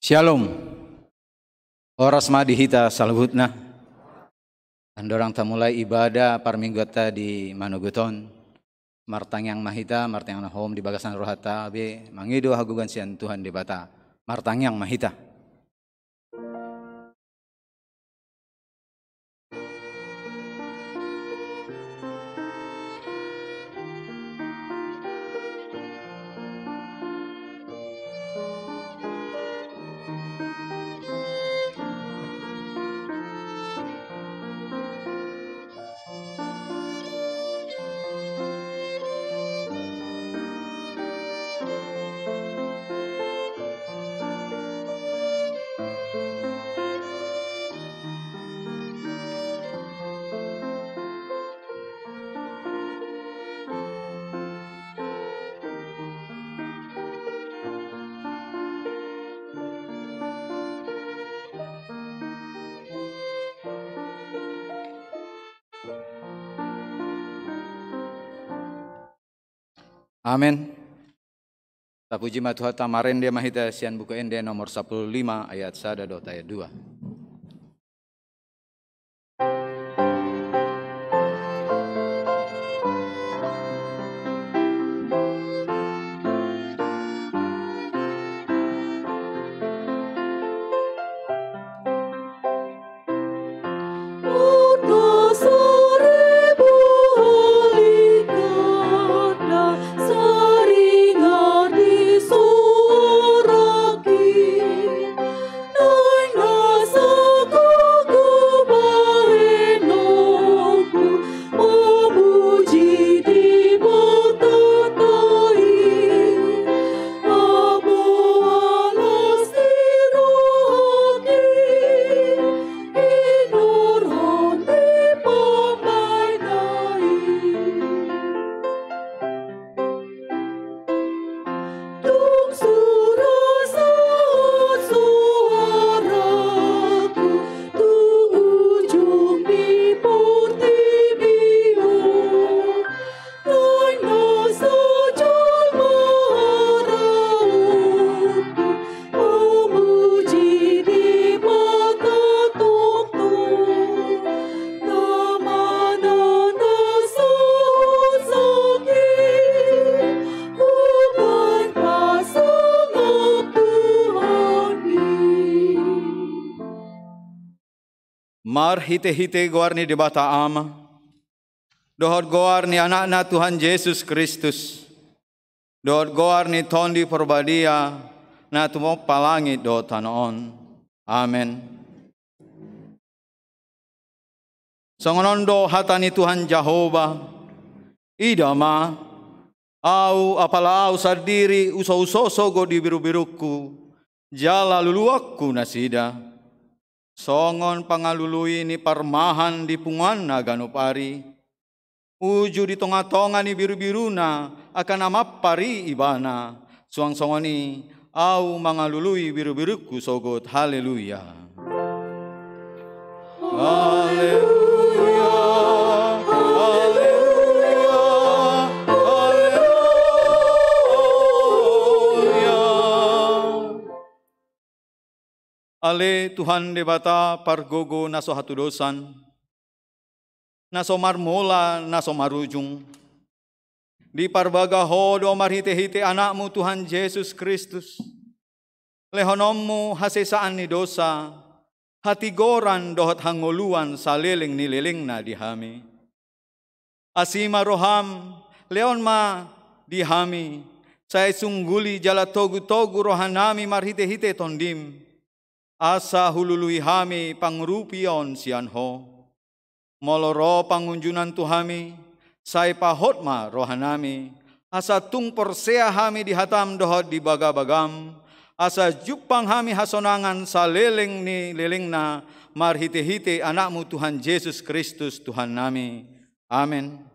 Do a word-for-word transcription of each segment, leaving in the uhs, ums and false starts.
Shalom. Horas ma di hita saluhutna. Andorang tamulai ibadah parmingguanta di manogot on, martangiang ma hita, martangiang na hohom di bagasan rohanta, gabe mangido hagogoon sian Tuhan Debata. Martangiang ma hita. Amen. Tapuji ma Tuhanta. Marende ma hita sian Buku Ende nomor sampulu lima ayat sada dohot ayat dua. Marhitehite goar ni Debata Ama, dohot goar ni Anakna Tuhan Jesus Kristus, dohot goar ni Tondi Porbadia, na tumompa langit dohot tano on. Amen. Songon on do hata ni Tuhan Jahowa: Ida ma, Ahu, apala Ahu sandiri husouso sogot di birubirungku, jala luluanku nasida. Songon pangalului ni parmahan di punguanna ganup ari, uju di tongatonga ni birubiruna angka na mampar i ibana, suang songon i Ahu mangalului birubirungku sogot. Haleluya. Haleluya, haleluya, haleluya. Ale Tuhan Debata pargogo na so hatudosan, na so marmula na so marujung, diparbaga Ho do marhitehite Anakmu Tuhan Jesus Kristus lehononmu hasesaan ni dosa, hatigoran dohot hangoluan saleleng ni lelengna di hami. Asi ma roham, lehon ma di hami, sai sungguli jala togutogu rohanami marhitehite Tondim, asa hulului hami pangurupion sian Ho. Molo ro pangunjunan tu hami, sai pahot ma rohanami, asa tung porsea hami di hatam dohot di bagabagam, asa jumpang hami hasonangan saleleng ni lelengna, marhitehite Anakmu Tuhan Jesus Kristus Tuhannami. Amen.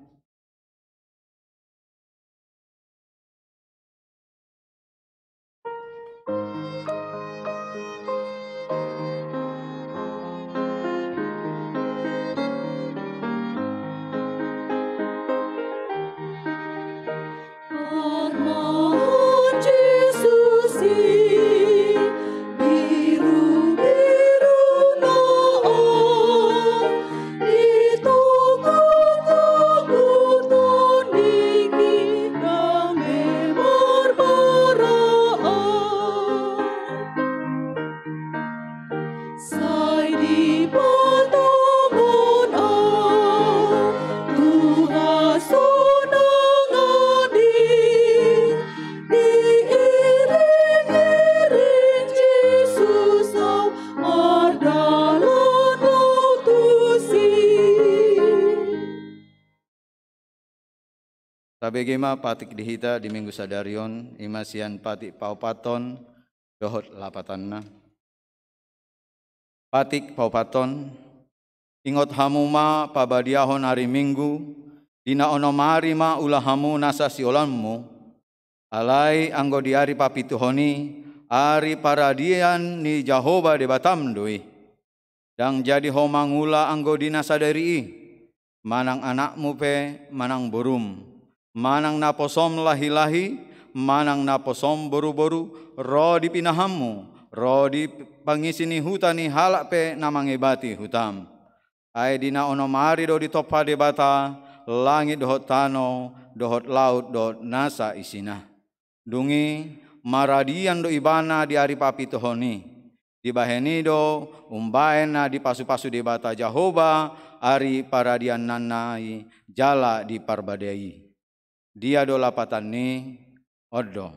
Tabege ma patik di hita di Minggu sadari on, i ma sian patik paopathon dohot lapatanna. Patik paopathon. Ingot hamu ma pabadiahon ari Minggu, di na onom ari ma ula hamu nasa siolaonmu. Alai anggo di ari papituhon i, ari paradian ni Jahowa Debatam do i. Ndang jadi ho mangula anggo di na sadari i, manang anakmu pe manang borum, manang naposom lahi-lahi, manang naposom boru-boru, ro di pinahanmu, ro di pangisi ni huta ni halak pe na mangebati hutam. Ai di na onom ari do ditompa Debata langit dohot tano, dohot laut dohot nasa isina. Dung i, maradian do ibana di ari papituhon i. Dibahen i do umbahen na dipasu-pasu Debata Jahowa ari paradiannanna i jala diparbadai. Dia do lapatan ni on do.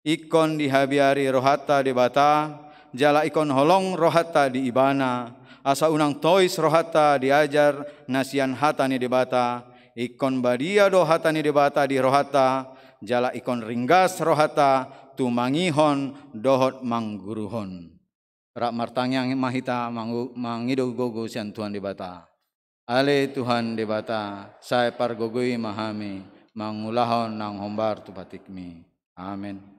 Ingkon dihabiari rohanta Debata, jala ingkon holong rohanta di Ibana, asa unang tois rohanta diajar na sian hata ni Debata, ingkon badia do hata ni Debata di rohanta, jala ingkon ringgas rohanta tumangihon dohot mangguruhon. Rap martangiang ma hita mangu-, mangido gogo sian Tuhan Debata. Ale Tuhan Debata, sai pargogoi ma hami mangulahon naung hombar tu patikmi. Amen.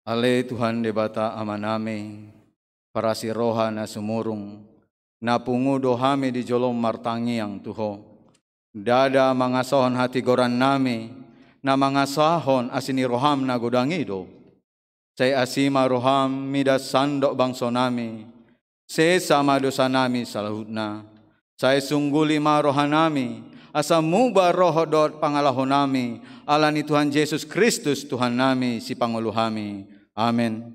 Ale Tuhan Debata Amanami, parasi roha na sumurung, na pungu do hami di jolom martangiang tu Ho. Ndada mangasahon hatigorannami, na mangasahon asi ni roham na godang i do. Sai asi ma roham mida sandok bangsonami, sesa ma dosanami saluhutna. Sai sungguli ma rohanami, asa muba rohot dohot pangalahonami, ala ni Tuhan Jesus Kristus Tuhannami, Sipangolu hami. Amen.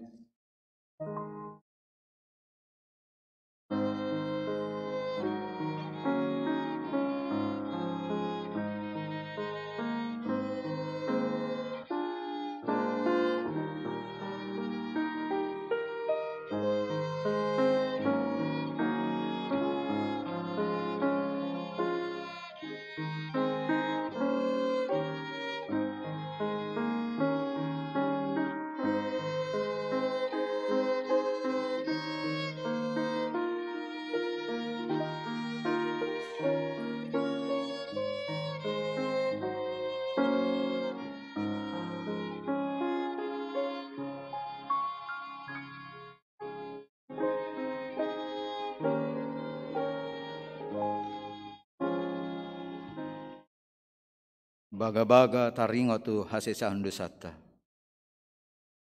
Bagabaga taringot tu hasesaan dosanta.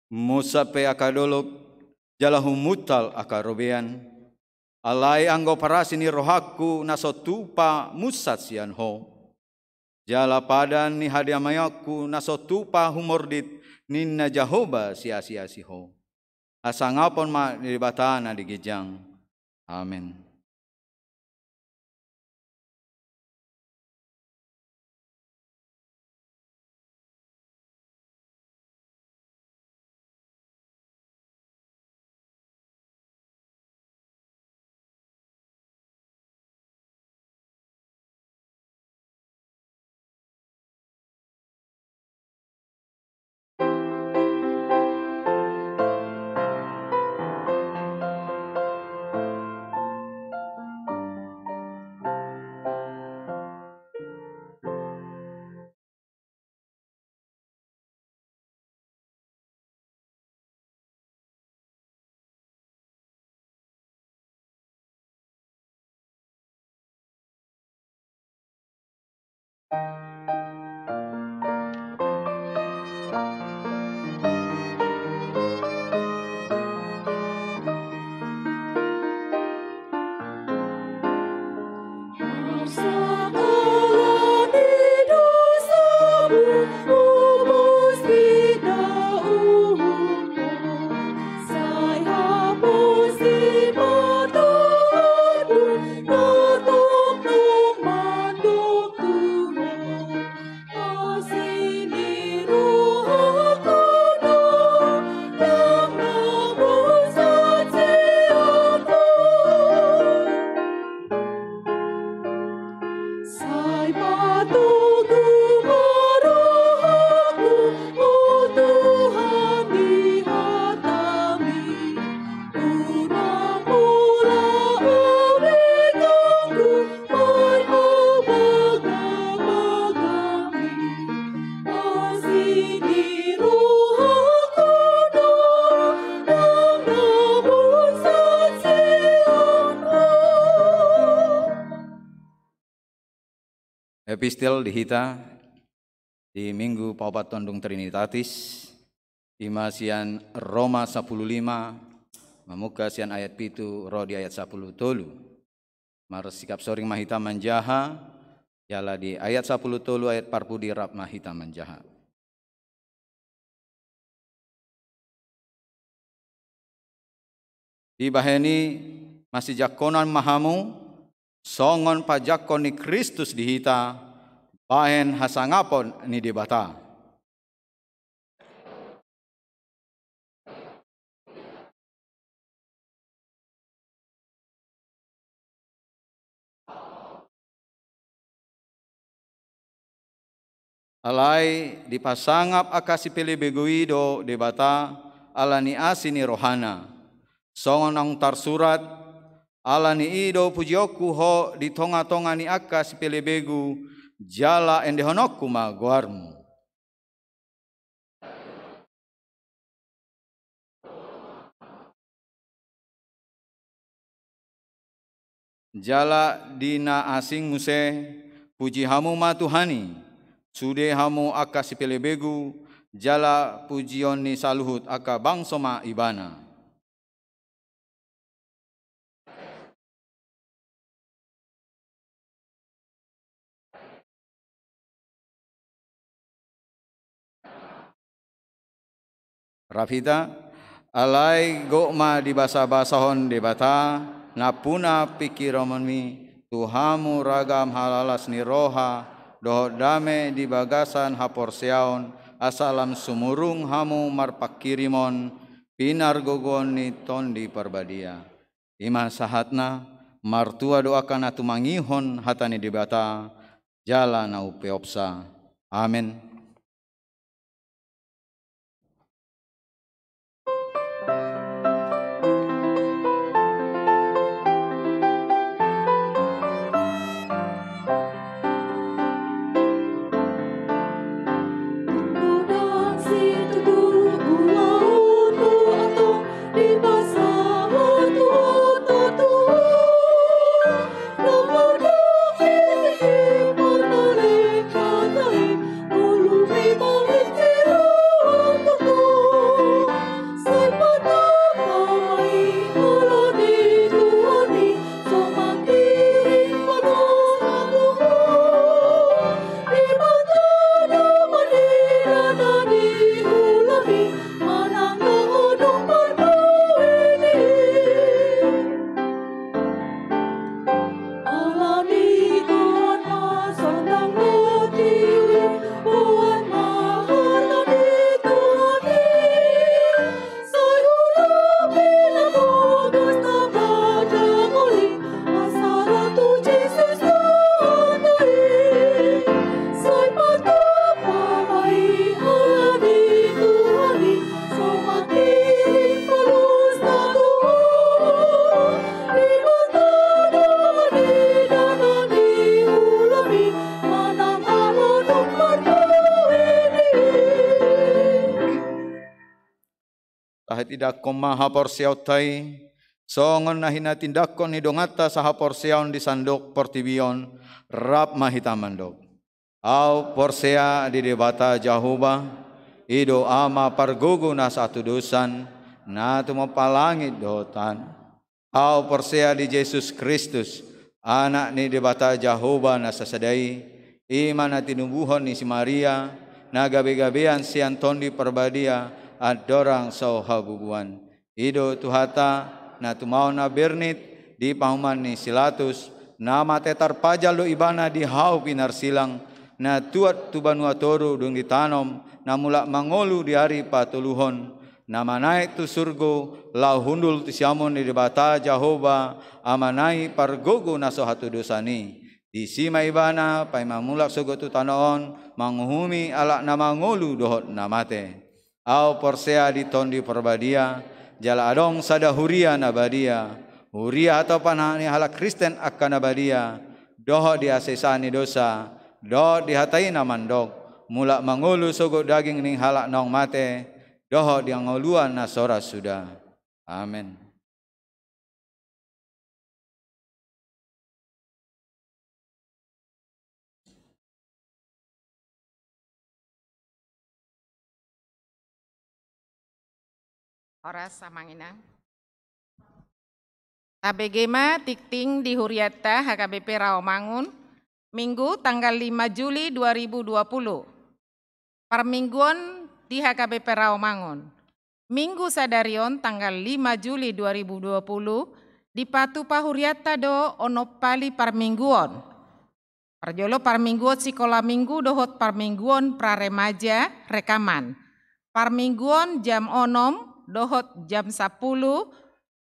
Munsat pe angka dolok, jala humuntal angka robean. Alai anggo parasi ni rohangku na so tupa munsat sian Ho, jala padan ni hadameonku na so tupa humordit, ninna Jahowa siasiasi Ho. Hasangapon ma ni Debata na di ginjang. Amen. Sai patogu ma rohangku, o Tuhan, di hataMi. Unang pola ugitangku, bahen ma bagabaga. Asi ni rohangku do, ndang na munsat sian Ho. Epistel di hita di Minggu paopathon dung Trinitatis, i ma sian Roma sampulu lima, mamungka sian ayat pitu ro di ayat sampulu tolu. Marsikap soring ma hita manjaha, jala di ayat sampulu tolu ayat parpudi rap ma hita manjaha. Dibahen i, masijangkonan ma hamu, songon pajangkon ni Kristus di hita, bahen hasangapon ni Debata. Alai dipasangap angka sipelebegu i do Debata, ala ni asi ni rohana. Songon naung tarsurat, ala ni i do pujionku ho di tongatonga ni angka sipelebegu, jala endehononku ma goarmu. Jala di na asing muse, puji hamu ma Tuhan i, sude hamu angka sipelebegu, jala pujion ni saluhut angka bangso ma Ibana. Rap hita, alai gok ma dibasabasahon Debata nampuna pingkironmi tu hamu ragam halalas ni roha dohot dame di bagasan haporseaon, asa lam sumurung hamu marpangkirimon pinargogoon ni Tondi Parbadia. I ma sahatna, martua do angka na tumangihon hata ni Debata, jala na umpeopsa. Amen. Tindakkon ma haporseaonta i, songon na hinatindangkon ni donganta sahaporseaon di sandok portibi on, rap ma hita mandok: Ahu porsea di Debata Jahowa, i do Ama pargogo na sahatudosan, na tumompa langit dohot tano. Ahu porsea di Jesus Kristus, Anak ni Debata Jahowa na sasada i, i ma na tinubuhon ni si Maria, na gabegabean sian Tondi Parbadia, andorang so habubuan. I do Tuhanta, na tumaon na bernit di pahuman ni si Latus, na mate tarpajal do Ibana di hau pinarsilang, na tuat tu banua toru dung ditanom, na mulak mangolu di ari patoluhon, na manaek tu surgo, laho hundul tu siamun ni Debata Jahowa, Amana i pargogo na so hatudosan i. Disi ma Ibana paima mulak sogot tu tano on, manguhumi halak na mangolu dohot na mate. Ahu porsea di Tondi Parbadia, jala adong sada huria na badia, huria hatopan ni halak Kristen angka na badia, dohot di hasesaan ni dosa, dohot di hata i na mandok: Mulak mangolu sogot daging ni halak naung mate, dohot di hangoluan na so ra suda. Amen. Horas, Amang Inang. Tabege ma tingting di hurianta H K B P Rawamangun, Minggu tanggal lima Juli dua ribu dua puluh. Parmingguon di H K B P Rawamangun. Minggu sadari on tanggal lima Juli dua ribu dua puluh, dipatupa hurianta do onom pali parmingguon. Parjolo parmingguon sikola minggu dohot parmingguon praremaja rekaman. Parmingguon jam onom dohot jam sapuluh,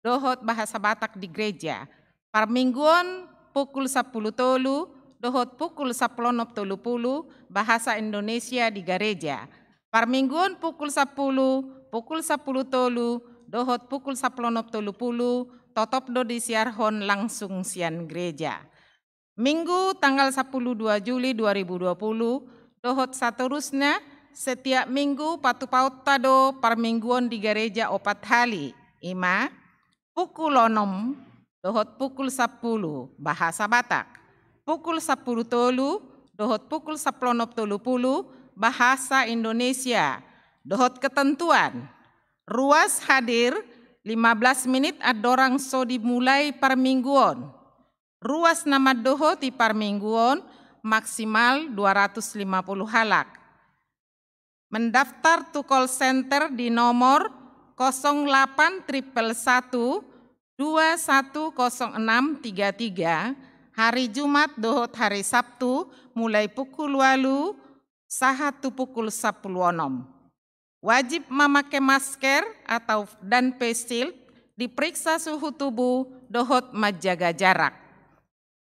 dohot bahasa Batak di gereja. Parmingguon pukul sapuluh tolu dohot pukul sapuluh onom tolu pulu, bahasa Indonesia di gareja. Parmingguon pukul sapuluh, pukul sapuluh tolu dohot pukul sapuluh onom tolu pulu, totop do disiarhon langsung sian gereja. Minggu tanggal sapuluh dua Juli dua ribu dua puluh, dohot saterusna, setiap minggu patupaonta do parmingguon di gareja opat hali, i ma, pukul onom dohot pukul sapuluh, bahasa Batak, pukul sapuluh tolu dohot pukul sapuluh onom tolu pulu, bahasa Indonesia, dohot ketentuan, ruas hadir lima belas menit andorang so dimulai parmingguon. Ruas na mandohoti parmingguon maksimal dua ratus lima puluh halak. Mendaftar tu call center di nomor kosong delapan triple satu dua satu kosong enam tiga tiga, hari Jumat dohot hari Sabtu, mulai pukul ualu sahat tu pukul sapuluh onom. Wajib mamake masker atau dan face shield, diperiksa suhu tubuh, dohot manjaga jarak.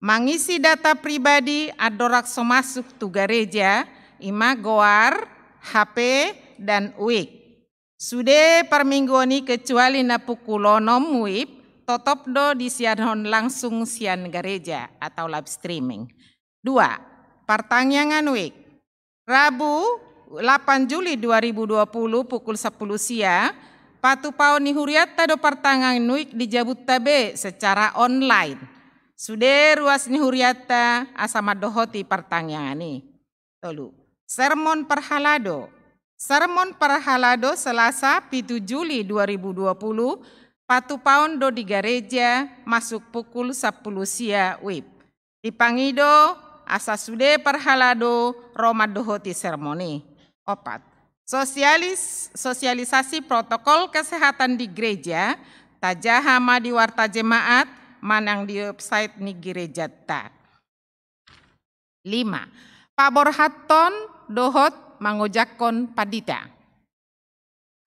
Mangisi data pribadi andorang so masuk tu gareja, i ma goar, H P, dan uik. Sude parmingguon i kecuali na pukul onom WIB, totop do disiarhon langsung sian gareja atau live streaming. Dua, partangiangan uik. Rabu, delapan Juli dua ribu dua puluh, pukul sapuluh sia, patupaon ni hurianta do partangiangan uik di jabunta be secara online. Sude ruas ni hurianta asa mandohoti partangiangan i. Tolu, sermon parhalado. Sermon parhalado Selasa, pitu Juli dua ribu dua puluh, patupaon do di gareja masuk pukul sapuluh sia WIB. Dipangido asa sude parhalado ro mandohoti sermon i. Opat, sosialis-, sosialisasi protokol kesehatan di gereja, tajaha ma di warta jemaat manang di website ni gerejanta. Lima, paborhathon dohot mangojakhon pandita.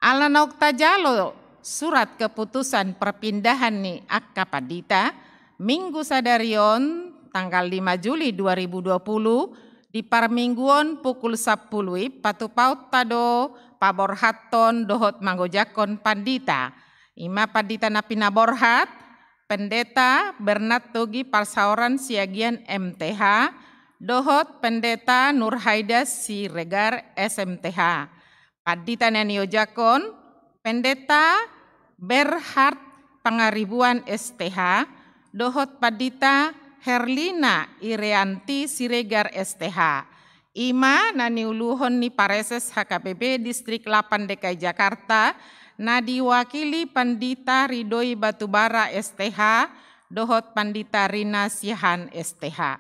Ala naung tajalo surat keputusan perpindahan ni angka pandita, Minggu sadari on, tanggal lima Juli dua ribu dua puluh, di parmingguon pukul sapuluh i patupaonta do paborhathon dohot mangojakhon pandita. I ma pandita na pinaborhat, Pendeta Bernard Togi Parsaoran Siagian M T H, dohot Pendeta Nurhaida Siregar S M T H. Pandita na niojakhon, Pendeta Berhard Pangaribuan S T H, dohot Pandita Herlina Ireanti Siregar S T H. I ma na niuluhon ni Pareses H K B P Distrik lapan D K I Jakarta, na diwakili Pandita Ridoi Batubara S T H, dohot Pandita Rina Siahaan S T H.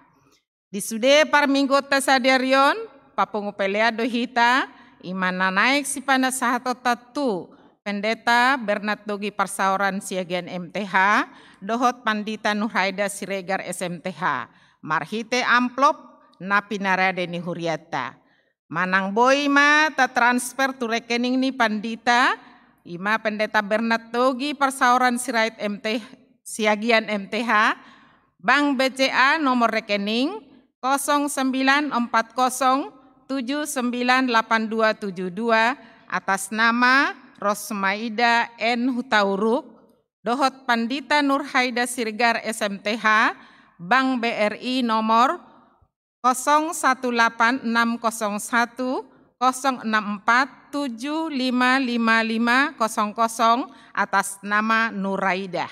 Di sude parmingguonta sadari on, papungu pelean do hita, i ma na naeng sipasahatonta tu Pendeta Bernat Dogi Parsaoran Siagian M T H, dohot Pandita Nurhaida Siregar S M T H, marhite amplop na pinarade ni hurianta. Manang boi ma tatransfer tu rekening ni Pandita, i ma Pendeta Bernat Dogi Parsaoran Sirait M T, Siagian M T H, Bank B C A, nomor rekening kosong sembilan empat kosong tujuh sembilan delapan dua tujuh dua, atas nama Rosmaida N Hutauruk, dohot Pandita Nurhaida Siregar S M T H, Bank B R I, nomor kosong satu delapan enam kosong satu kosong enam empat tujuh lima lima lima kosong kosong, atas nama Nuraidah.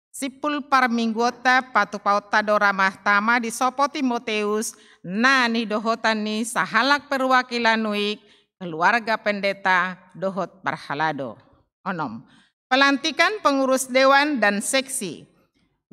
Simpul parmingguonta patupaonta do, Amang Tama, di Sopo Timoteus, na nidohotan ni sahalak perwakilan uik, keluarga pendeta dohot parhalado. Onom. Pelantikan pengurus dewan dan seksi.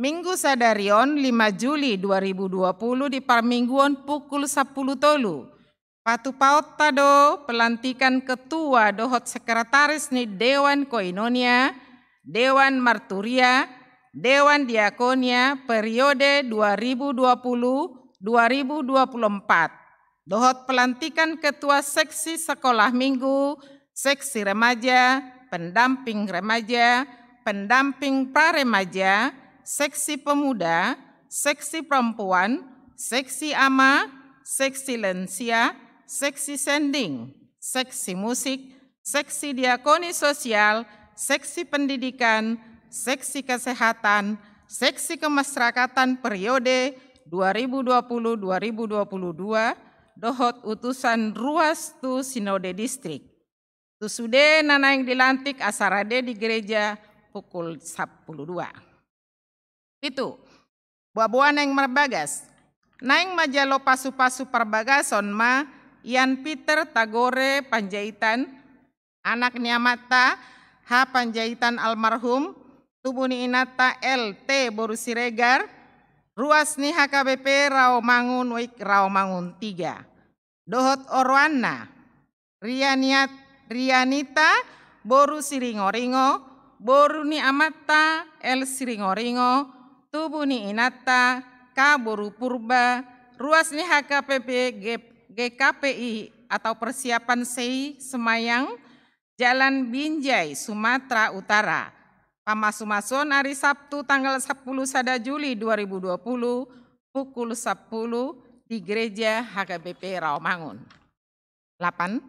Minggu sadari on, lima Juli dua ribu dua puluh, di parmingguon pukul sampulu tolu. Patupaonta do pelantikan ketua dohot sekretaris ni Dewan Koinonia, Dewan Marturia, Dewan Diakonia periode dua ribu dua puluh dua ribu dua puluh empat. Dohot pelantikan ketua seksi sekolah minggu, seksi remaja, pendamping remaja, pendamping pra remaja, seksi pemuda, seksi perempuan, seksi ama, seksi lansia, seksi sending, seksi musik, seksi diakoni sosial, seksi pendidikan, seksi kesehatan, seksi kemasyarakatan periode dua ribu dua puluh dua ribu dua puluh dua, dohot utusan ruas tu sinode distrik. Tu sude na naeng dilantik, acara dei di gereja pukul sampulu dua. Pitu. Boaboa naeng marbagas. Naeng manjalo pasupasu parbagason ma Jan Peter Tagore Panjaitan, anak ni amanta H Panjaitan almarhum, tubu ni inanta L T boru Siregar, ruas ni H K B P Rawamangun, uik Rawamangun tiga. Dohot oroanna, Rianiat-, Rianita boru Siringoringo, boru ni amanta L Siringoringo, tubu ni inanta K boru Purba, ruas ni H K B P G-, G K P I atau persiapan sei sembahyang, Jalan Binjai, Sumatera Utara. Pamasumasuon ari Sabtu tanggal sampulu sada Juli dua ribu dua puluh, pukul sampulu, di Gereja H K B P Rawamangun. Lapan.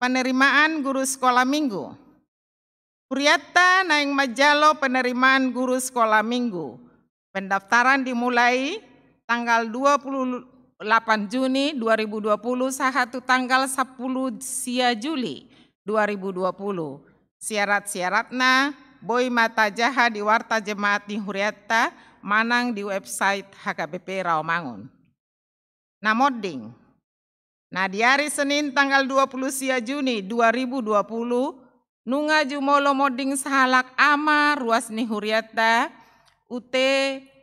Penerimaan guru sekolah minggu. Hurianta naeng manjalo penerimaan guru sekolah minggu. Pendaftaran dimulai tanggal dua puluh delapan Juni dua ribu dua puluh sahat tu tanggal sampulu sia Juli dua ribu dua puluh. Syarat-syaratna boi ma tajaha di warta jemaat ni hurianta manang di website H K B P Rawamangun. Na monding. Na di ari Senin tanggal dua puluh sia Juni dua ribu dua puluh, nunga jumolo monding sahalak ama ruas ni hurianta, U T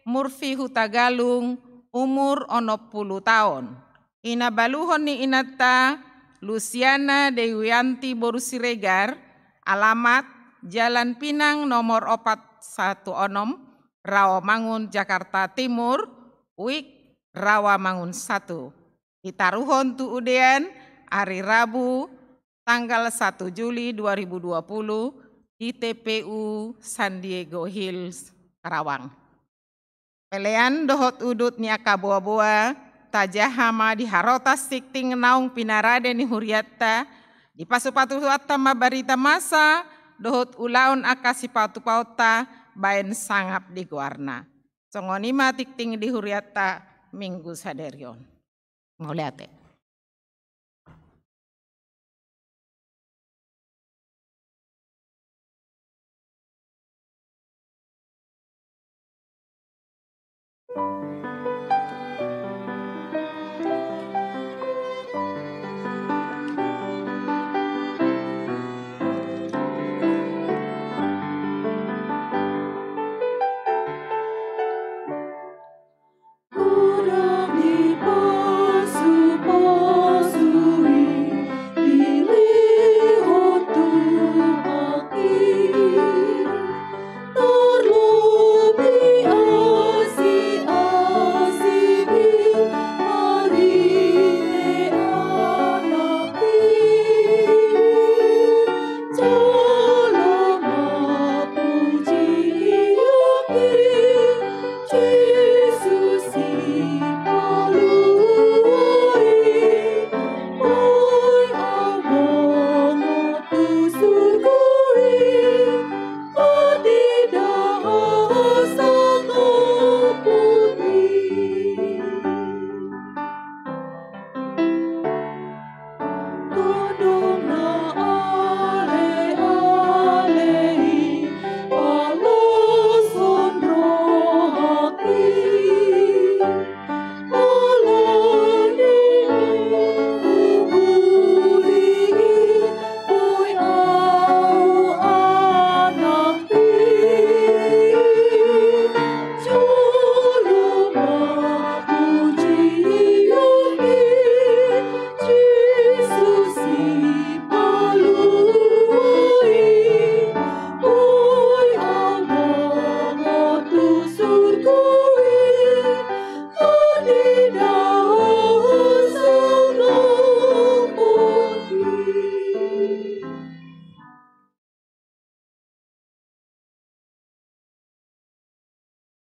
Murfi Hutagalung, umur onom pulu taon. Inabaluhon ni inanta Lusiana Dewianti boru Siregar, alamat Jalan Pinang nomor opat satu onom, Rawamangun, Jakarta Timur, uik Rawamangun satu. Ditaruhon tu udean ari Rabu tanggal satu Juli dua ribu dua puluh di T P U San Diego Hills, Karawang. Pelean dohot udut ni angka boaboa, tajaha ma di harotas tingting naung pinarade ni hurianta, dipasupasuanta ma barita masa dohot ulaon angka sipatupaonta baen sangap di goarna. Songon i ma tingting di hurianta minggu sadari on. Mauliate.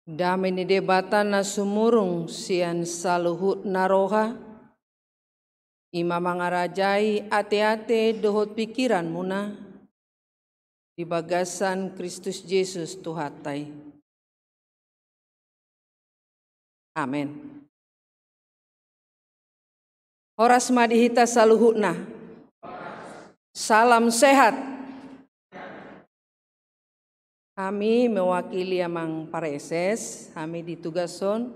Dame ni Debata na sumurung sian saluhutna roha, i ma mangarajai ateate dohot pingkiranmuna di bagasan Kristus Jesus Tuhanta i. Amen. Horas ma di hita saluhutna. Salam sehat. Hami mewakili amang pareses, hami ditugashon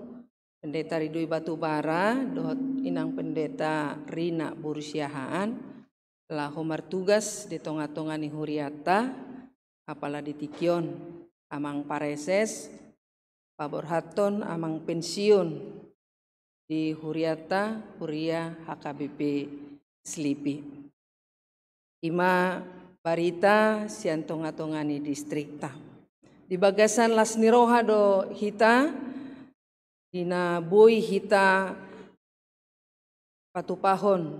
Pendeta Ridhoi Batubara dohot inang Pendeta Rina boru Siahaan laho martugas di tongatonga ni hurianta, apala di tingki on amang pareses paborhathon amang pensiun di hurianta, huria H K B P Slipi. I ma barita sian tongatonga ni distrikta. Di bagasan las ni roha do hita, di na boi hita patupahon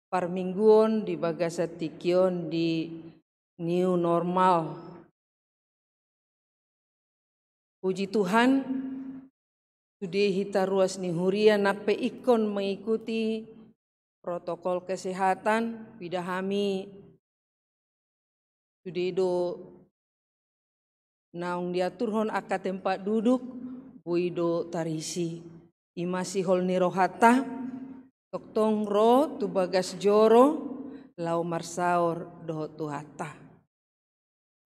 parmingguon di bagasan tingki on di new normal. Puji Tuhan, sude hita ruas ni huria nang pe ingkon mengikuti protokol kesehatan, pida hami sude do naung diaturhon angka tempat duduk, boi do tarisi. I ma sihol ni rohanta, tongtong ro tu bagas joro, laho marsaor dohot Tuhanta.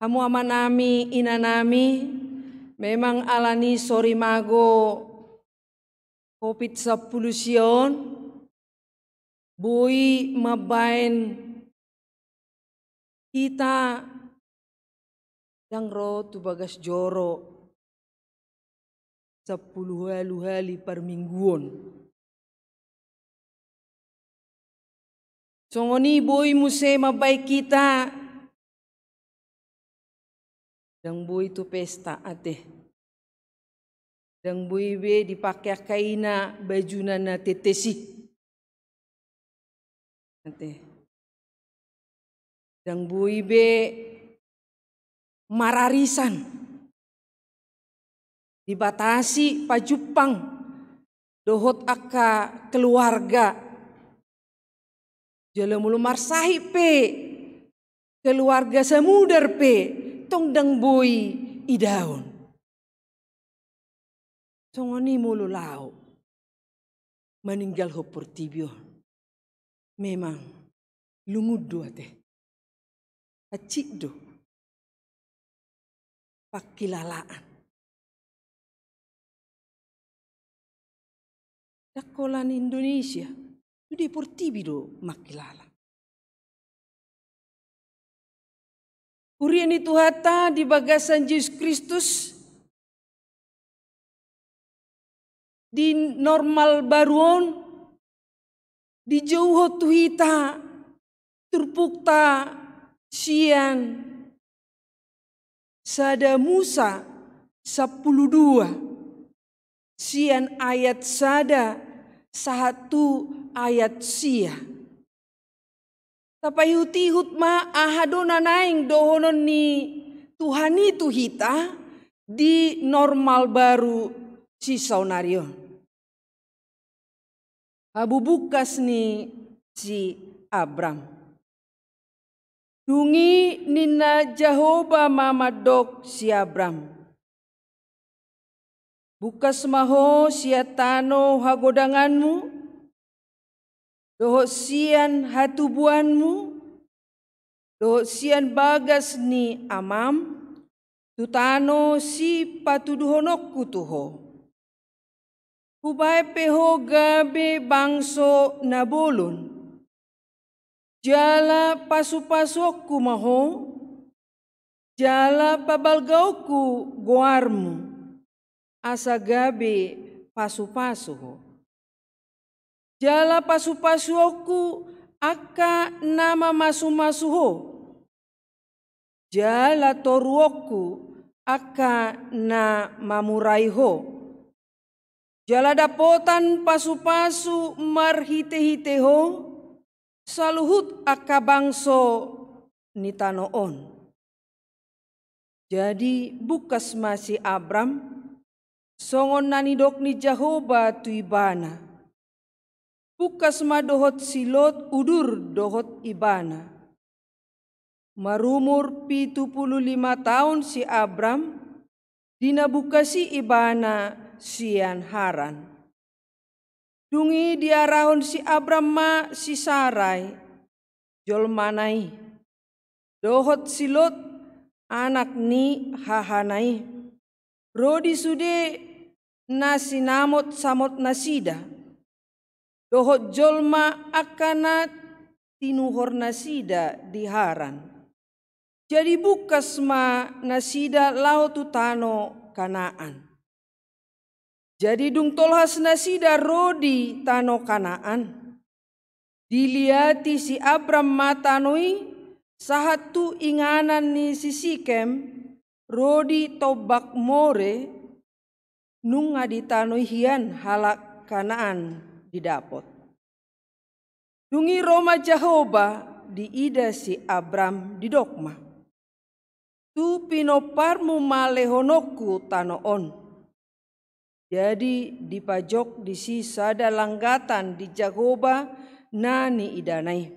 Hamu amanami, inanami, memang ala ni sorimago covid sampulu sia on, boi mambaen hita ndang ro tu bagas joro sampulu ualu hali parmingguon. Songon i boi muse mambaen hita ndang boi tu pesta ate. Ndang boi be dipake angka ina bajuna na tetes i. Ate. Ndang boi be mararisan, dibatasi pajumpang dohot angka keluarga. Jala molo marsahit pe keluarga samudar pe tong ndang boi idaon. Songon i molo laho maninggalhon portibi on. Memang lungun do ate. Hansit do pangkilalaan. Ndang holan Indonesia, sude portibi do mangkilala. Huria ni Tuhanta di bagasan Jesus Kristus, di normal baru on, dijouhon tu hita turpukta sian Sada Musa sampulu dua, sian ayat sada sahat tu ayat sia. Tapaihutihut ma aha do na naeng dohonon ni Tuhan i tu hita di normal baru sisaonari on. Habubungkas ni si Abram. Dung i ninna Jahowa ma mandok si Abram: Bungkas ma ho sian tano hagodanganmu, dohot sian hatubuanmu, dohot sian bagas ni amam, tu tano sipatuduhononku tu ho. Hubaen pe ho gabe bangso na bolon. Jala pasupasuonku ma ho, jala pabalgaonku goarmu, asa gabe pasupasu ho. Jala pasupasuonku angka na mamasumasu ho, jala toruonku angka na mamurai ho. Jala dapotan pasupasu marhitehite ho saluhut angka bangso ni tano on. Jadi bungkas ma si Abram, songon na nidok ni Jahowa tu ibana. Bungkas ma dohot si Lot udur dohot ibana. Marumur pitu pulu lima taon si Abram, di na bungkas i ibana sian Haran. Dung i diarahon si Abram ma si Sarai, jolmana i, dohot si Lot, anak ni hahana i, ro di sude na sinamotsamot nasida, dohot jolma angka na tinuhor nasida di Haran. Jadi bungkas ma nasida laho tu tano Kanaan. Jadi dung tolhas nasida ro di tano Kanaan, diliati si Abram ma tano i, sahat tu inganan ni si Sikem, ro di tombak More, nunga di tano i hian halak Kanaan didapot. Dung i ro ma Jahowa, diida si Abram, didok ma: Tu pinomparmu ma lehononku tano on. Jadi dipajok disi sada langgatan di Jahowa na niidana i.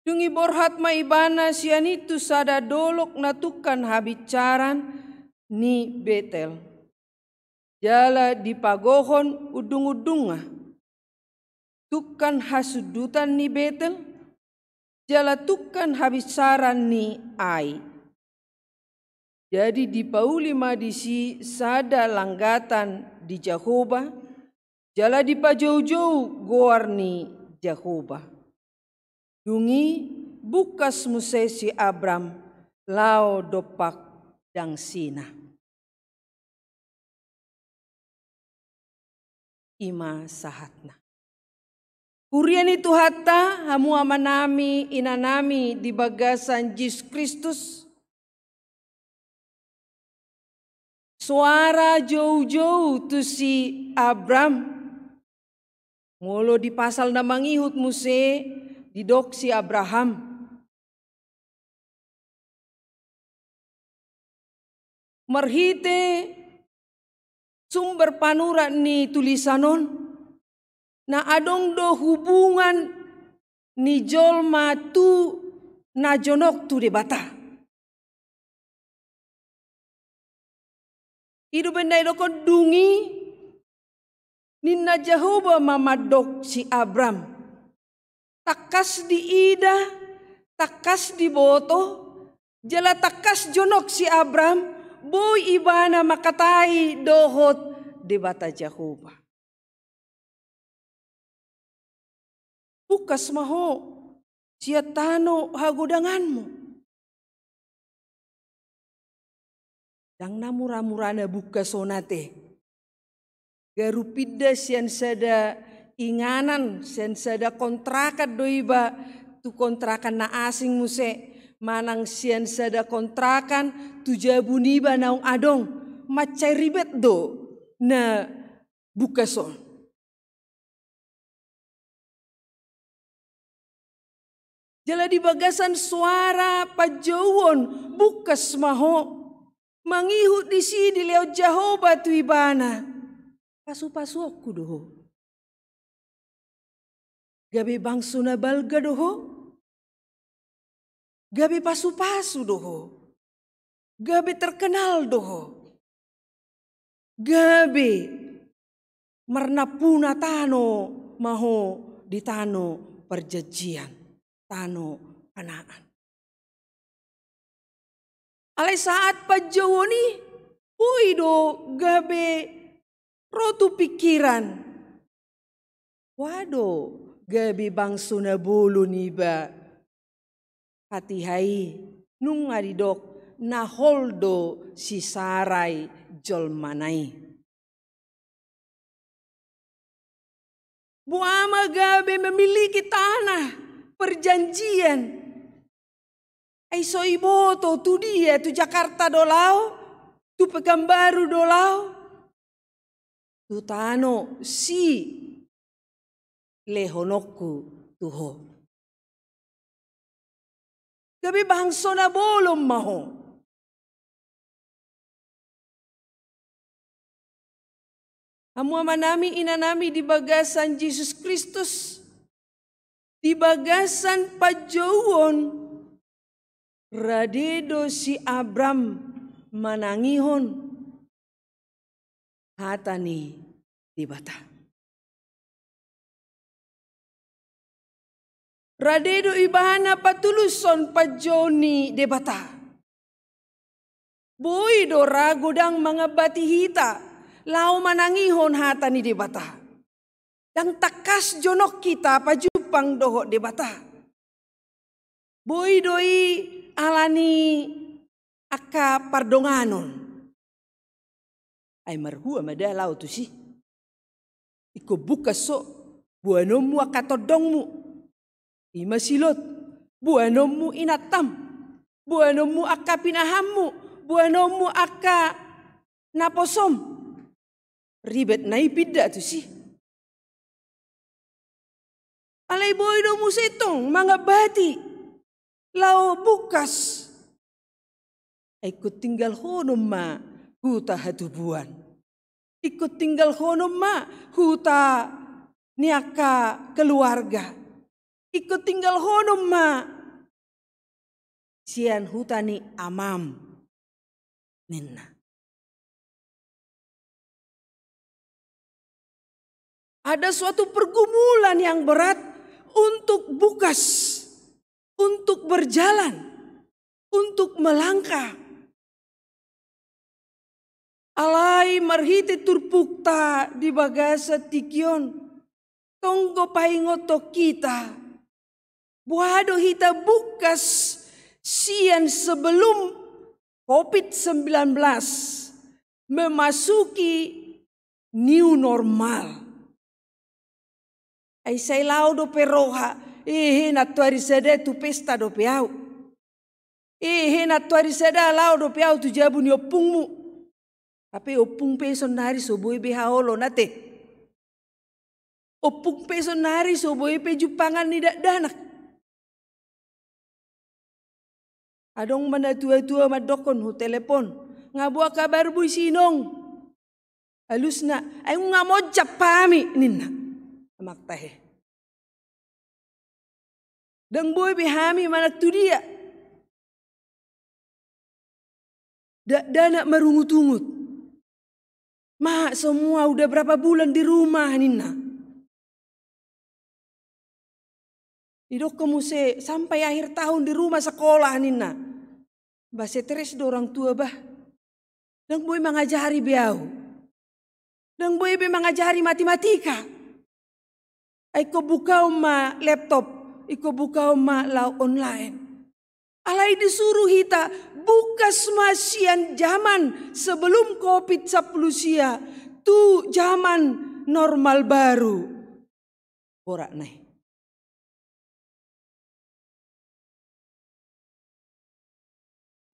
Dung i borhat ma ibana sian i tu sada dolok na tungkan habinsaran ni Betel, jala dipagohon undungundungna, tungkan hasundutan ni Betel, jala tungkan habinsaran ni Ai. Jadi dipauli ma disi sada langgatan di Jahowa, jala dipajoujou goar ni Jahowa. Dung i bungkas muse si Abram laho dompak dangsina. I ma sahatna. Huria ni Tuhanta, hamu amanami, inanami di bagasan Jesus Kristus, soara joujou tu si Abram. Molo di pasal na mangihut muse, didok si Abraham. Marhite sumber panurat ni tulisan on, na adong do hubungan ni jolma tu na jonok tu Debata. I do umbaen na didok on, dung i ninna Jahowa ma mandok si Abram. Tangkas diida, tangkas diboto, jala tangkas jonok si Abram, boi ibana mangkatai dohot Debata Jahowa. Bungkas ma ho sian tano hagodanganmu. Ndang na muramura na bungkas on ate. Garu pinda sian sada inganan, sian sada kontrakan do iba tu kontrakan na asing muse, manang sian sada kontrakan tu jabu niba naung adong, mansai ribet do na bungkas on. Jala di bagasan soara panjouon bungkas ma ho, mangihut disi dilehon Jahowa tu ibana. Pasupasuonku do ho. Gabe bangso na balga do ho. Gabe pasupasu do ho. Gabe terkenal do ho. Gabe marnampuna tano ma ho di tano parjanjian, tano Kanaan. Alai saat panjouon i, boi do gabe ro tu pingkiran. Boha do gabe bangso na bolon iba. Hatiha i nunga didok na hol do si Sarai jolmana i. Boha ma gabe memiliki tanah perjanjian. Ai so iboto tu dia, tu Jakarta do laho, tu Pekanbaru do laho, tu tano si lehononku tu ho. Gabe bangso na bolon ma ho. Hamu amanami, inanami di bagasan Jesus Kristus, di bagasan panjouon, rade do si Abram manangihon hata ni Debata. Rade do ibana patulushon panjouon ni Debata. Boi do ra godang mangambati hita laho manangihon hata ni Debata. Ndang tangkas jonok hita pajumpang dohot Debata. Boi do i ala ni angka pardonganon. Ai marhua ma da laho tusi. Ingkon bungkas ho, boanonmu angka tondongmu. I ma si Lot, boanonmu inantam. Boanonmu angka pinahanmu, boanonmu angka naposom. Ribet na i pinda tusi. Alai boi do muse tong mangambati laho bungkas. Ai ingkon tinggalhonon ma huta hatubuan. Ingkon tinggalhonon ma huta ni angka keluarga. Ingkon tinggalhonon ma sian huta ni amam, ninna. Ada suatu pergumulan yang berat untuk bungkas, untuk berjalan, untuk melangkah. Alai marhite turpukta di bagasan tingki on, tong do paingothon hita, boha do hita bungkas sian sebelum covid sembilan belas memasuki new normal. Ai sai laho dope roha, ehe, nantoari sada tu pesta dope au. Ehe, nantoari sada laho dope au tu jabu ni ompungmu. Hape ompung pe saonnari so boi be haolon ate. Ompung pe saonnari so boi be jumpangan ni dakdanak. Adong ma natuatua mandokkon, hutelepon, nga boha kabarmu disi, Inong? Alusna, ai nunga monjak hami, ninna. Amang tahe. Ndang boi be hami manang tu dia. Dakdanak marungutungut. Ma, semua udah berapa bulan di rumah, ninna. Didokkon muse sampai akhir tahun di rumah sekolah, ninna. Bah, stres do orang tua, bah. Ndang boi mangajari be au. Ndang boi be mangajari matematika. Ai ingkon bukaon ma laptop, ingkon bukaon ma laho online. Alai disuru hita, bungkas ma sian zaman sebelum covid sampulu sia tu zaman normal baru. Borat na i.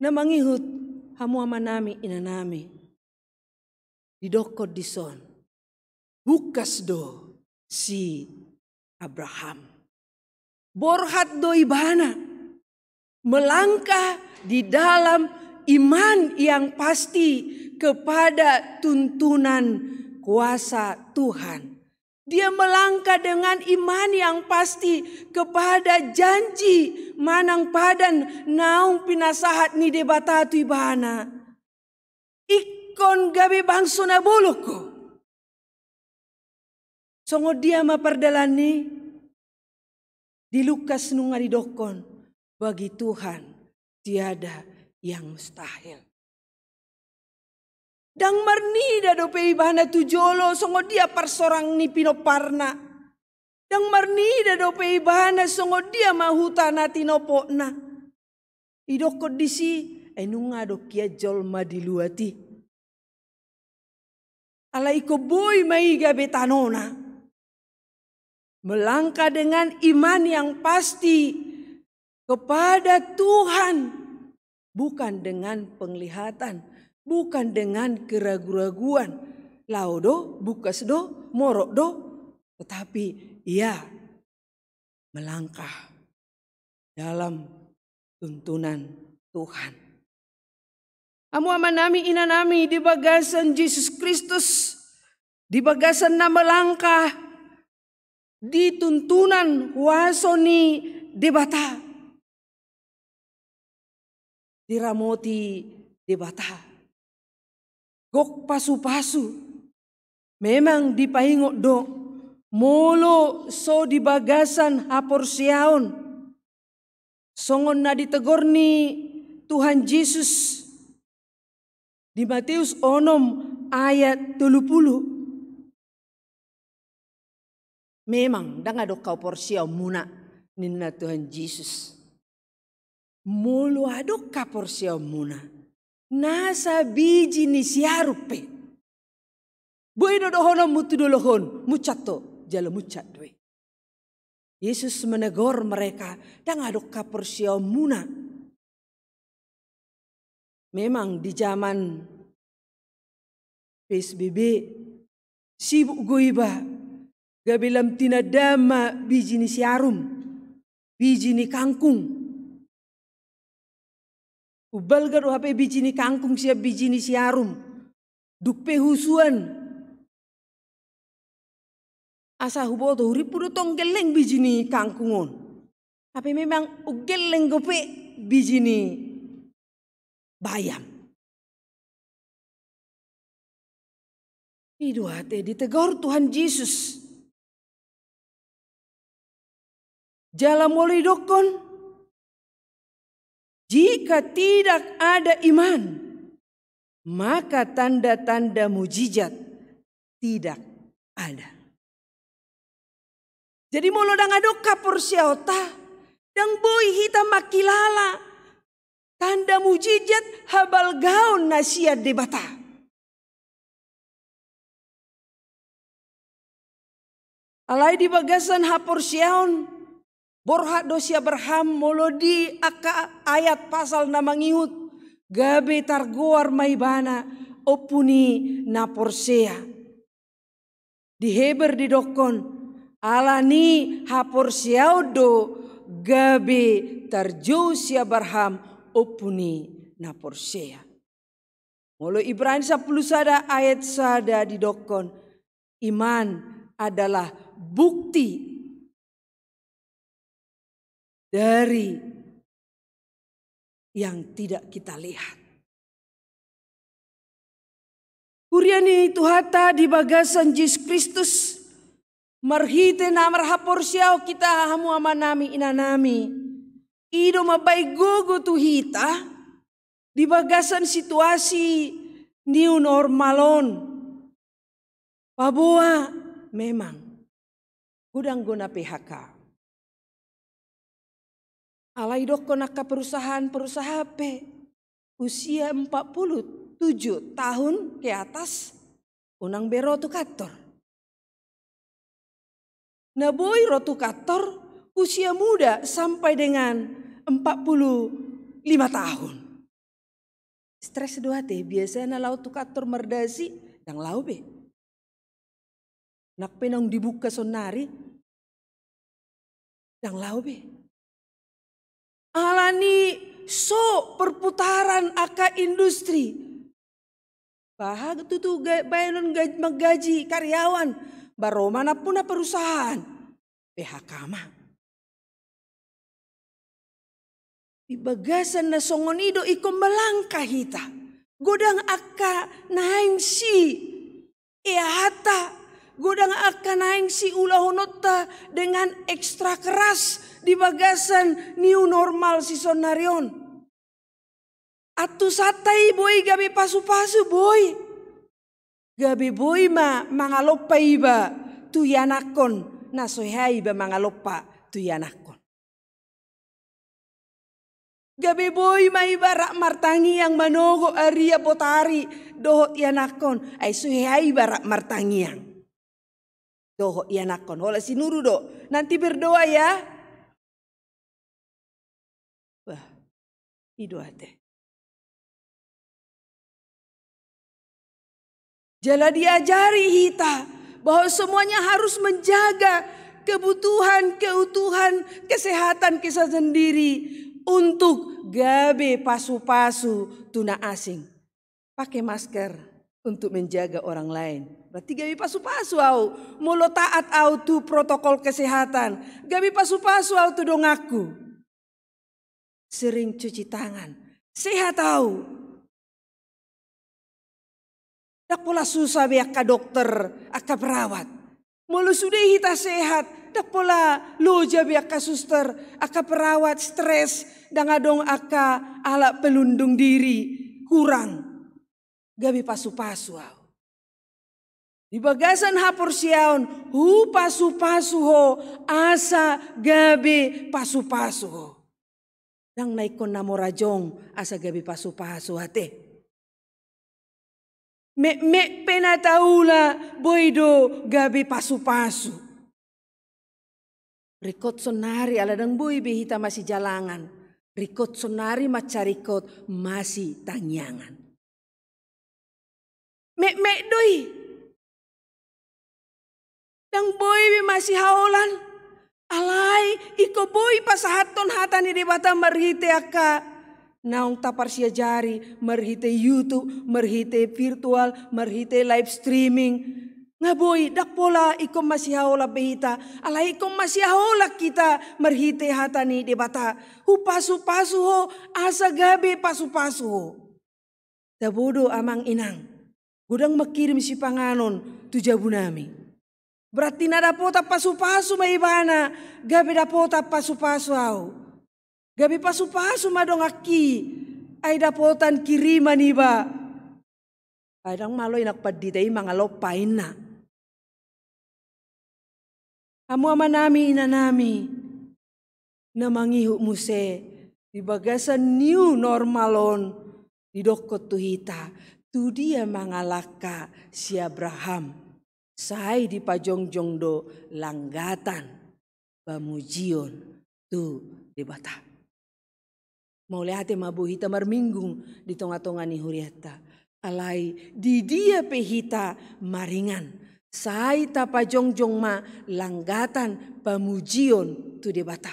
Na mangihut, hamu amanami, inanami, didokkon dison, bungkas do si Abraham. Borhat do ibana melangkah di dalam iman yang pasti kepada tuntunan kuasa Tuhan. Dia melangkah dengan iman yang pasti kepada janji manang padan naung pinasahat ni Debata tu ibana. Ingkon gabe bangso na bolon ho. Songon dia ma pardalanni? Di Lukas nunga didokkon, bagi Tuhan tiada yang mustahil. Ndang marnida dope ibana tu jolo songon dia parsorang ni pinomparna. Ndang marnida dope ibana songon dia ma huta na tinopotna. Didokkon disi, ai nunga adong hian jolma di luat i. Alai ingkon boi ma i gabe tanona. Melangkah dengan iman yang pasti kepada Tuhan, bukan dengan penglihatan, bukan dengan keragu-raguan. Laho do, bungkas do, morot do, tetapi ia melangkah dalam tuntunan Tuhan. Hamu amanami, inanami di bagasan Jesus Kristus, Di bagasan na melangkah di tuntunan huaso ni Debata, diramoti Debata. Gok pasu-pasu. Memang dipaingot do, molo so di bagasan haporseaon, songon na ditegor ni Tuhan Jesus di Mateus onom ayat tolu puluh. Memang ndang adong haporseaonmuna, ninna Tuhan Jesus. Molo adong haporseaonmuna, nasa biji ni siarum pe, boi do dohononmu tu dolok on, munsat ho, jala munsat do i. Yesus menegur mereka, ndang adong haporseaonmuna. Memang di zaman P S B B, sibuk do iba, gabe lam tinandaan ma biji ni siarum, biji ni kangkung. Umbalga do hape biji ni kangkung sian biji ni siarum. Dung pe husuan, asa huboto, hurimpudut on gelleng biji ni kangkung on. Hape memang unggelleng dope biji ni bayam. I do ate ditegor Tuhan Jesus. Jala molo didokkon, jika tidak ada iman, maka tanda-tanda mujizat tidak ada. Jadi molo ndang adong haporseaonta, ndang boi hita mangkilala tanda mujizat, habalgaon na sian Debata. Alai di bagasan haporseaon, borhat do si Abraham, molo di angka ayat pasal na mangihut, gabe targoar ma ibana ompu ni na porsea. Di Heber didokkon, ala ni haporseaon do gabe tarjou si Abraham ompu ni na porsea. Molo Ibrani sampulu sada ayat sada didokkon, iman adalah bukti dari yang tidak kita lihat. Huria ni Tuhanta di bagasan Jesus Kristus, marhite na marhaporseaon hita, hamu amanami, inanami, i do mambahen gogo tu hita di bagasan situasi new normal on. Paboa memang godang do na P H K. Alai didokkon angka perusahaan-perusahaan pe, usia empat puluh tujuh tahun ke atas, unang be ro tu kantor. Na boi ro tu kantor, usia muda sampai dengan empat puluh lima tahun. Stres do ate, biasana laho tu kantor mardasi, ndang laho be. Nang pe naung dibuka saonari, ndang laho be. Ala ni so perputaran angka industri. Baha tutu ga-, baenon gaj-, manggaji karyawan, ba ro ma nampuna perusahaan, P H K ma. Di bagasan na songon i do ingkon melangkah hita. Godang angka naeng sieaanta, godang angka naeng siulahononta dengan ekstra keras di bagasan new normal sisaonari on. Antusanta i boi gabe pasu-pasu, boi. Gabe boi ma mangalompa iba tu ianakhon, na so hea iba mangalompa tu ianakhon. Gabe boi ma iba rap martangiang manogot arian botari dohot ianakhon, ai so hea iba rap martangiang dohot ianakhon. Holan sinuru do, nanti berdoa ya. Bah, i do ate. Jala diajari hita bahwa semuanya harus menjaga kebutuhan, keutuhan, kesehatan kita sendiri untuk gabe pasu-pasu tu na asing. Pake masker, untuk menjaga orang lain. Berarti gabe pasu-pasu au. Molo taat au tu protokol kesehatan, gabe pasu-pasu au tu donganku. Sering cuci tangan. Sehat au. Ndang pola susah be angka dokter, angka perawat. Molo sude hita sehat, ndang pola loja be angka suster, angka perawat, stres, ndang adong angka alat pelindung diri, kurang. Gabe pasu-pasu au. Di bagasan haporseaon, hupasu-pasu ho asa gabe pasu-pasu ho. Ndang na ingkon na mora jongjong asa gabe pasu-pasu ate. Metmet pe na taula boi do gabe pasu-pasu. Ringkot saonari ala ndang boi be hita masijalangan. Ringkot saonari mansai ringkot masitangiangan. Metmet do i. Ndang boi be masihaolan. Alai ingkon boi pasahathon hata ni Debata marhite angka naung taparsiajari, marhite YouTube, marhite virtual, marhite live streaming. Nga boi, ndang pola ingkon masihaolan be hita. Alai ingkon masihaolan hita marhite hata ni Debata. Hupasu-pasu ho asa gabe pasu-pasu ho. Tabo do amang inang, godang mangkirim sipanganon tu jabunami. Berarti na dapotan pasu-pasu ma ibana, gabe dapotan pasu-pasu au. Gabe pasu-pasu ma donganki, ai dapotan kiriman iba. Ai ndang malo inang pandita i mangalompa inna. Hamu amanami inanami, na mangihut muse di bagasan new normal on, didokkon tu hita, tu dia mangalangka si Abraham, sai dipajongjong do langgatan pamujion tu Debata. Mauliate ma boi hita marminggu di tonga-tonga ni hurianta. Alai di dia pe hita maringan, sai tapajongjong ma langgatan pamujion tu Debata.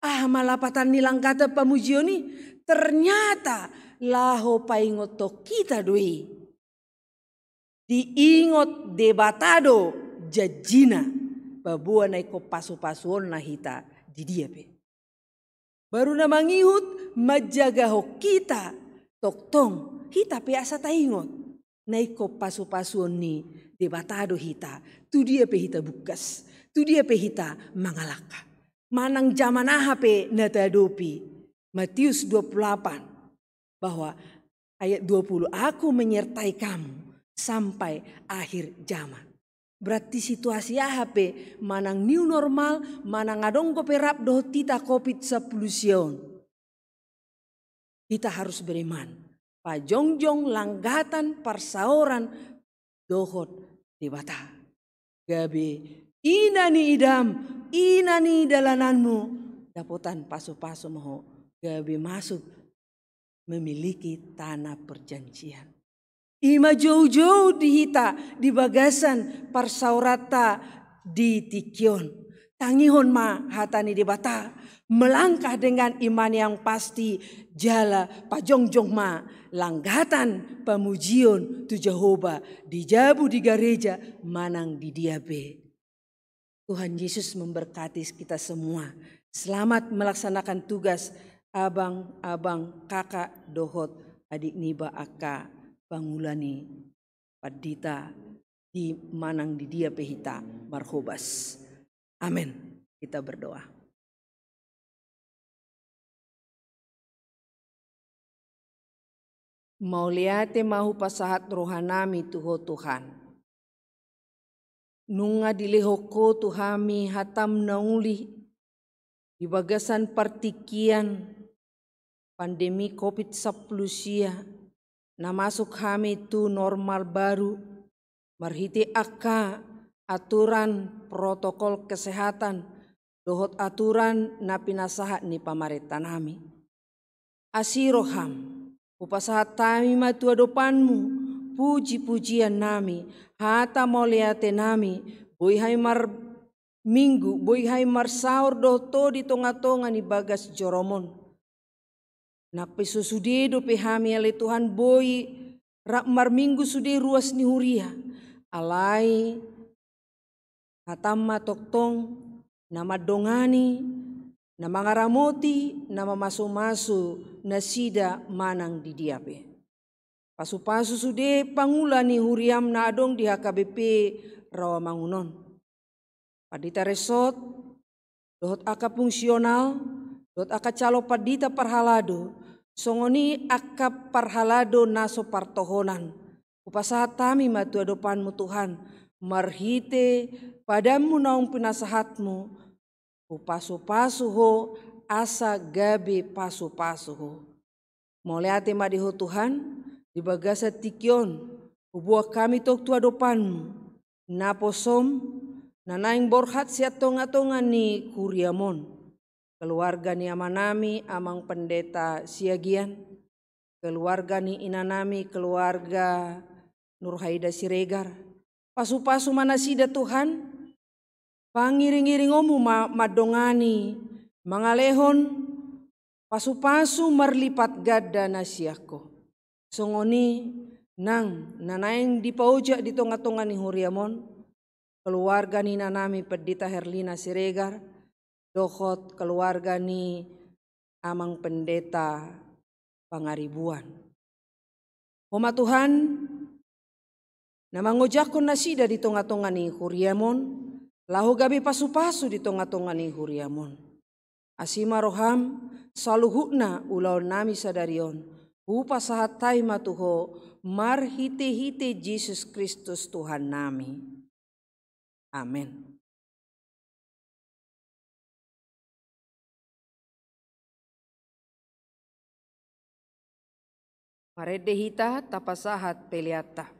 Aha ma lapatan ni langgatan pamujion i? Ternyata laho paingothon hita do i. Diingot Debata do janjina, paboa na ingkon pasu-pasuonna hita di dia pe. Baru na mangihut manjagahon hita, tongtong hita pe asa taingot. Na ingkon pasu-pasuon ni Debata do hita, tu dia pe hita bungkas, tu dia pe hita mangalangka. Manang jaman aha pe na tahadopi, Matius dua puluh delapan, bahwa ayat dua puluh, "Aku menyertai kamu sampai akhir zaman." Berarti situasi aha pe, manang new normal, manang adong dope rap dohot hita covid sampulu sia on, hita harus beriman, pajongjong langgatan parsaoran dohot Debata. Gabe ina ni idam, ina ni dalananmu, dapotan pasu-pasu ma ho, gabe masuk memiliki tanah perjanjian. I ma joujou di hita di bagasan parsaoranta di tingki on. Tangihon ma hata ni Debata, melangkah dengan iman yang pasti, jala pajongjong ma langgatan pamujion tu Jahowa di jabu di gareja manang di dia pe. Tuhan Yesus memberkati kita semua. Selamat melaksanakan tugas abang-abang, kakak dohot adik niba angka pangula ni pandita di manang di dia pe hita marhobas. Amen. Kita berdoa. Mauliate ma hupasahat rohanami tu Ho Tuhan. Nunga dilehon Ho tu hami hataM na uli di bagasan partingkian pandemi covid sampulu sia, na masuk hami tu normal baru, marhite angka aturan protokol kesehatan dohot aturan na pinasahat ni pamarentanami. Asi rohaM, hupasahat hami ma tu adopanMu puji-pujiannami, hata mauliatenami, boi hami marminggu, boi hami marsaor dohot Ho di tonga-tonga ni bagas joroM on. Nang pe so sude dope hami ale Tuhan boi rap marminggu sude ruas ni huria, alai hatam ma tongtong na mandongani, na mangaramoti, na mamasumasu nasida manang di dia pe. Pasupasu sude pangula ni huriam na adong di H K B P Rawamangun on. Pandita resort, dohot angka fungsional, dohot angka calon pandita parhalado, songon i angka parhalado na so partohonan. Hupasahat hami ma tu adopanmu Tuhan, marhite padanmu naung pinasahatmu, hupasupasu ho asa gabe pasupasu ho. Mauliate ma di ho Tuhan, di bagasan tingki on, huboan hami tong tu adopanmu, naposom, na naeng borhat sian tongatonga ni huriam on. Keluarga ni amanami, Amang Pendeta Siagian, keluarga ni inanami, keluarga Nurhaida Siregar. Pasupasu ma nasida Tuhan, pangiringiringonmu ma mandongani, mangalehon pasupasu marlipat ganda na sian ho. Songon i nang na naeng dipaojak di tongatonga ni huriam on, keluarga ni inanami Pendeta Herlina Siregar, dohot keluarga ni Amang Pendeta Pangaribuan. Ho ma Tuhan, na mangojakhon nasida di tongatonga ni huriam on, laho gabe pasupasu di tongatonga ni huriam on. Asi ma roham, saluhutna ulaonnami sadari on, hupasahat hami ma tu ho, marhitehite Jesus Kristus Tuhannami. Amen. Marende hita, tapasahat peleanta.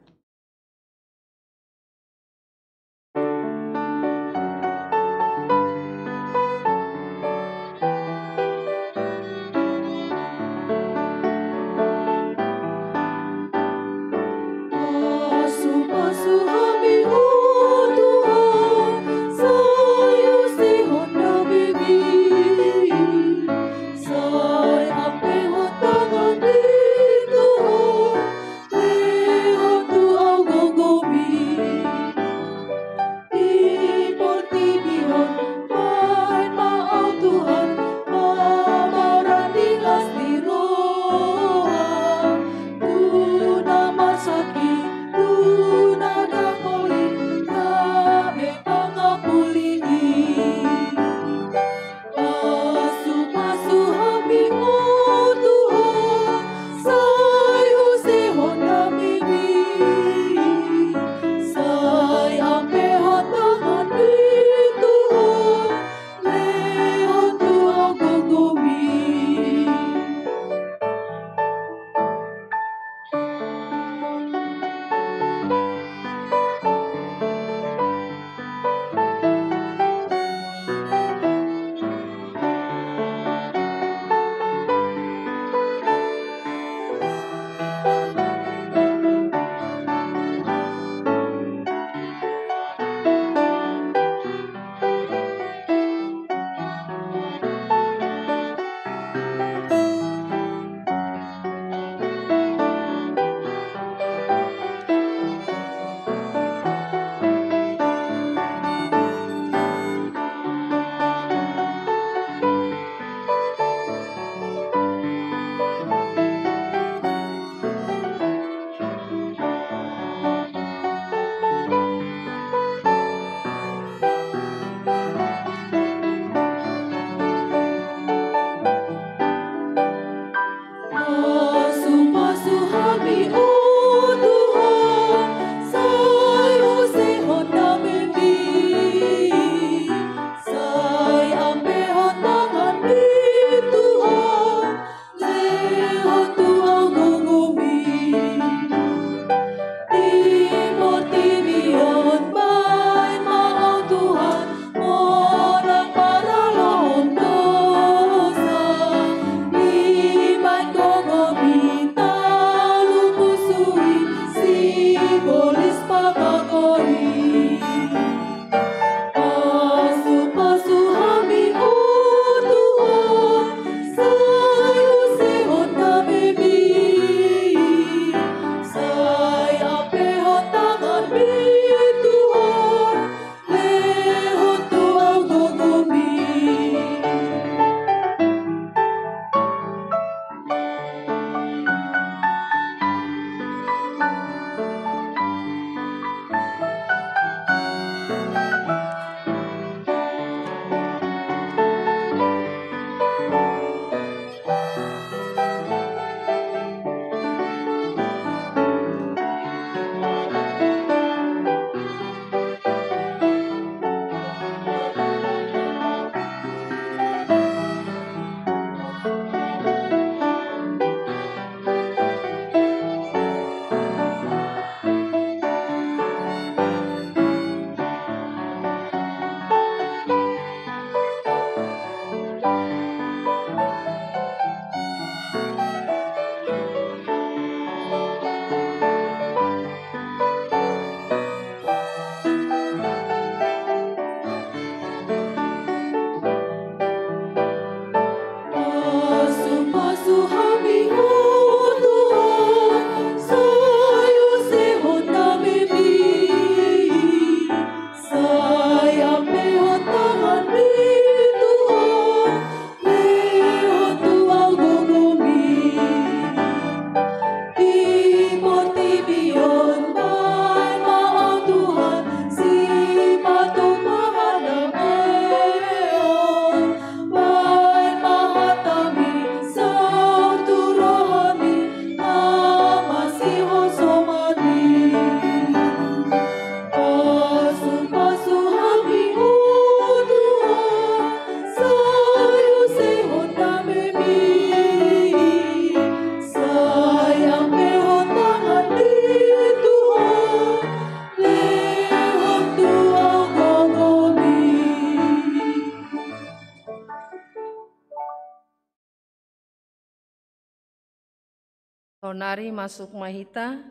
Saonari masuk ma hita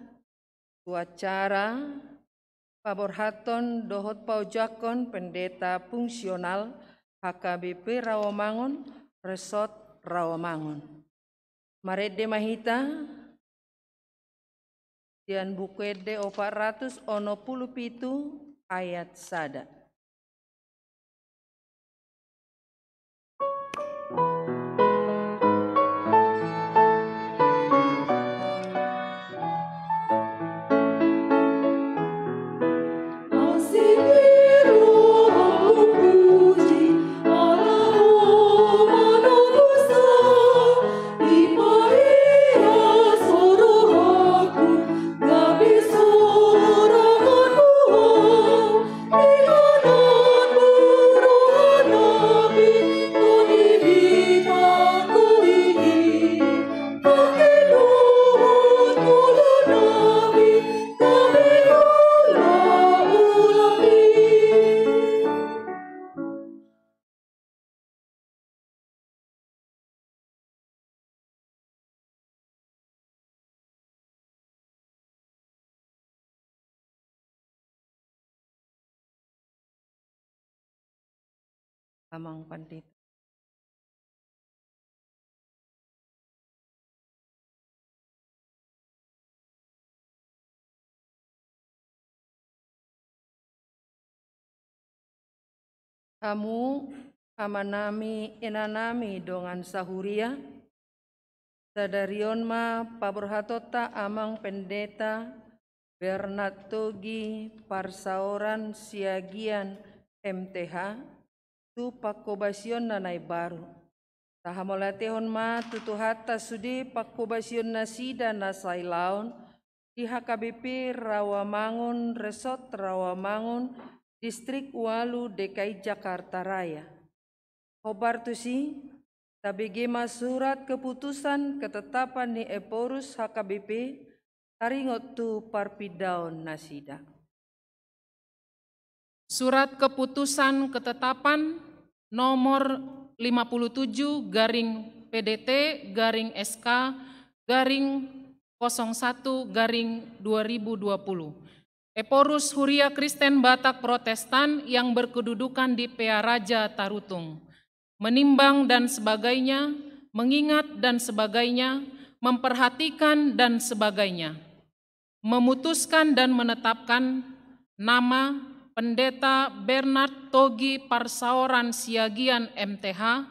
tu acara paborhathon dohot paojakhon pendeta fungsional H K B P Rawamangun, Resort Rawamangun. Marende ma hita sian Buku Ende opat ratus onom pulu pitu ayat sada. Amang Pandita. Hamu amanami, inanami dongan sahuria, sadari on ma paborhatonta Amang Pendeta Bernard Togi Parsaoran Siagian M T H tu panghobasionna na imbaru. Tahamauliatehon ma tu Tuhanta sude panghobasion nasida na sailaon di H K B P Rawamangun, Resort Rawamangun, Distrik Ualu, D K I Jakarta Raya. Hombar tusi, tabege ma surat keputusan ketetapan ni Ephorus H K B P taringot tu parpindaon nasida. Surat keputusan ketetapan nomor lima puluh tujuh garing P D T garing S K garing kosong satu garing dua ribu dua puluh. Ephorus Huria Kristen Batak Protestan yang berkedudukan di Pearaja Tarutung. Menimbang dan sebagainya, mengingat dan sebagainya, memperhatikan dan sebagainya. Memutuskan dan menetapkan nama Pendeta Bernard Togi Parsaoran Siagian M T H,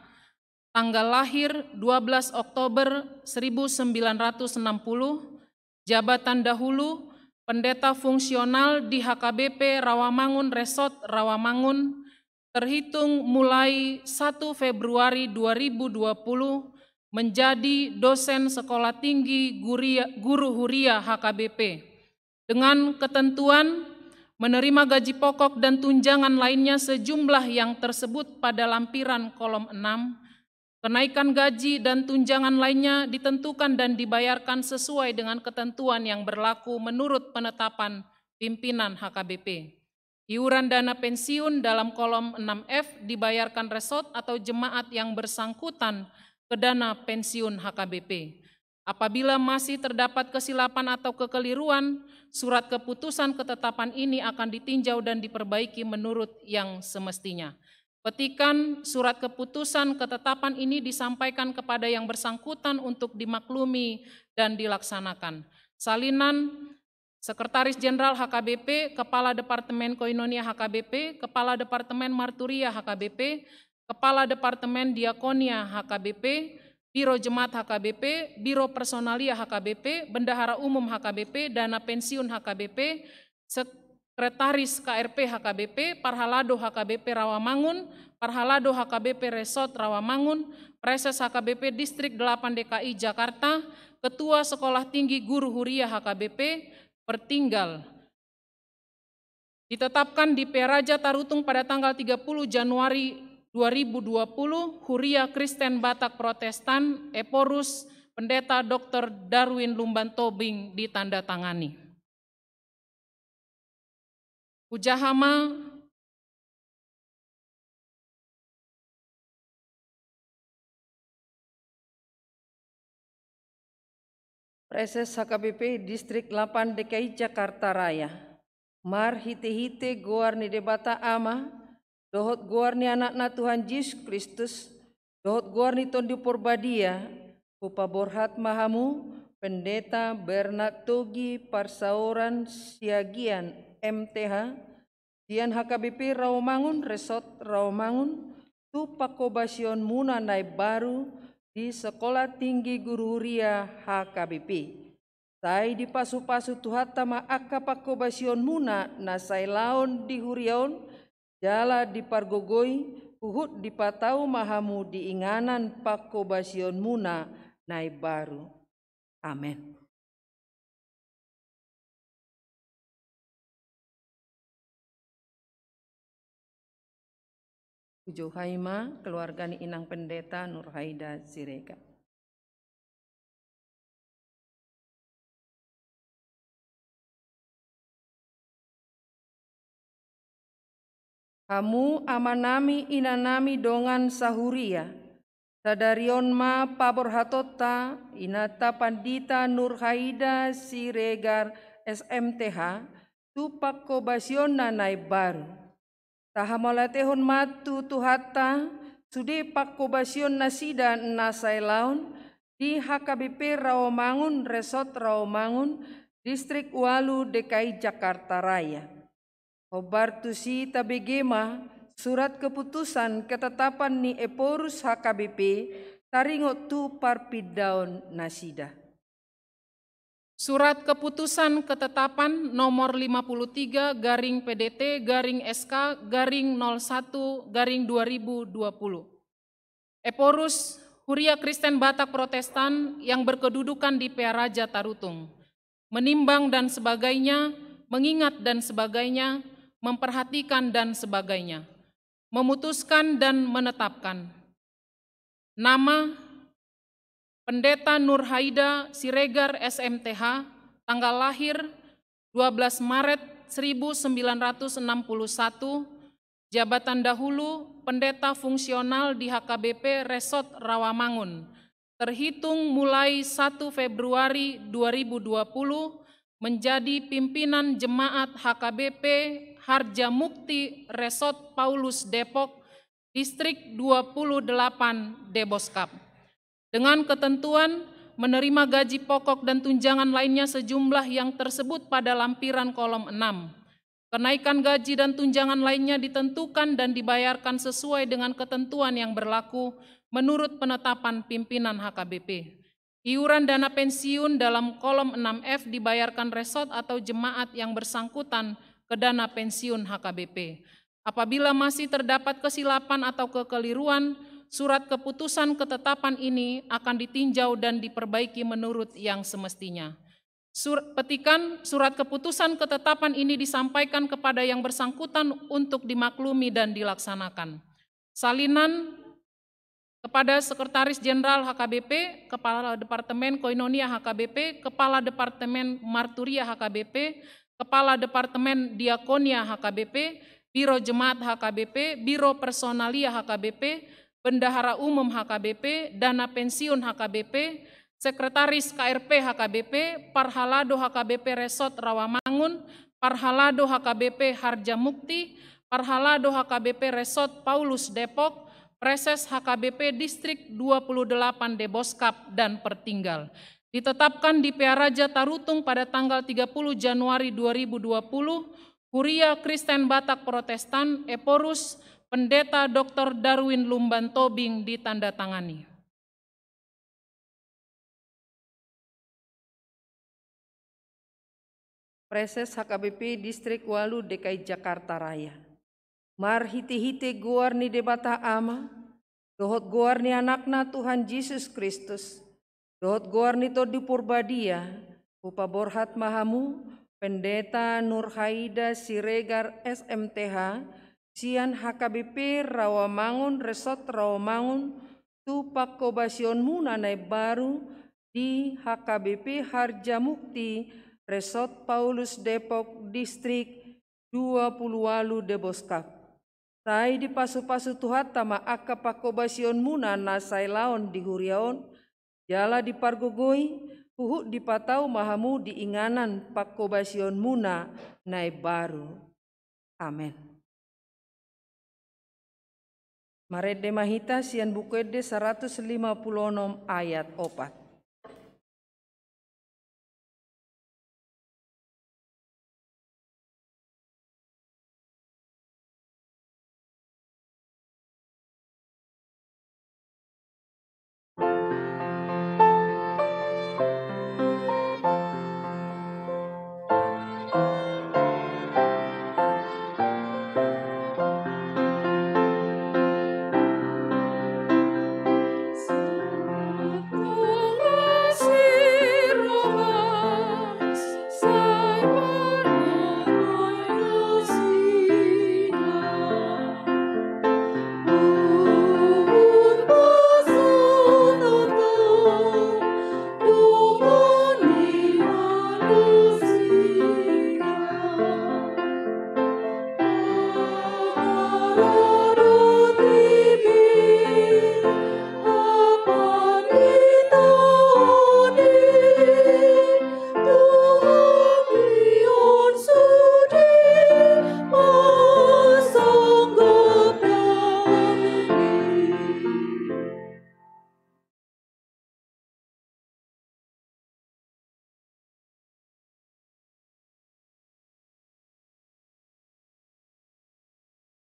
tanggal lahir dua belas Oktober seribu sembilan ratus enam puluh, jabatan dahulu Pendeta Fungsional di H K B P Rawamangun Resort Rawamangun, terhitung mulai satu Februari dua ribu dua puluh, menjadi dosen Sekolah Tinggi Guria-, Guru Huria H K B P, dengan ketentuan menerima gaji pokok dan tunjangan lainnya sejumlah yang tersebut pada lampiran kolom enam. Kenaikan gaji dan tunjangan lainnya ditentukan dan dibayarkan sesuai dengan ketentuan yang berlaku menurut penetapan pimpinan H K B P. Iuran dana pensiun dalam kolom enam F dibayarkan resort atau jemaat yang bersangkutan ke dana pensiun H K B P. Apabila masih terdapat kesilapan atau kekeliruan, surat keputusan ketetapan ini akan ditinjau dan diperbaiki menurut yang semestinya. Petikan surat keputusan ketetapan ini disampaikan kepada yang bersangkutan untuk dimaklumi dan dilaksanakan. Salinan, Sekretaris Jenderal H K B P, Kepala Departemen Koinonia H K B P, Kepala Departemen Marturia H K B P, Kepala Departemen Diakonia H K B P, Biro Jemaat H K B P, Biro Personalia H K B P, Bendahara Umum H K B P, Dana Pensiun H K B P, Sekretaris K R P H K B P, Parhalado H K B P Rawamangun, Parhalado H K B P Resort Rawamangun, Preses H K B P Distrik delapan D K I Jakarta, Ketua Sekolah Tinggi Guru Huria H K B P, Pertinggal. Ditetapkan di Pearaja Tarutung pada tanggal tiga puluh Januari dua ribu dua puluh, Huria Kristen Batak Protestan, Ephorus, Pendeta Doktor Darwin Lumban Tobing, ditandatangani. Hujaha ma. Praeses H K B P Distrik lapan D K I Jakarta Raya. Marhitehite goar ni Debata Ama, dohot goar ni Anakna Tuhan Jesus Kristus, dohot goar ni Tondi Porbadia, hupaborhat ma hamu Pendeta Bernard Togi Parsaoran Siagian M Th, sian H K B P Rawamangun, Resort Rawamangun, tu pangkobasionmuna na imbaru di Sekolah Tinggi Guru Huria H K B P. Sai dipasupasu Tuhanta ma angka pangkobasionmuna na sailaon di huria on, jala dipargogoi, huhut dipatau ma hamu di inganan pangkobasionmuna na imbaru. Amen. Hujouhai ma keluarga ni Inang Pendeta Nurhaida Siregar. Hamu amanami, inanami, dongan sahuria, sadari on ma paborhatonta Inanta Pandita Nurhaida Siregar S M Th tu pangkobasionna na imbaru. Tahamauliatehon ma tu Tuhanta sude pangkobasion nasida na sailaon di H K B P Rawamangun, Resort Rawamangun, Distrik ualu D K I Jakarta Raya. Hombar tusi tabege ma surat keputusan ketetapan ni Ephorus H K B P taringot tu parpindaon nasida. Surat keputusan ketetapan nomor lima puluh tiga garing P D T garing S K garing nol satu garing dua ribu dua puluh. Ephorus, Huria Kristen Batak Protestan yang berkedudukan di Pearaja Tarutung, menimbang dan sebagainya, mengingat dan sebagainya, memperhatikan dan sebagainya, memutuskan dan menetapkan. Nama, Pendeta Nurhaida Siregar S M Th, tanggal lahir dua belas Maret seribu sembilan ratus enam puluh satu, jabatan dahulu Pendeta Fungsional di H K B P Resort Rawamangun, terhitung mulai satu Februari dua ribu dua puluh, menjadi pimpinan Jemaat H K B P Harjamukti Resort Paulus Depok, Distrik dua puluh delapan Deboskap. Dengan ketentuan menerima gaji pokok dan tunjangan lainnya sejumlah yang tersebut pada lampiran kolom enam. Kenaikan gaji dan tunjangan lainnya ditentukan dan dibayarkan sesuai dengan ketentuan yang berlaku menurut penetapan pimpinan H K B P. Iuran dana pensiun dalam kolom enam F dibayarkan resort atau jemaat yang bersangkutan ke dana pensiun H K B P. Apabila masih terdapat kesilapan atau kekeliruan, surat keputusan ketetapan ini akan ditinjau dan diperbaiki menurut yang semestinya. Sur-, petikan, surat keputusan ketetapan ini disampaikan kepada yang bersangkutan untuk dimaklumi dan dilaksanakan. Salinan kepada Sekretaris Jenderal H K B P, Kepala Departemen Koinonia H K B P, Kepala Departemen Marturia H K B P, Kepala Departemen Diakonia H K B P, Biro Jemaat H K B P, Biro Personalia H K B P, Bendahara Umum H K B P, Dana Pensiun H K B P, Sekretaris K R P H K B P, Parhalado H K B P Resort Rawamangun, Parhalado H K B P Harjamukti, Parhalado H K B P Resort Paulus Depok, Praeses H K B P Distrik dua puluh delapan Deboskap dan Pertinggal. Ditetapkan di Pearaja Tarutung pada tanggal tiga puluh Januari dua ribu dua puluh, Huria Kristen Batak Protestan, Ephorus, Pendeta Doktor Darwin Lumban Tobing ditandatangani. Praeses H K B P Distrik ualu D K I Jakarta Raya. Marhitehite goar ni Debata Ama, dohot goar ni Anakna Tuhan Jesus Kristus, dohot goar ni Tondi Porbadia, hupaborhat ma hamu Pendeta Nurhaida Siregar S M Th, sian H K B P Rawamangun Resort Rawamangun, tu pangkobasionmuna na imbaru di H K B P Harjamukti Resort Paulus Depok Distrik dua puluh ualu Deboskap. Sai dipasupasu Tuhanta ma angka pangkobasionmuna na sailaon di huria on, jala dipargogoi, huhut dipatau ma hamu di inganan panghobasionmuna na imbaru. Amen. Marende ma hita sian Buku Ende saratus lima pulu onom ayat opat.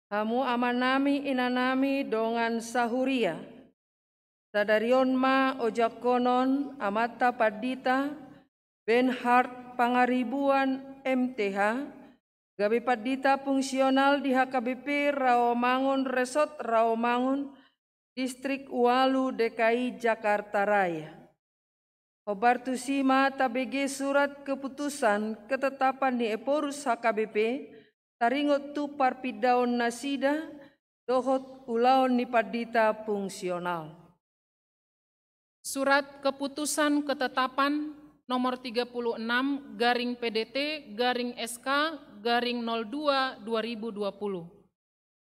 Hamu amanami, inanami, dongan sahuria. Sadari on ma ojakhonon amanta pandita Bernhard Pangaribuan M T H, gabe pandita fungsional di H K B P Rawamangun, Resort Rawamangun, Distrik ualu D K I Jakarta Raya. Hombar tusi ma tabege surat keputusan ketetapan ni Ephorus H K B P, taringot tu parpindaon nasida, dohot ulaon ni pandita fungsional. Surat Keputusan Ketetapan nomor tiga puluh enam garing P D T garing S K garing nol dua dua ribu dua puluh.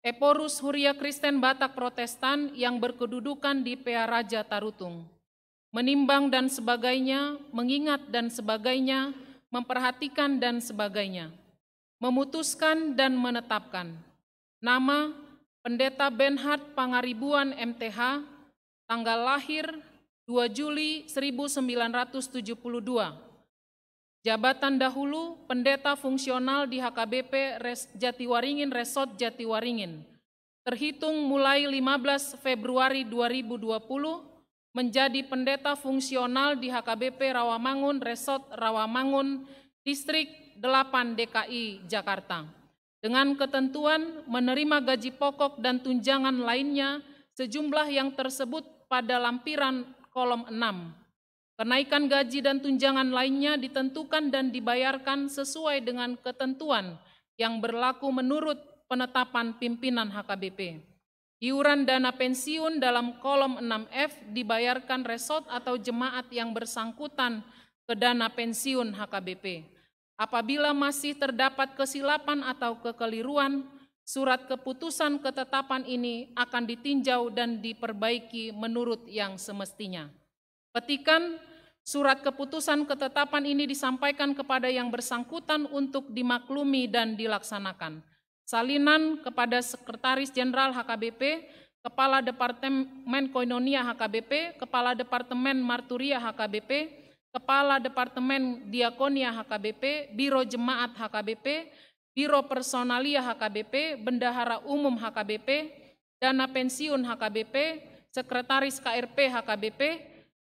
Ephorus Huria Kristen Batak Protestan yang berkedudukan di Pearaja Tarutung. Menimbang dan sebagainya, mengingat dan sebagainya, memperhatikan dan sebagainya. Memutuskan dan menetapkan. Nama, Pendeta Bernhard Pangaribuan M T H, tanggal lahir dua Juli seribu sembilan ratus tujuh puluh dua. Jabatan dahulu, Pendeta Fungsional di H K B P Res-, Jatiwaringin, Resort Jatiwaringin. Terhitung mulai lima belas Februari dua ribu dua puluh, menjadi Pendeta Fungsional di H K B P Rawamangun, Resort Rawamangun, Distrik delapan D K I Jakarta. Dengan ketentuan menerima gaji pokok dan tunjangan lainnya sejumlah yang tersebut pada lampiran kolom enam. Kenaikan gaji dan tunjangan lainnya ditentukan dan dibayarkan sesuai dengan ketentuan yang berlaku menurut penetapan pimpinan H K B P. Iuran dana pensiun dalam kolom enam F dibayarkan resort atau jemaat yang bersangkutan ke dana pensiun H K B P. Apabila masih terdapat kesilapan atau kekeliruan, surat keputusan ketetapan ini akan ditinjau dan diperbaiki menurut yang semestinya. Petikan, surat keputusan ketetapan ini disampaikan kepada yang bersangkutan untuk dimaklumi dan dilaksanakan. Salinan, kepada Sekretaris Jenderal H K B P, Kepala Departemen Koinonia H K B P, Kepala Departemen Marturia H K B P, Kepala Departemen Diakonia H K B P, Biro Jemaat H K B P, Biro Personalia H K B P, Bendahara Umum H K B P, Dana Pensiun H K B P, Sekretaris K R P H K B P,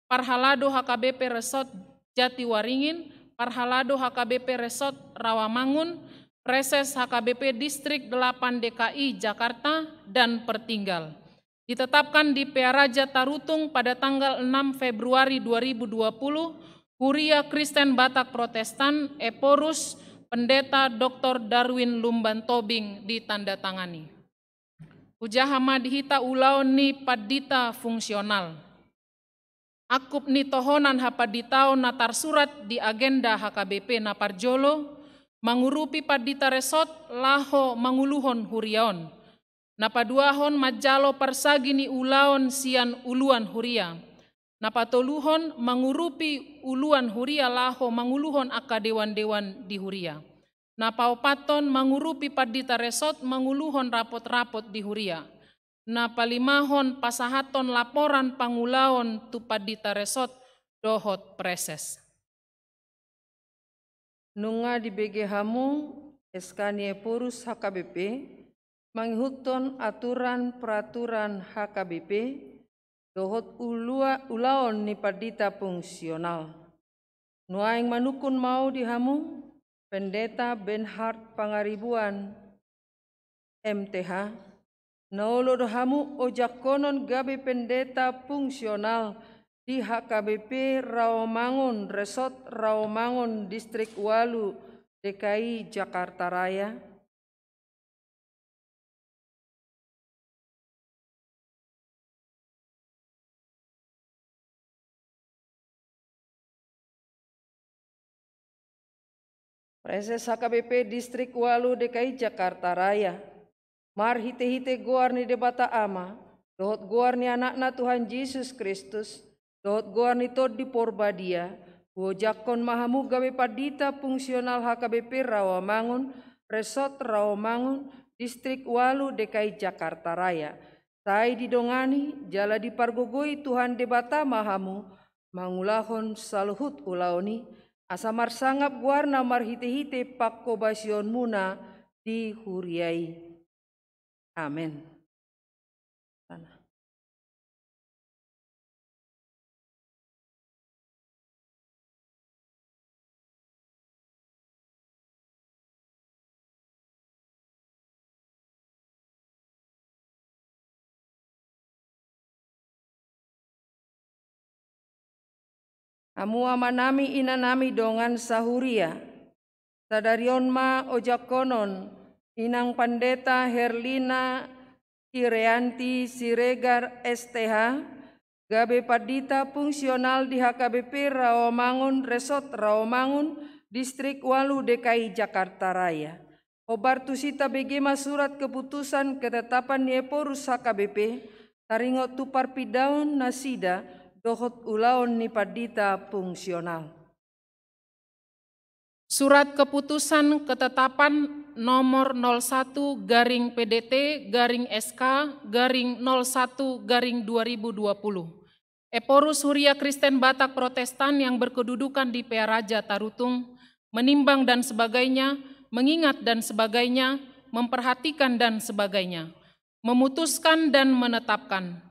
Parhalado H K B P Resort Jatiwaringin, Parhalado H K B P Resort Rawamangun, Preses H K B P Distrik delapan D K I Jakarta, dan Pertinggal. Ditetapkan di Pearaja Tarutung pada tanggal enam Februari dua ribu dua puluh, Huria Kristen Batak Protestan, Ephorus, Pendeta Doktor Darwin Lumban Tobing, ditandatangani. Hujaha ma di hita ulaon ni pandita fungsional. Angkup ni tohonan hapanditaon na tarsurat di agenda H K B P na parjolo, mangurupi pandita resort laho manguluhon huria on. Na paduahon manjalo parsagi ni ulaon sian uluan huria. Na patoluhon mangurupi uluan huria laho manguluhon angka dewan-dewan di huria. Na paopathon mangurupi pandita resort manguluhon rapot-rapot di huria. Na palimahon pasahathon laporan pangulaon tu pandita resort dohot preses. Nunga dibege hamu S K ni Ephorus H K B P, mangihuthon aturan peraturan H K B P, dohot ulua-, ulaon ni pandita fungsional. Nuaeng manungkun ma au di hamu, Pendeta Bernhard Pangaribuan, M T H, na olo do hamu ojakkonon gabe pendeta fungsional di H K B P Rawamangun, Resort Rawamangun, Distrik Walu, D K I Jakarta Raya? Preses H K B P Distrik Walu D K I Jakarta Raya, marhite-hite goar ni Debata Ama, dohot goar ni Anakna Tuhan Jesus Kristus, dohot goar ni Tondi Porbadia, huojakhon ma hamu gabe pandita fungsional H K B P Rawamangun, Resort Rawamangun, Distrik Walu D K I Jakarta Raya. Sai didongani jala dipargogoi Tuhan Debata ma hamu, mangulahon saluhut ulaon i, asa marsangap goarna marhite-hite panghobasionmuna di huria i. Amen. Hamu amanami, inanami, dongan sahuria. Sadari on ma ojakkonon Inang Pandeta Herlina Irianti Siregar S T H, gabe pandita fungsional di H K B P Rawamangun, Resort Rawamangun, Distrik Walu D K I Jakarta Raya. Hombar tusi tabege ma surat keputusan ketetapan ni Ephorus H K B P, taringot tu parpindaon nasida dohot ulaon ni pandita fungsional. Surat keputusan ketetapan nomor nol satu garing P D T garing S K garing nol satu garing dua ribu dua puluh. Ephorus Huria Kristen Batak Protestan yang berkedudukan di Pearaja Tarutung, menimbang dan sebagainya, mengingat dan sebagainya, memperhatikan dan sebagainya, memutuskan dan menetapkan.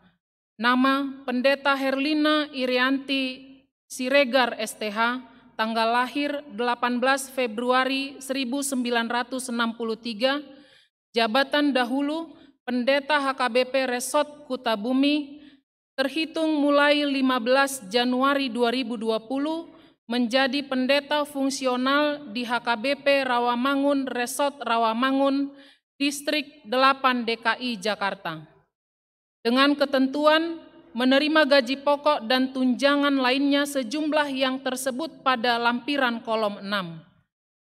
Nama, Pendeta Herlina Irianti Siregar S T H, tanggal lahir delapan belas Februari seribu sembilan ratus enam puluh tiga, jabatan dahulu, Pendeta H K B P Resort Kutabumi, terhitung mulai lima belas Januari dua ribu dua puluh, menjadi pendeta fungsional di H K B P Rawamangun, Resort Rawamangun, Distrik delapan D K I Jakarta. Dengan ketentuan menerima gaji pokok dan tunjangan lainnya sejumlah yang tersebut pada lampiran kolom enam.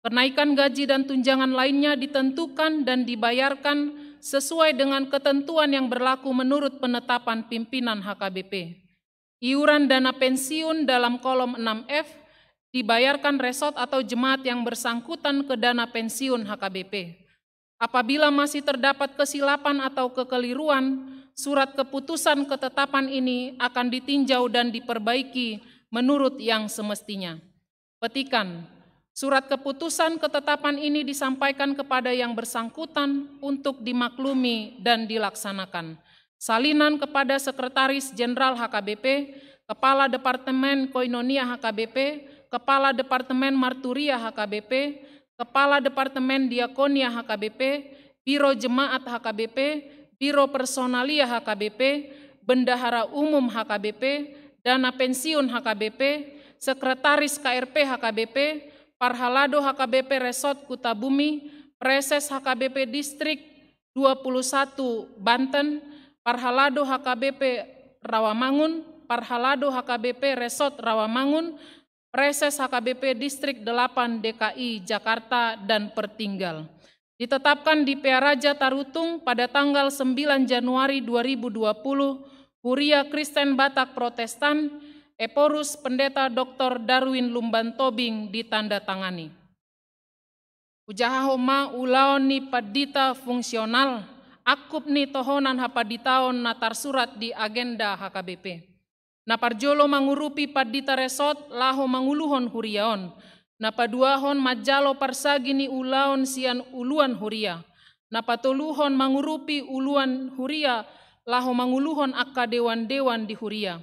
Kenaikan gaji dan tunjangan lainnya ditentukan dan dibayarkan sesuai dengan ketentuan yang berlaku menurut penetapan pimpinan H K B P. Iuran dana pensiun dalam kolom enam F dibayarkan resort atau jemaat yang bersangkutan ke dana pensiun H K B P. Apabila masih terdapat kesilapan atau kekeliruan, surat keputusan ketetapan ini akan ditinjau dan diperbaiki menurut yang semestinya. Petikan, surat keputusan ketetapan ini disampaikan kepada yang bersangkutan untuk dimaklumi dan dilaksanakan. Salinan kepada Sekretaris Jenderal H K B P, Kepala Departemen Koinonia H K B P, Kepala Departemen Marturia H K B P, Kepala Departemen Diakonia H K B P, Biro Jemaat H K B P, Biro Personalia H K B P, Bendahara Umum H K B P, Dana Pensiun H K B P, Sekretaris K R P H K B P, Parhalado H K B P Resort Kutabumi, Preses H K B P Distrik dua puluh satu Banten, Parhalado H K B P Rawamangun, Parhalado H K B P Resort Rawamangun, Preses H K B P Distrik delapan D K I Jakarta, dan Pertinggal. Ditetapkan di Pearaja Tarutung pada tanggal sembilan Januari dua ribu dua puluh, Huria Kristen Batak Protestan Ephorus Pendeta Doktor Darwin Lumban Tobing ditandatangani. Hujahahon ma ulaon ni pandita fungsional, angkup ni tohonan hapanditaon na tarsurat di agenda H K B P. Na parjolo mangurupi pandita resort laho manguluhon huria on. Na paduahon manjalo parsagi ni ulaon sian uluan huria. Na patoluhon mangurupi uluan huria laho manguluhon angka dewan-dewan di huria.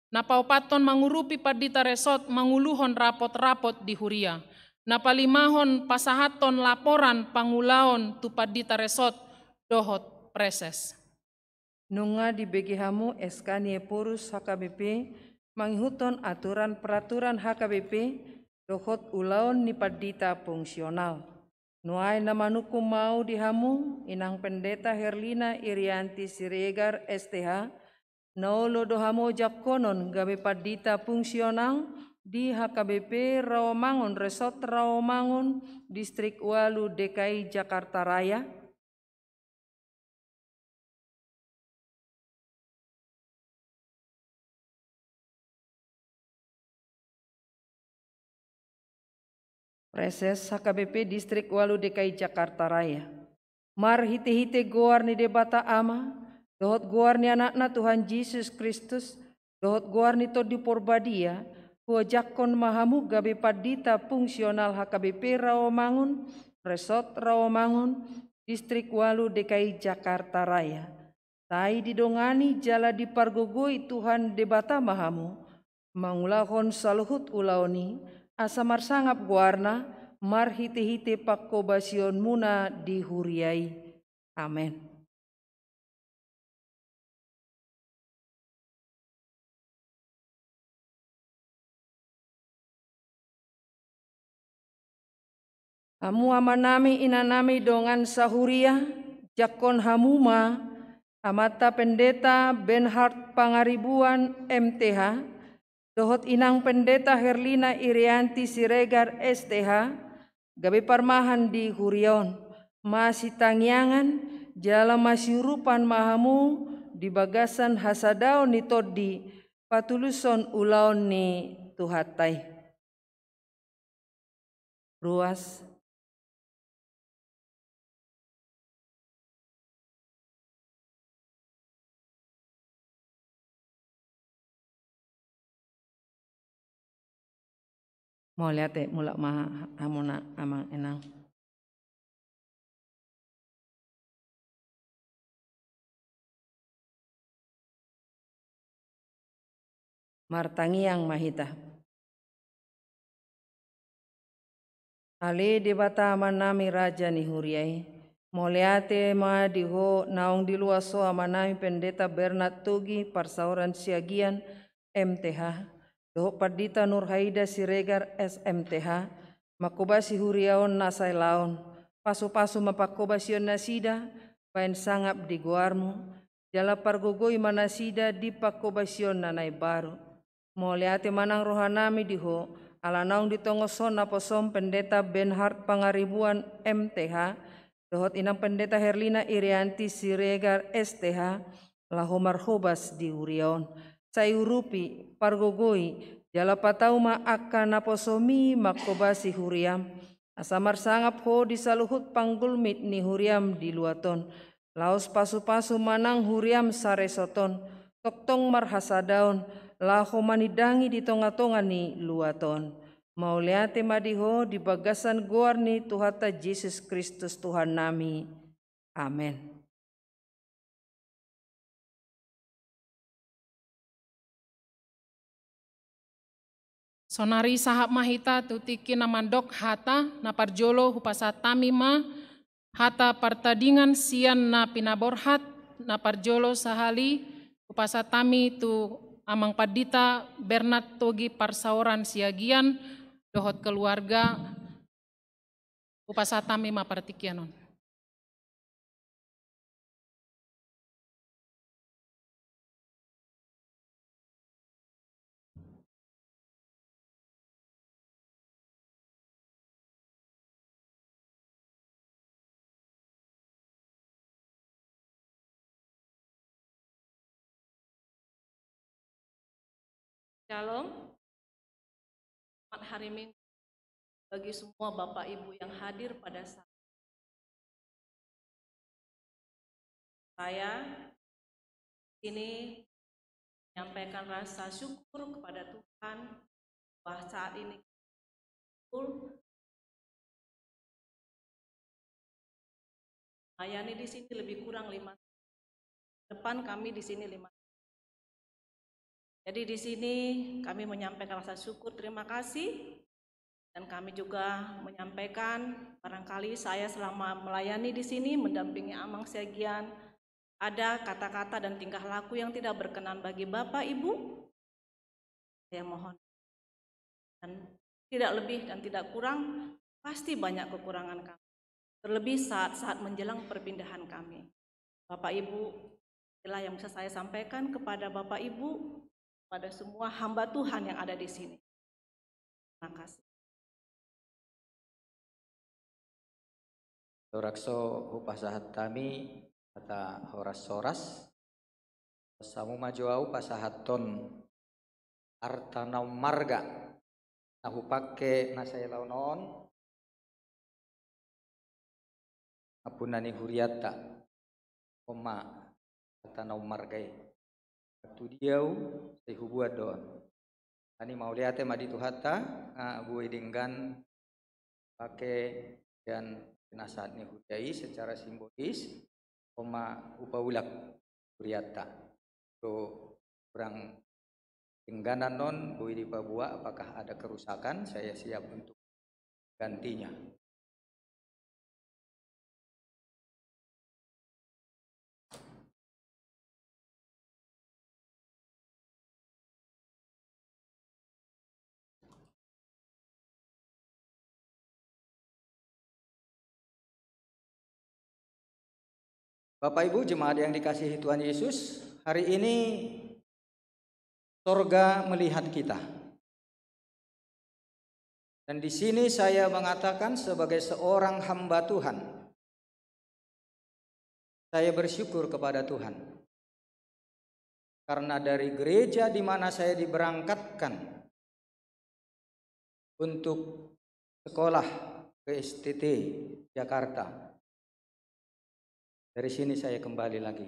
Na paopathon mangurupi pandita resort manguluhon rapot-rapot di huria. Na palimahon pasahathon laporan pangulaon tu pandita resort dohot preses. Nunga dibege hamu S K ni Ephorus H K B P mangihuthon aturan peraturan H K B P dohot ulaon ni pandita fungsional. Nuaeng na manungkun ma ahu di hamu, Inang Pendeta Herlina Irianti Siregar, S T H, na olo do hamu jangkonon gabe pandita fungsional di H K B P Rawamangun, Resort Rawamangun, Distrik Walu, D K I Jakarta Raya? Preses H K B P Distrik Walu D K I Jakarta Raya. Marhite-hite goar ni Debata Ama, dohot goar ni Anakna Tuhan Jesus Kristus, dohot goar ni Tondi Porbadia, huajakkon ma hamu gabe pandita fungsional H K B P Rawamangun, Resort Rawamangun, Distrik Walu D K I Jakarta Raya. Sai didongani jala dipargogoi Tuhan Debata ma hamu, mangulahon saluhut ulaon i, asa marsangap goarna, marhite-hite pangkobasionmuna di huria i. Amen. Hamu amanami, inanami, dongan sahuria, jangkon hamu ma Amanta Pendeta Bernhard Pangaribuan, M T H, dohot Inang Pendeta Herlina Irianti Siregar, S T H, gabe parmahan di huria on, masitangiangan jala masiurupan ma hamu di bagasan hasadaon ni Tondi, patuluson ulaon ni Tuhanta i. Ruas. Mauliate, mulak ma hamuna amang inang. Martangiang ma hita. Ale Debata Amanami, Raja ni huria i, mauliate ma di Ho naung diloas Ho amanami Pendeta Bernard Togi, Parsaoran Siagian, M T H, dohot Pandita Nurhaida Siregar, S M T H, mangkobasi huria on na sailaon. Pasupasu ma pangkobasion nasida baen sangap di goarmu, jala pargogoi ma nasida di pangkobasion na naeng baru. Mauliate ma nang rohanami di Ho, ala naung ditongoshon naposom Pendeta Bernhard Pangaribuan, M T H, dohot Inang Pendeta Herlina Irianti Siregar, S T H, laho marhobas di huria on. Sai urupi, pargogoi, jala patau ma angka naposomi mangkobasi huriam, asa marsangap Ho di saluhut panggulmit ni huriam di luat on. Laos pasupasu ma nang huriam saresort on, tongtong marhasadaon, laho manindangi di tongatonga ni luat on. Mauliate ma di Ho di bagasan goar ni Tuhanta Jesus Kristus Tuhannami. Amen. Sonari sahat ma hita tu tingki na mandok hata. Na parjolo hupasahat hami ma hata partadingan sian na pinaborhat. Na parjolo sahali hupasahat hami tu Amang Pandita Bernard Togi, Parsaoran Siagian, dohot keluarga. Hupasahat hami ma partingkian on. Shalom. Selamat hari Minggu bagi semua Bapak Ibu yang hadir pada saat saya ini menyampaikan rasa syukur kepada Tuhan bahwa saat ini melayani di sini lebih kurang lima depan kami di sini lima. Jadi di sini kami menyampaikan rasa syukur, terima kasih, dan kami juga menyampaikan barangkali saya selama melayani di sini mendampingi Amang Siagian ada kata-kata dan tingkah laku yang tidak berkenan bagi Bapak Ibu, saya mohon. Dan tidak lebih dan tidak kurang, pasti banyak kekurangan kami. Terlebih saat-saat menjelang perpindahan kami. Bapak Ibu, inilah yang bisa saya sampaikan kepada Bapak Ibu, pada semua hamba Tuhan yang ada di sini. Terima kasih. Sorang so hupasahat hami hata horas-horas. Samu ma jo au pasahathon arta na ummarga na hupangke na sailaon on, ampuna ni hurianta. On ma hata na ummarga i. Tu dia au sai hubuat do on. Ani mauliate ma di Tuhanta, nga boi denggan pake dan penasahat ni huria i secara simbolis, on ma hupaulak hurianta. Tu hurang dengganan on boi dipaboa, apakah ada kerusakan, saya siap untuk gantinya. Bapak Ibu jemaat yang dikasihi Tuhan Yesus, hari ini sorga melihat kita. Dan di sini saya mengatakan sebagai seorang hamba Tuhan, saya bersyukur kepada Tuhan. Karena dari gereja di mana saya diberangkatkan untuk sekolah ke S T T Jakarta, dari sini saya kembali lagi.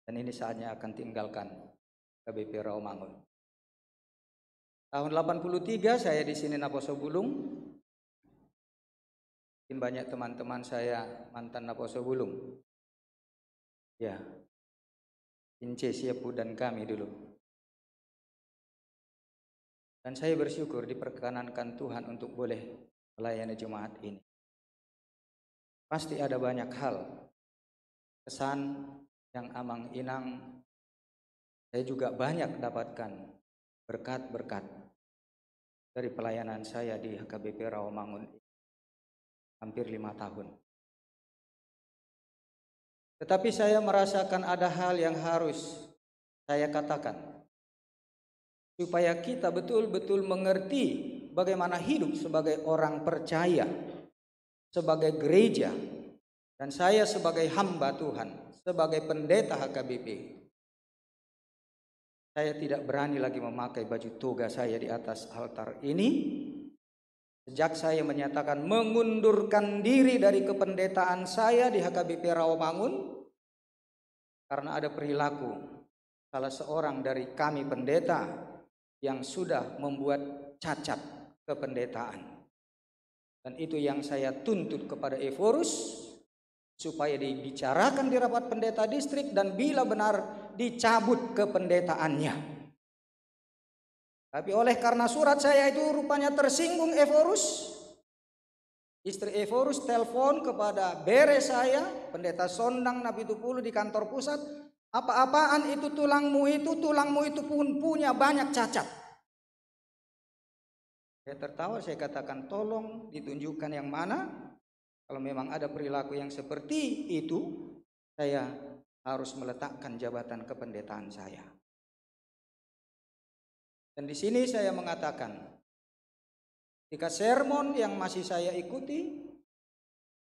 Dan ini saatnya akan tinggalkan H K B P Rawamangun. Tahun delapan puluh tiga saya di sini naposo bulung. Mungkin banyak teman-teman saya mantan naposo bulung. Ya. Ince siap dan kami dulu. Dan saya bersyukur diperkenankan Tuhan untuk boleh melayani jemaat ini. Pasti ada banyak hal, kesan yang Amang Inang, saya juga banyak dapatkan berkat-berkat dari pelayanan saya di H K B P Rawamangun hampir lima tahun. Tetapi saya merasakan ada hal yang harus saya katakan, supaya kita betul-betul mengerti bagaimana hidup sebagai orang percaya, sebagai gereja, dan saya sebagai hamba Tuhan, sebagai pendeta H K B P. Saya tidak berani lagi memakai baju toga saya di atas altar ini. Sejak saya menyatakan mengundurkan diri dari kependetaan saya di H K B P Rawamangun, karena ada perilaku salah seorang dari kami pendeta yang sudah membuat cacat kependetaan. Dan itu yang saya tuntut kepada Ephorus, supaya dibicarakan di rapat pendeta distrik dan bila benar dicabut kependetaannya. Tapi oleh karena surat saya itu rupanya tersinggung Ephorus, istri Ephorus telepon kepada bere saya, Pendeta Sondang Napitupulu di kantor pusat, "Apa-apaan itu tulangmu itu, tulangmu itu pun punya banyak cacat." Saya tertawa, saya katakan, "Tolong ditunjukkan yang mana. Kalau memang ada perilaku yang seperti itu, saya harus meletakkan jabatan kependetaan saya." Dan di sini saya mengatakan, ketika sermon yang masih saya ikuti,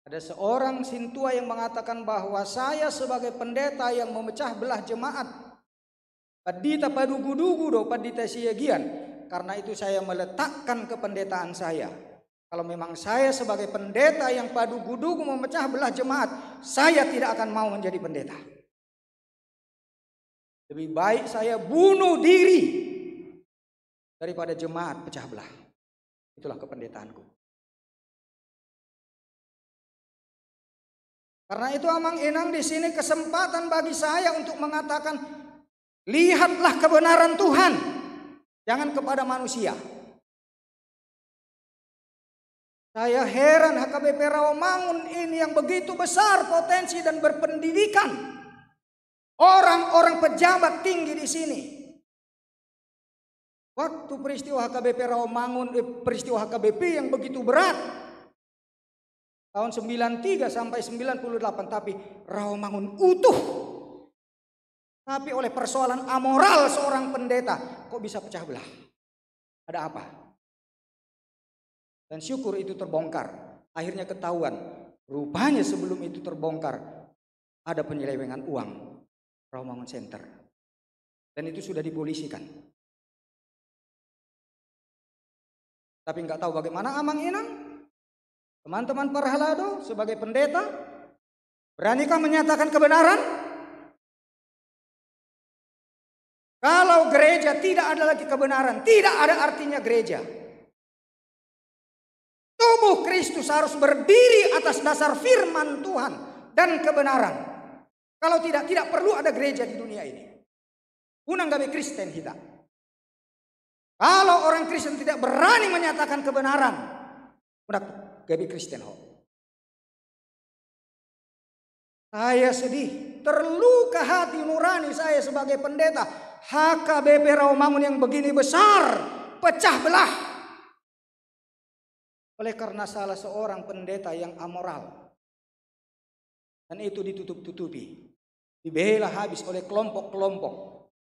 ada seorang sintua yang mengatakan bahwa saya sebagai pendeta yang memecah belah jemaat, Pandita padugu-dugu do, pandita Siagian. Karena itu saya meletakkan kependetaan saya. Kalau memang saya sebagai pendeta yang padugu-dugu memecah belah jemaat, saya tidak akan mau menjadi pendeta. Lebih baik saya bunuh diri daripada jemaat pecah belah. Itulah kependetaanku. Karena itu, Amang Inang, di sini kesempatan bagi saya untuk mengatakan, lihatlah kebenaran Tuhan, jangan kepada manusia. Saya heran, H K B P Rawamangun ini yang begitu besar potensi dan berpendidikan, orang-orang pejabat tinggi di sini. Waktu peristiwa H K B P Rawamangun, eh, peristiwa H K B P yang begitu berat, tahun sembilan tiga sampai sembilan puluh delapan, tapi Rawamangun utuh. Tapi oleh persoalan amoral seorang pendeta, kok bisa pecah belah? Ada apa? Dan syukur itu terbongkar. Akhirnya ketahuan. Rupanya sebelum itu terbongkar, ada penyelewengan uang Rawamangun Center. Dan itu sudah dipolisikan. Tapi nggak tahu bagaimana, Amang Inang, teman-teman parhalado, sebagai pendeta, beranikah menyatakan kebenaran? Kalau gereja tidak ada lagi kebenaran, tidak ada artinya gereja. Tubuh Kristus harus berdiri atas dasar firman Tuhan dan kebenaran. Kalau tidak, tidak perlu ada gereja di dunia ini. Unang gabe Kristen hita. Kalau orang Kristen tidak berani menyatakan kebenaran, unang gabe Kristen ho. Saya sedih, terluka hati nurani saya sebagai pendeta. H K B P Rawamangun yang begini besar, pecah belah oleh karena salah seorang pendeta yang amoral. Dan itu ditutup-tutupi, dibela habis oleh kelompok-kelompok,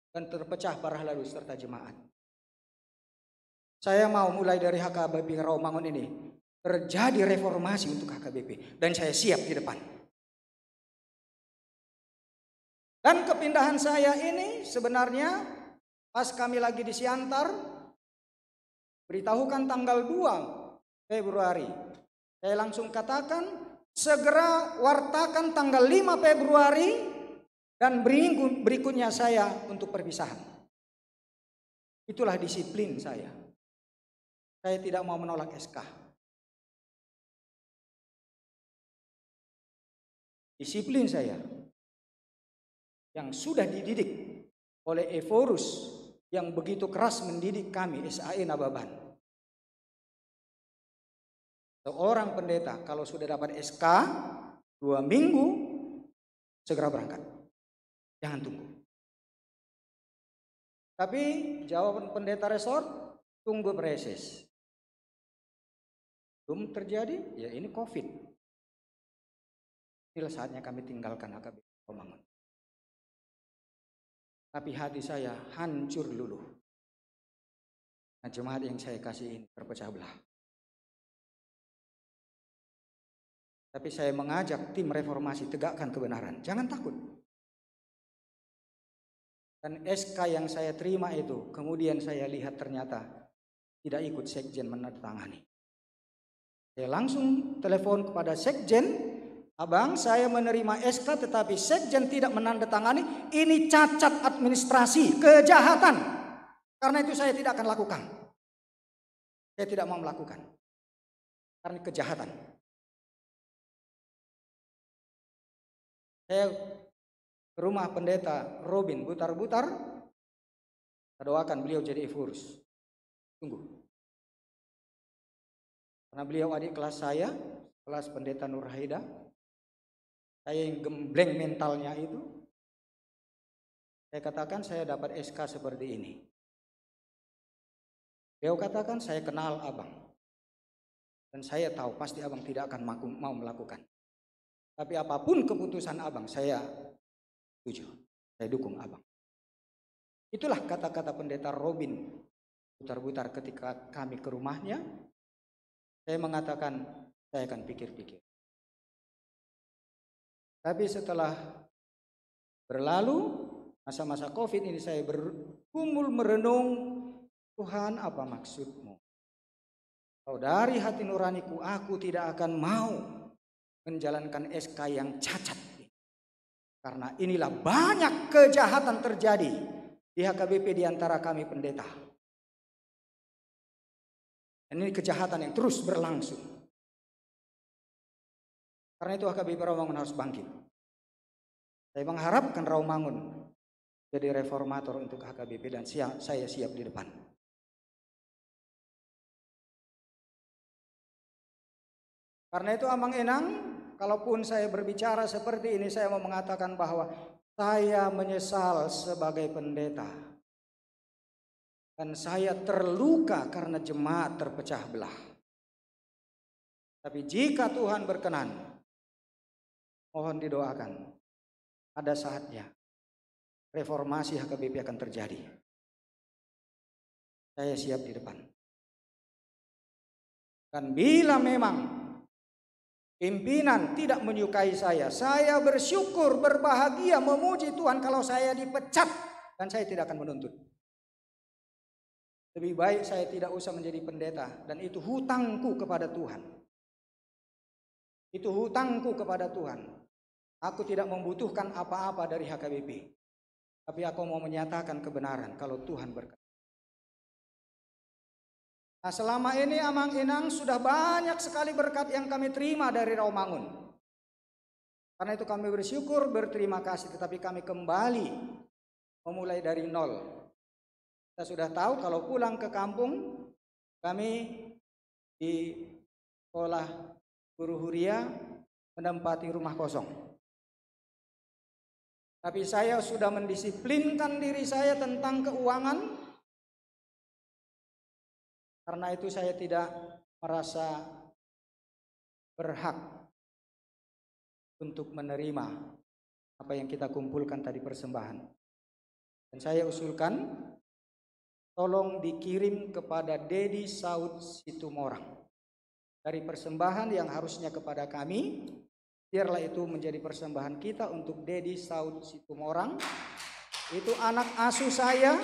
dan terpecah parhalado serta jemaat. Saya mau mulai dari H K B P Rawamangun ini terjadi reformasi untuk H K B P, dan saya siap di depan. Dan kepindahan saya ini sebenarnya pas kami lagi di Siantar, beritahukan tanggal dua Februari. Saya langsung katakan, segera wartakan tanggal lima Februari, dan minggu berikutnya saya untuk perpisahan. Itulah disiplin saya. Saya tidak mau menolak S K. Disiplin saya yang sudah dididik oleh Ephorus yang begitu keras mendidik kami, S A E Nababan. Seorang pendeta kalau sudah dapat S K, dua minggu segera berangkat. Jangan tunggu. Tapi jawaban pendeta resort, tunggu praeses. Belum terjadi, ya ini covid. Inilah saatnya kami tinggalkan H K B P Rawamangun. Tapi hati saya hancur luluh. Nah, jemaat yang saya kasih ini terpecah belah. Tapi saya mengajak tim reformasi tegakkan kebenaran. Jangan takut. Dan S K yang saya terima itu, kemudian saya lihat ternyata tidak ikut sekjen menandatangani. Saya langsung telepon kepada sekjen, "Abang, saya menerima S K tetapi sekjen tidak menandatangani, ini cacat administrasi, kejahatan. Karena itu saya tidak akan lakukan. Saya tidak mau melakukan. Karena kejahatan." Saya ke rumah pendeta Robin Butar-Butar, saya doakan beliau jadi Ephorus. Tunggu. Karena beliau adik kelas saya, kelas pendeta Nur Haida. Saya yang gembleng mentalnya itu. Saya katakan, "Saya dapat S K seperti ini." Beliau katakan, "Saya kenal abang. Dan saya tahu pasti abang tidak akan maku-, mau melakukan. Tapi apapun keputusan abang, saya setuju. Saya dukung abang." Itulah kata-kata pendeta Robin Butar-Butar ketika kami ke rumahnya. Saya mengatakan, "Saya akan pikir-pikir." Tapi setelah berlalu, Masa-masa covid ini saya bergumul merenung, Tuhan, apa maksudmu? Kalau dari hati nuraniku, aku tidak akan mau menjalankan S K yang cacat ini. Karena inilah banyak kejahatan terjadi di H K B P di antara kami pendeta. Dan ini kejahatan yang terus berlangsung. Karena itu H K B P Rawamangun harus bangkit. Saya mengharapkan Rawamangun jadi reformator untuk H K B P dan siap, saya siap di depan. Karena itu Amang Inang, kalaupun saya berbicara seperti ini, saya mau mengatakan bahwa saya menyesal sebagai pendeta. Dan saya terluka karena jemaat terpecah belah. Tapi jika Tuhan berkenan, mohon didoakan. Ada saatnya reformasi H K B P akan terjadi. Saya siap di depan. Dan bila memang pimpinan tidak menyukai saya, saya bersyukur, berbahagia, memuji Tuhan kalau saya dipecat, dan saya tidak akan menuntut. Lebih baik saya tidak usah menjadi pendeta, dan itu hutangku kepada Tuhan. Itu hutangku kepada Tuhan. Aku tidak membutuhkan apa-apa dari H K B P. Tapi aku mau menyatakan kebenaran kalau Tuhan berkenan. Nah, selama ini Amang Inang sudah banyak sekali berkat yang kami terima dari Rawamangun. Karena itu kami bersyukur, berterima kasih, tetapi kami kembali memulai dari nol. Kita sudah tahu kalau pulang ke kampung, kami di sekolah guru huria menempati rumah kosong. Tapi saya sudah mendisiplinkan diri saya tentang keuangan. Karena itu saya tidak merasa berhak untuk menerima apa yang kita kumpulkan tadi persembahan. Dan saya usulkan, tolong dikirim kepada Dedi Saud Situmorang. Dari persembahan yang harusnya kepada kami, biarlah itu menjadi persembahan kita untuk Dedi Saud Situmorang. Itu anak asuh saya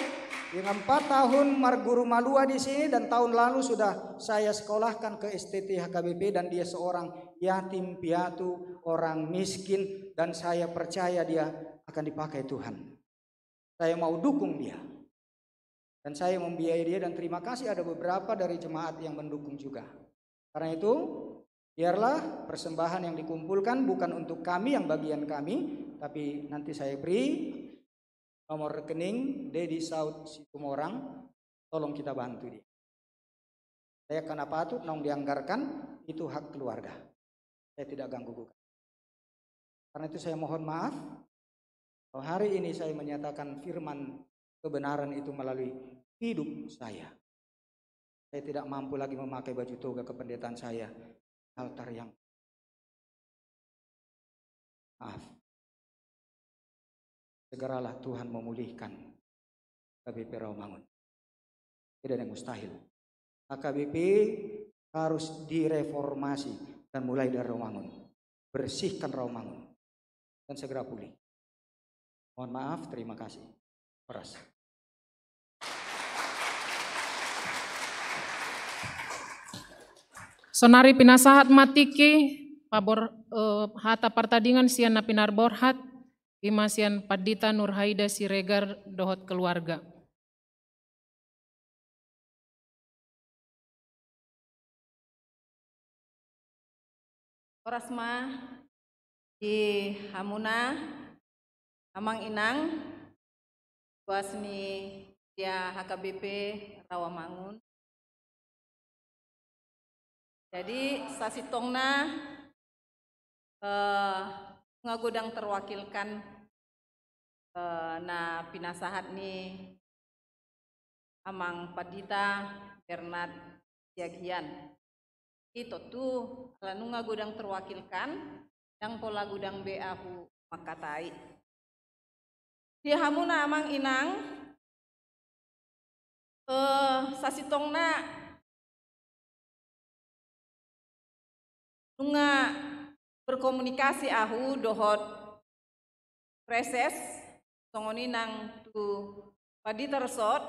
yang empat tahun marguru malua di sini dan tahun lalu sudah saya sekolahkan ke S T T H K B P dan dia seorang yatim piatu, orang miskin, dan saya percaya dia akan dipakai Tuhan. Saya mau dukung dia. Dan saya membiayai dia dan terima kasih ada beberapa dari jemaat yang mendukung juga. Karena itu, biarlah persembahan yang dikumpulkan bukan untuk kami yang bagian kami, tapi nanti saya beri nomor rekening Dedi Saud Situmorang, tolong kita bantu dia. Saya karena patut naung dianggarkan, itu hak keluarga. Saya tidak ganggu gugat. Karena itu saya mohon maaf, kalau hari ini saya menyatakan firman kebenaran itu melalui hidup saya. Saya tidak mampu lagi memakai baju toga kependetaan saya. Altar yang, maaf. Segeralah Tuhan memulihkan H K B P Rawamangun. Tidak ada yang mustahil. H K B P harus direformasi dan mulai dari Rawamangun. Bersihkan Rawamangun. Dan segera pulih. Mohon maaf, terima kasih. Horas. Sonari pinasahat ma tingki pabor, eh, hata partadingan sian na pinarborhat, ima sian Pandita Nurhaida Siregar dohot keluarga. Horas ma di hamuna, Amang Inang, tuas ni dia H K B P Rawamangun. Jadi, sasintongna, eh, nunga godang terwakilkan, eh, na pinasahat ni Amang Pandita Bernard Siagian. I tontu, ala nunga godang terwakilkan, ndang pola godang be ahu mangkatai. Di hamuna Amang Inang, eh, sasintongna nunga berkomunikasi ahu dohot Praeses, songon i nang tu pandita resort,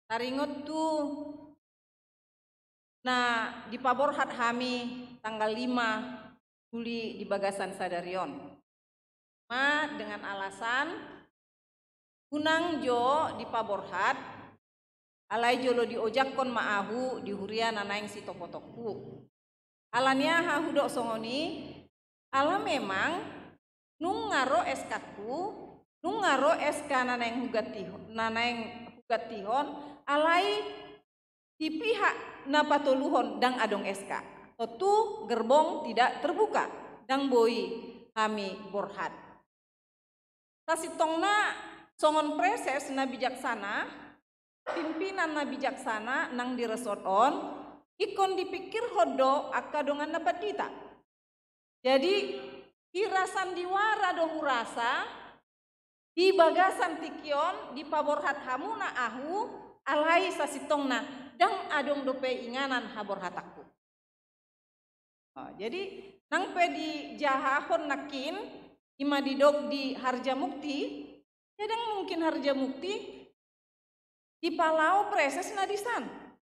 taringot tu na dipaborhat hami tanggal lima Juli di bagasan sadari on. Ma dengan alasan unang jo dipaborhat, alai jolo diojakhon ma ahu di huria na naeng sitopotonku. Ala ni aha hudok songon i? Ala memang nunga ro S K-ku, nunga ro S K na naeng hugantiho-, na naeng hugantihon, alai di pihak na patoluhon ndang adong S K. Tontu gerbong tidak terbuka, ndang boi hami borhat. Sasintongna songon praeses na bijaksana, pimpinan na bijaksana nang di resort on, ingkon dipikirhon do angka dongan na pandita. Jadi, hira sandiwara do hurasa, di bagasan tingki on dipaborhat hamuna ahu, alai sasintongna ndang adong dope inganan haborhatanku. Oh, jadi nang pe dijahahon nangkin, ima didok di Harjamukti, ya ndang mungkin Harjamukti dipalao praeses na disan.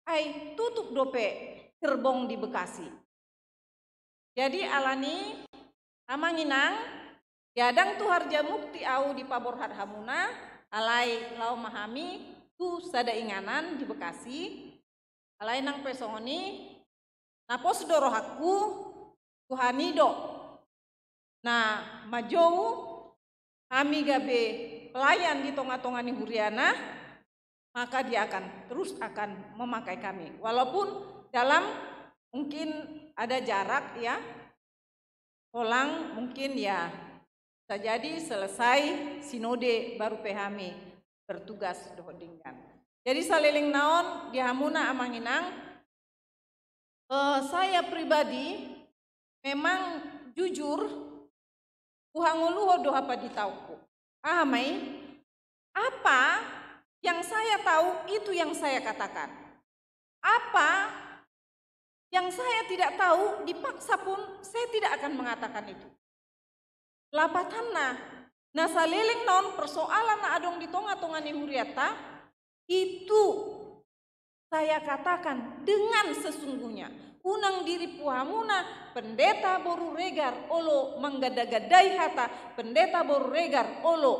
Ai tutup dope gerbong di Bekasi. Jadi ala ni, amang inang, ya ndang tu Harjamukti ahu dipaborhat hamuna, alai laho ma hami tu sada inganan di Bekasi. Alai nang pe songon i, na pos do rohangku tu hami do na manjou hami gabe pelayan di tonga-tonga ni huriana, maka dia akan terus akan memakai kami. Walaupun dalam mungkin ada jarak ya, holan mungkin ya, bisa jadi selesai sinode baru pe hami bertugas dohot denggan. Jadi saleleng na on di hamuna amang inang, eh, saya pribadi memang jujur, huhangoluhon do hapanditaonku. Aha ma i? Apa yang saya tahu, itu yang saya katakan. Apa yang saya tidak tahu, dipaksa pun saya tidak akan mengatakan itu. Lapatanna, na saleleng na on persoalan na adong di tonga-tonga ni hurianta, itu saya katakan dengan sesungguhnya. Unang diripu hamuna, pendeta boru Regar olo mangganda-gandai hata, pendeta boru Regar olo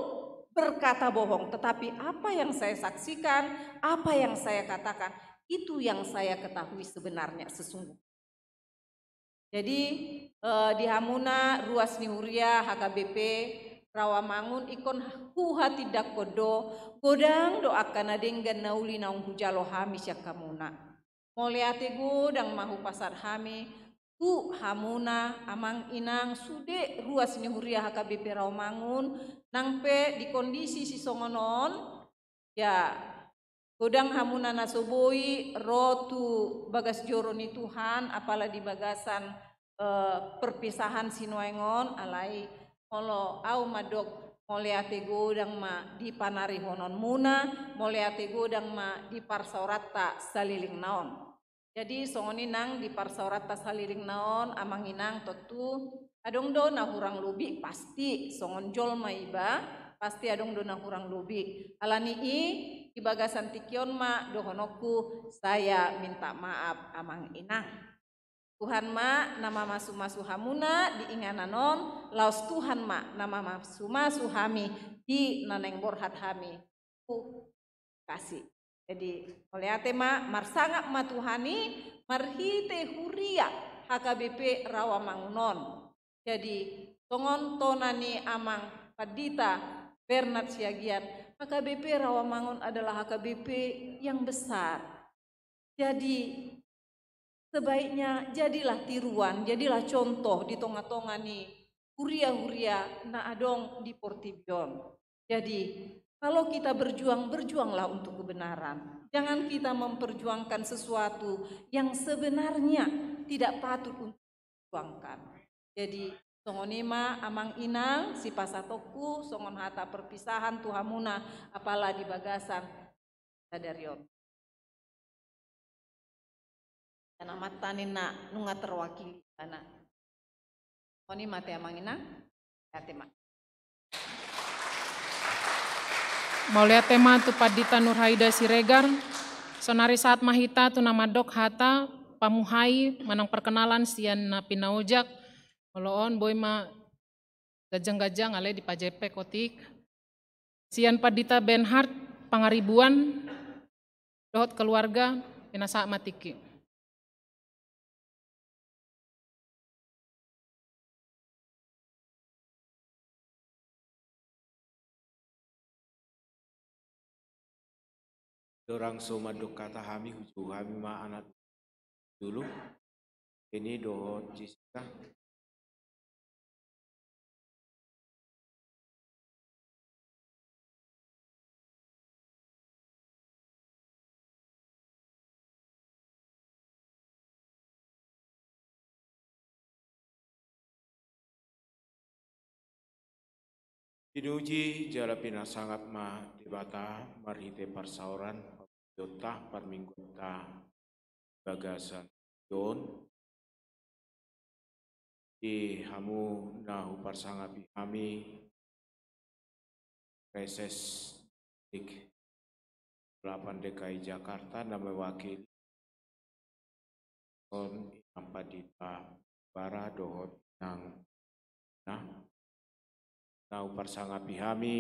berkata bohong. Tetapi apa yang saya saksikan, apa yang saya katakan, itu yang saya ketahui sebenarnya sesungguhnya. Jadi, eh, di hamuna ruas ni huria H K B P Rawamangun ingkon huhatindangkon do, godang do angka na denggan na uli naung hujalo hami sian hamuna. Mauliate godang ma hupasahat hami tu hamuna amang inang sude ruas ni huria H K B P Rawamangun, nang pe di kondisi sisongon on, ya, godang hamuna na so boi ro tu bagas joro ni Tuhan, apala di bagasan, eh, perpisahan sinuaeng on, alai molo au mandok mauliate godang ma di panarihononmuna, mauliate godang ma di parsaoranta saleleng na on. Jadi songon i nang di parsaoranta saleleng na on amang inang, tontu adong do na hurang lobi, pasti songon jolma iba, pasti adong do na hurang lobi. Ala ni i, di bagasan tingki on ma dohononku, saya minta maaf amang inang. Tuhan ma na mamasu-masu hamuna di inganan on, laos Tuhan ma na mamasu-masu hami di na naeng borhat hami. Kasih. Jadi, mauliate ma, marsangap ma tu hami marhite huria H K B P Rawamangun on. Jadi, songon tona ni amang pandita Bernard Siagian, H K B P Rawamangun adalah H K B P yang besar. Jadi, sebaiknya jadilah tiruan, jadilah contoh di tonga-tonga ni huria-huria na adong di portibi on. Jadi, kalau kita berjuang, berjuanglah untuk kebenaran. Jangan kita memperjuangkan sesuatu yang sebenarnya tidak patut untuk diperjuangkan. Jadi, songon i ma amang inang, sipasahatonku songon hata perpisahan tu hamuna, apala di bagasan sadari on. Tanaman tani na nunga terwakili ibana. Songon i ma te amang inang, ate ma. Mauliate ma tu Pandita Nurhaida Siregar. Sonari sahat ma hita tu na mandok hata pamuhai manang perkenalan sian na pinaojak. Molo on boi ma ganjang-ganjang alai dipajempek otik. Sian Pandita Bernhard Pangaribuan dohot keluarga, pinasahat ma tingki. Dorang so mandok hata hami, hujou hami ma anak jolo, Eni dohot Jessica. Pinuji jala pinasangap ma Debata marhite parsaoran, pamujionta, parmingguonta bagasan on. Di hamu na huparsangapi hami, Reses Dik delapan D K I Jakarta na mewakili on, Inang Pandita Bara dohot Inang na, na huparsangapi hami,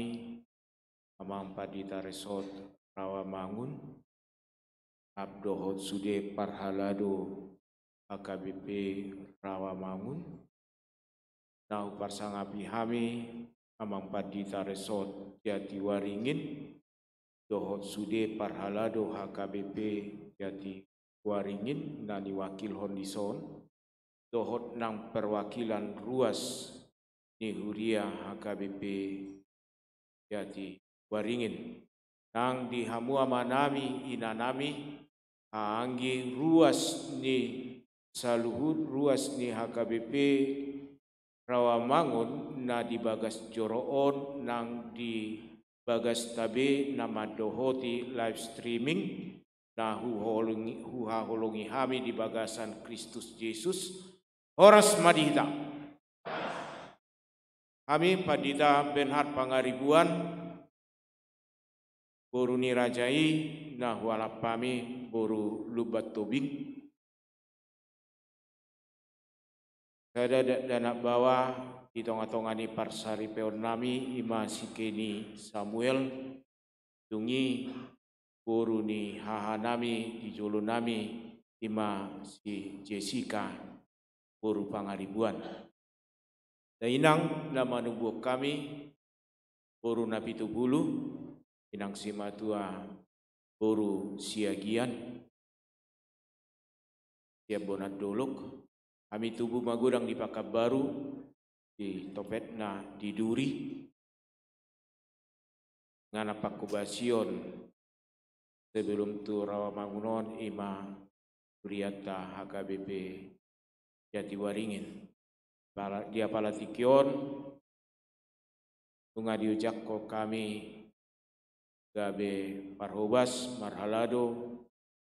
Amang Pandita Resort Rawamangun, rap dohot sude parhalado H K B P Rawamangun, na huparsangapi hami, Amang Pandita Resort Jatiwaringin, dohot sude parhalado H K B P Jatiwaringin na niwakilhon dison, dohot nang perwakilan ruas ni huria H K B P Jatiwaringin. Nang di hamu amanami, inanami, haanggi ruas ni saluhut ruas ni H K B P Rawamangun na di bagas joro on nang di bagasta be na mandohoti live streaming, na huholongi, huhaholongi hami di bagasan Kristus Jesus. Horas ma di hita. Hami Pandita Bernhard Pangaribuan, boru ni raja i, na hualap hami boru Lumban Tobing. Sada dakdanak baoa di tongatonga ni parsaripeonnami, i ma si Kenny Samuel, dung i boru ni hahanami di jolonami, i ma si Jessica boru Pangaribuan. Dainang na manumbuhon hami, boru Napitupulu, inang simatua boru Siagian, sian Bonan Dolok. Hami tubu magodang di Pakanbaru, di topetna di Duri. Ngana pangkobasion sebelum tu Rawamangun on, i ma hurianta H K B P Jatiwaringin. Pala, di apala tingki on, nunga diojakhon hami gabe parhobas marhalado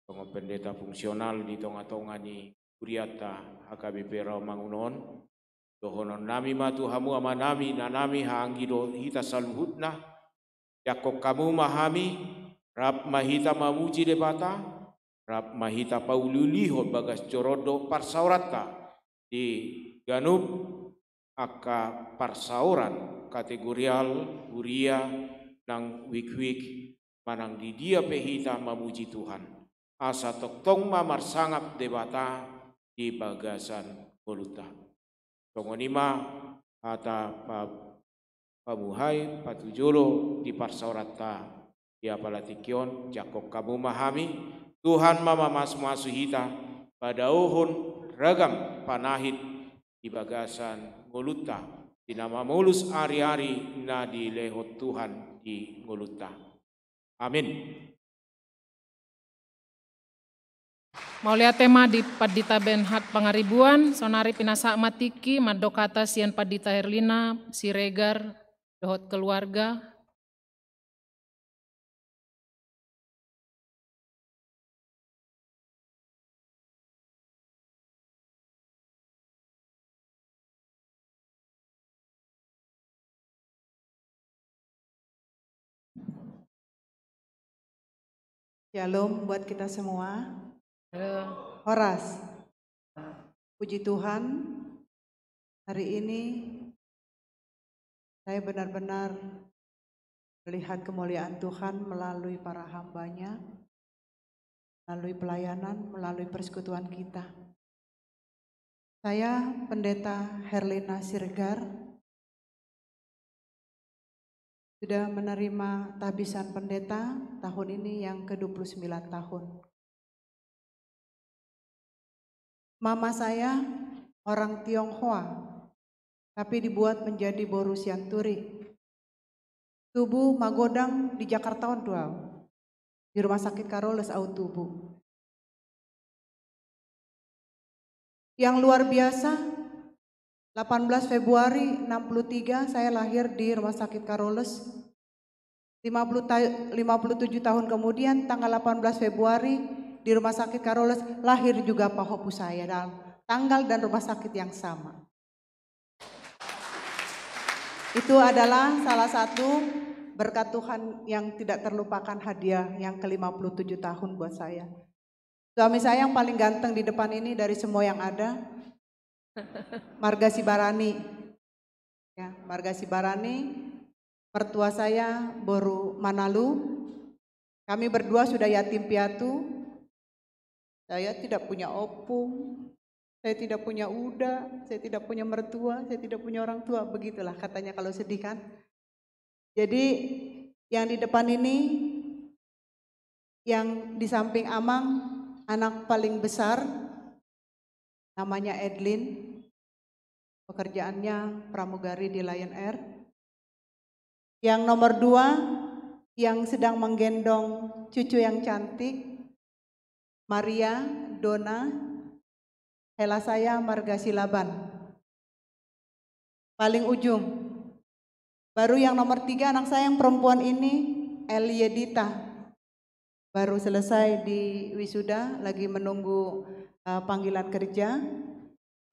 songon pendeta fungsional di tongatonga ni hurianta H K B P Rawamangun on. Dohononnami ma tu hamu amanami, inanami, haanggi do hita saluhutna. Jangkon hamu ma hami, rap ma hita mamuji Debata, rap ma hita pauliulihon bagas joro on dohot parsaoranta di ganup angka parsaoran kategorial, huria nang huikhuik, manang di dia pe hita mamuji Tuhan. Asa tongtong ma marsangap Debata di bagasan ngolunta. Songon i ma hata pa-, pamuhai patujolo di parsaoranta di apala tingki on. Jangkon hamu ma hami, Tuhan ma mamasumasu hita, padaohon ragam panahit di bagasan ngolunta, di na mamolus ariari na dilehon Tuhan di ngolunta. Amin. Mauliate ma di Pandita Bernhard Pangaribuan, sonari pinasahat ma tingki mandok hata sian Pandita Herlina Siregar dohot keluarga. Shalom buat kita semua. Horas. Puji Tuhan, hari ini saya benar-benar melihat kemuliaan Tuhan melalui para hambanya, melalui pelayanan, melalui persekutuan kita. Saya Pendeta Herlina Siregar, sudah menerima tahbisan pendeta tahun ini yang kedua puluh sembilan tahun. Mama saya orang Tionghoa, tapi dibuat menjadi boru Sianturi. Tubu magodang di Jakarta on do au. Di Rumah Sakit Carolus au tubu. Yang luar biasa, delapan belas Februari enam puluh tiga saya lahir di Rumah Sakit Carolus. Lima puluh ta-, lima puluh tujuh tahun kemudian, tanggal delapan belas Februari, di Rumah Sakit Carolus lahir juga pahopu saya dalam tanggal dan rumah sakit yang sama. Itu adalah salah satu berkat Tuhan yang tidak terlupakan, hadiah yang ke lima puluh tujuh tahun buat saya. Suami saya yang paling ganteng di depan ini dari semua yang ada, marga Sibarani. Ya, marga Sibarani, mertua saya boru Manalu. Kami berdua sudah yatim piatu. Saya tidak punya opung, saya tidak punya uda, saya tidak punya mertua, saya tidak punya orang tua. Begitulah katanya kalau sedih kan. Jadi yang di depan ini, yang di samping Amang, anak paling besar, namanya Edlin, pekerjaannya pramugari di Lion Air. Yang nomor dua, yang sedang menggendong cucu yang cantik, Maria Dona, hela saya marga Silaban. Paling ujung. Baru yang nomor tiga, anak saya yang perempuan ini, Eliedita. Baru selesai di wisuda, lagi menunggu, eh, panggilan kerja.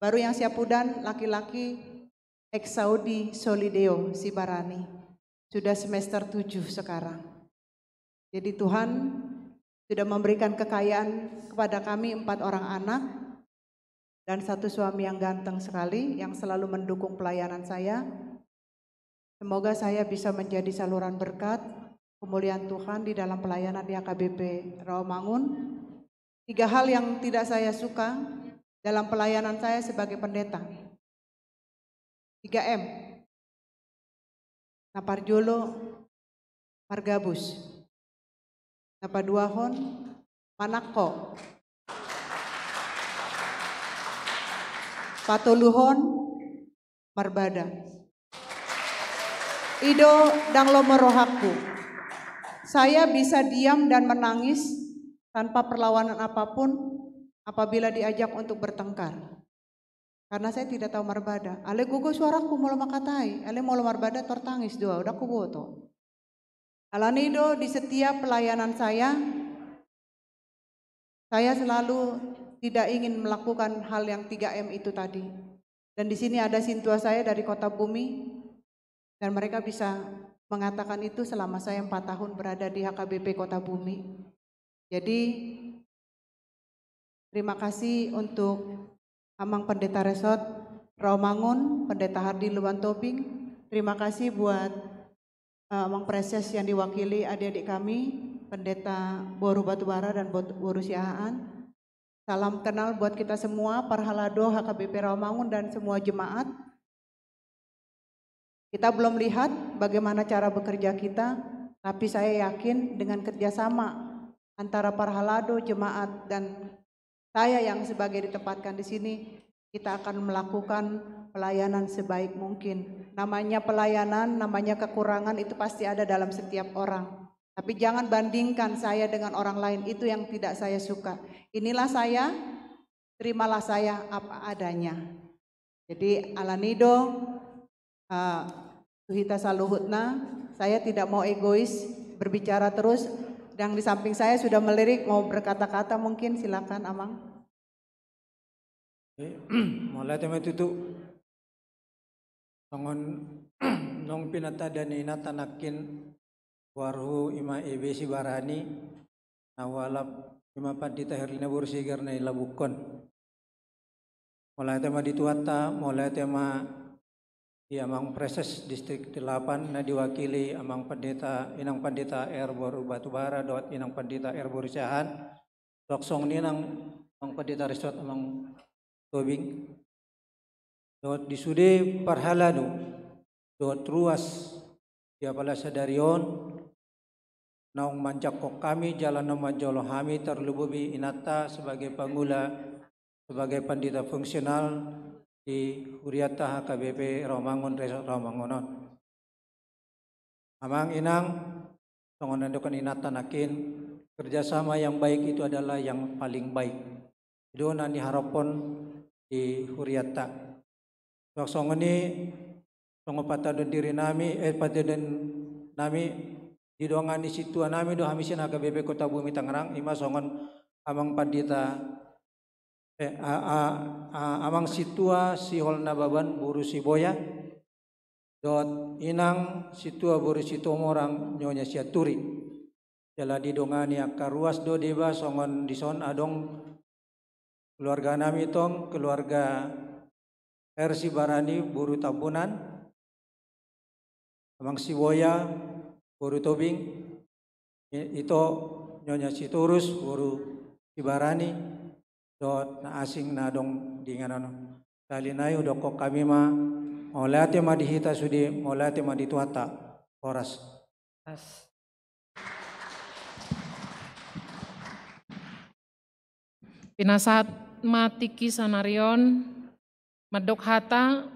Baru yang siap udan, laki-laki, Exaudi Solideo Sibarani. Sudah semester tujuh sekarang. Jadi Tuhan sudah memberikan kekayaan kepada kami empat orang anak dan satu suami yang ganteng sekali yang selalu mendukung pelayanan saya. Semoga saya bisa menjadi saluran berkat, kemuliaan Tuhan di dalam pelayanan di H K B P Rawamangun. Tiga hal yang tidak saya suka dalam pelayanan saya sebagai pendeta. Tiga M. Na parjolo, margabus. Na paduahon, manangko. Patoluhon, marbada. I do ndang lomo rohangku. Saya bisa diam dan menangis tanpa perlawanan apapun apabila diajak untuk bertengkar. Karena saya tidak tahu marbada. Alai gogo suarangku molo mangkatai, alai molo marbada tor tangis do au, ndang huboto. Alani i do di setiap pelayanan saya, saya selalu tidak ingin melakukan hal yang tiga M itu tadi. Dan di sini ada sintua saya dari Kota Bumi, dan mereka bisa mengatakan itu selama saya empat tahun berada di H K B P Kota Bumi. Jadi, terima kasih untuk Amang Pendeta Resort Rawamangun, Pendeta Hardi Lubantobing. Terima kasih buat, eh, Amang Praeses yang diwakili adik-adik kami, Pendeta Boru Batubara dan Bot-, Boru Siahaan. Salam kenal buat kita semua, parhalado H K B P Rawamangun dan semua jemaat. Kita belum lihat bagaimana cara bekerja kita, tapi saya yakin dengan kerjasama antara parhalado, jemaat, dan saya yang sebagai ditempatkan di sini, kita akan melakukan pelayanan sebaik mungkin. Namanya pelayanan, namanya kekurangan itu pasti ada dalam setiap orang. Tapi jangan bandingkan saya dengan orang lain, itu yang tidak saya suka. Inilah saya, terimalah saya apa adanya. Jadi, alani i do, eh, tu hita saluhutna, saya tidak mau egois, berbicara terus. Yang di samping saya sudah melirik, mau berkata-kata mungkin, silakan, Amang. Eh, mauliate ma tutu. Songon naung pinatanda ni inanta nangkin, goarhu i ma E B Sibarani, na hualap ima Pandita Herlina boru Siregar na i labuhon. Mauliate ma di Tuhanta, mauliate ma di amang Praeses Distrik Delapan na diwakili amang Pandita, inang Pandita R boru Batubara dohot inang Pandita R boru Siahaan. Songon i nang amang Pandita Resort, amang Tobing. Dohot di sude parhalado dohot ruas di apala sadari on, naung manjangkon hami jala naung manjalo hami, tarlumobi inanta sebagai pangula, sebagai pandita fungsional di hurianta H K B P Rawamangun, Resort Rawamangun on. Amang, inang, songon na nidok ni inanta nangkin, kerjasama yang baik itu adalah yang paling baik. I do na niharophon di hurianta. Songon i, songon patadoan diri nami, eh, patadoan nami, didongani sintua nami do hami sian H K B P Kota Bumi Tangerang, ima songon amang Pandita, eh, a, a, a, amang sintua Sihol Nababan boru Siboya, dohot inang sintua boru Situmorang, Nyonya Sianturi. Jala didongani angka ruas do deba, songon dison adong keluarga nami tong, keluarga R Sibarani boru Tambunan, amang Siboya boru Tobing, i-, ito Nyonya Sitorus boru Sibarani, dohot na asing na adong di inganan on. Sahali nai hudokhon hami ma, mauliate ma di hita sude, mauliate ma di Tuhanta. Horas. Pinasahat ma tingki saonari on, mandok hata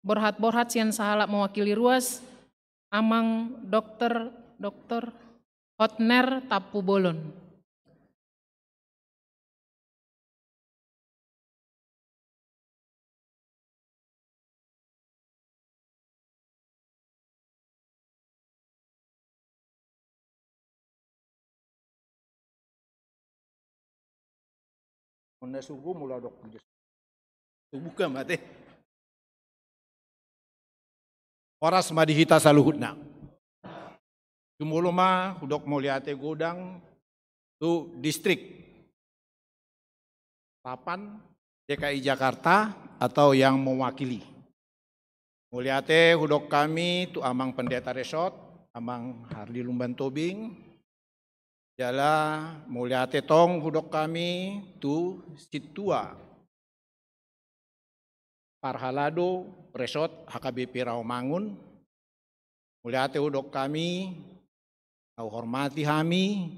borhat-borhat sian sahalak mewakili ruas, amang dokter, dokter Hotner Tampubolon. Hona sugu mula dok. Sugu ka mate. Horas ma di hita saluhutna. Jumolo ma hudok mauliate godang tu Distrik Delapan D K I Jakarta atau yang mewakili. Mauliate hudok hami tu amang Pendeta Resort, amang Hardi Lumban Tobing. Jala mauliate tong hudok hami tu sintua parhalado Resort H K B P Rawamangun. Mauliate hudok hami, na huhormati hami,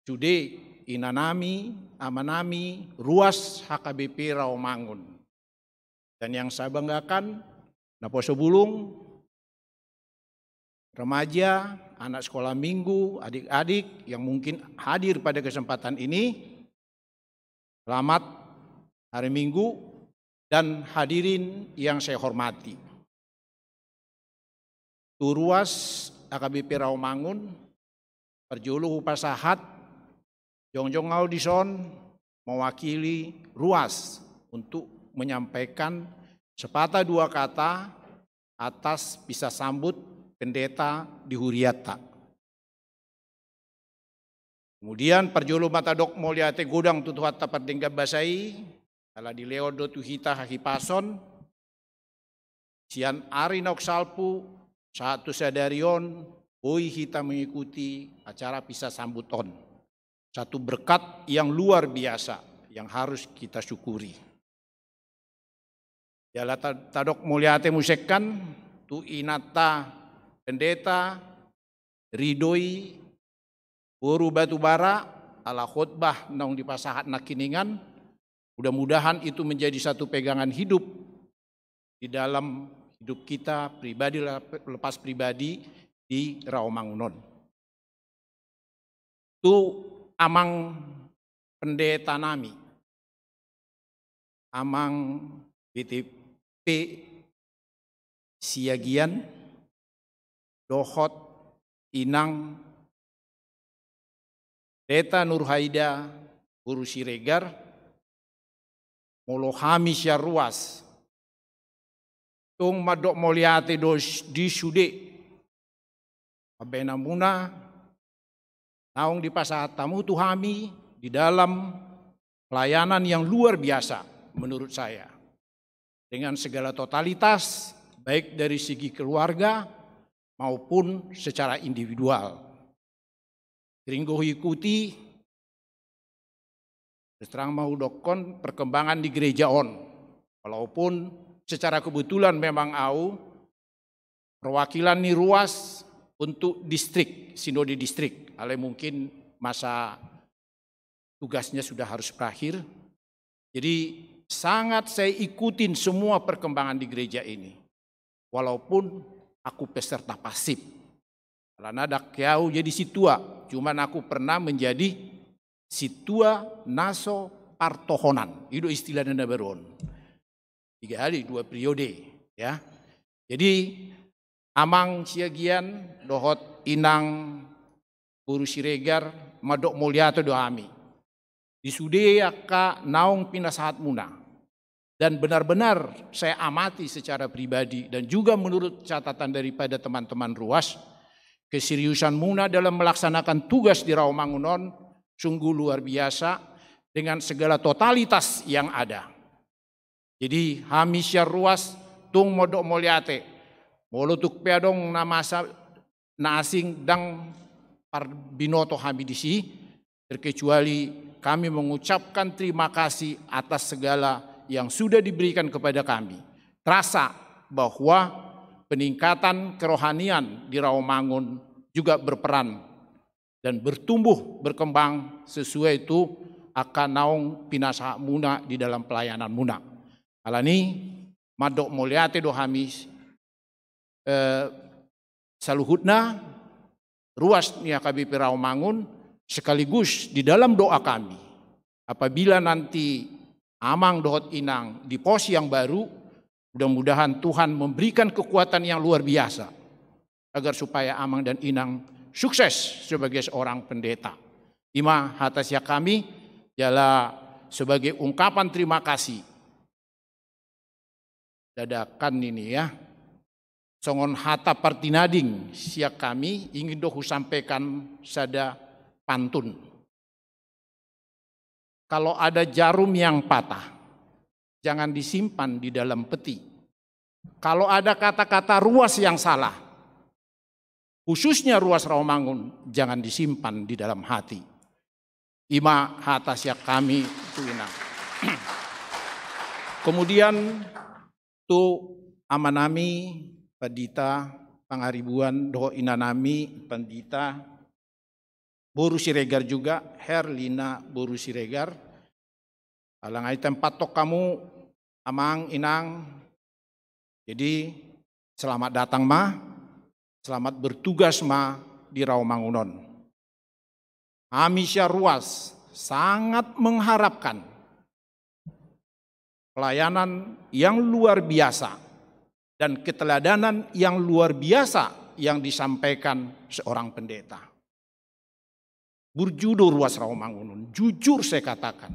sude inanami, amanami, ruas H K B P Rawamangun. Dan yang saya banggakan, naposo bulung, remaja, anak sekolah minggu, adik-adik yang mungkin hadir pada kesempatan ini, selamat hari Minggu, dan hadirin yang saya hormati. Tu ruas H K B P Rawamangun, parjolo hupasahat, jongjong ahu dison mewakili ruas untuk menyampaikan sepatah dua kata atas pisasambut pendeta di hurianta. Kemudian parjolo ma tadok mauliate godang tu Tuhanta pardenggan basa i, ala dilehon do tu hita hahipason, sian ari naung salpu, sahat tu sadari on, boi hita mengikuti acara pisasambut on. Satu berkat yang luar biasa yang harus kita syukuri. Jala ta-, tadok mauliate muse kan tu inanta pendeta Ridoi boru Batubara, ala khotbah naung dipasahat nangkiningan, mudah-mudahan itu menjadi satu pegangan hidup di dalam hidup kita pribadi, lepas pribadi di Rawamangun on. Tu amang pendeta nami, amang B T P Siagian, dohot inang Pendeta Nurhaida boru Siregar, molo hami sian ruas tung mandok mauliate do di sude, baenamuna, naung dipasahat hamu tu hami di dalam pelayanan yang luar biasa menurut saya, dengan segala totalitas, baik dari segi keluarga maupun secara individual. Sering huikuti, terus terang mau hudokkon, perkembangan di gereja on. Walaupun secara kebetulan memang au perwakilan ni ruas untuk distrik, sinode distrik. Alai mungkin masa tugasnya sudah harus berakhir. Jadi sangat saya ikutin semua perkembangan di gereja ini. Walaupun aku peserta pasif. Karena ndang au jadi sintua, cuman aku pernah menjadi sintua na so partohonan. I do istilahna na baru on. Tiga kali, dua periode, ya. Jadi, Amang Siagian dohot Inang Boru Siregar mandok mauliate do hami di sude angka naung pinasahatmuna. Dan benar-benar saya amati secara pribadi dan juga menurut catatan daripada teman-teman ruas, keseriusanmuna dalam melaksanakan tugas di Rawamangun on sungguh luar biasa dengan segala totalitas yang ada. Jadi hami sian ruas tung mandok mauliate. Molo tung pe adong na masa na asing, ndang parbinoto hami disi, terkecuali kami mengucapkan terima kasih atas segala yang sudah diberikan kepada kami. Terasa bahwa peningkatan kerohanian di Rawamangun juga berperan dan bertumbuh, berkembang sesuai tu angka naung pinasahatmuna di dalam pelayananmuna. Alani mandok mauliate do hami, eh, saluhutna ruas ni H K B P Rawamangun, sekaligus di dalam doa kami, apabila nanti Amang dohot Inang di pos yang baru, mudah-mudahan Tuhan memberikan kekuatan yang luar biasa agar supaya Amang dan Inang sukses sebagai seorang pendeta. I ma hata sian hami, jala sebagai ungkapan terima kasih. Dadakan ini, ya. Songon hata partinading sian hami, ingin do husampaikan sada pantun. Kalau ada jarum yang patah, jangan disimpan di dalam peti. Kalau ada kata-kata ruas yang salah, khususnya ruas Rawamangun, jangan disimpan di dalam hati. I ma hata sian hami tu Inang. Kemudian tu amanami Pandita Pangaribuan dohot inanami Pandita Boru Siregar juga, Herlina Boru Siregar. Ala nga i tempathon hamu, Amang, Inang. Jadi, selamat datang ma, selamat bertugas ma di Rawamangun on. Hami sian ruas sangat mengharapkan pelayanan yang luar biasa dan keteladanan yang luar biasa yang disampaikan seorang pendeta. Burju do ruas Rawamangun on, jujur saya katakan.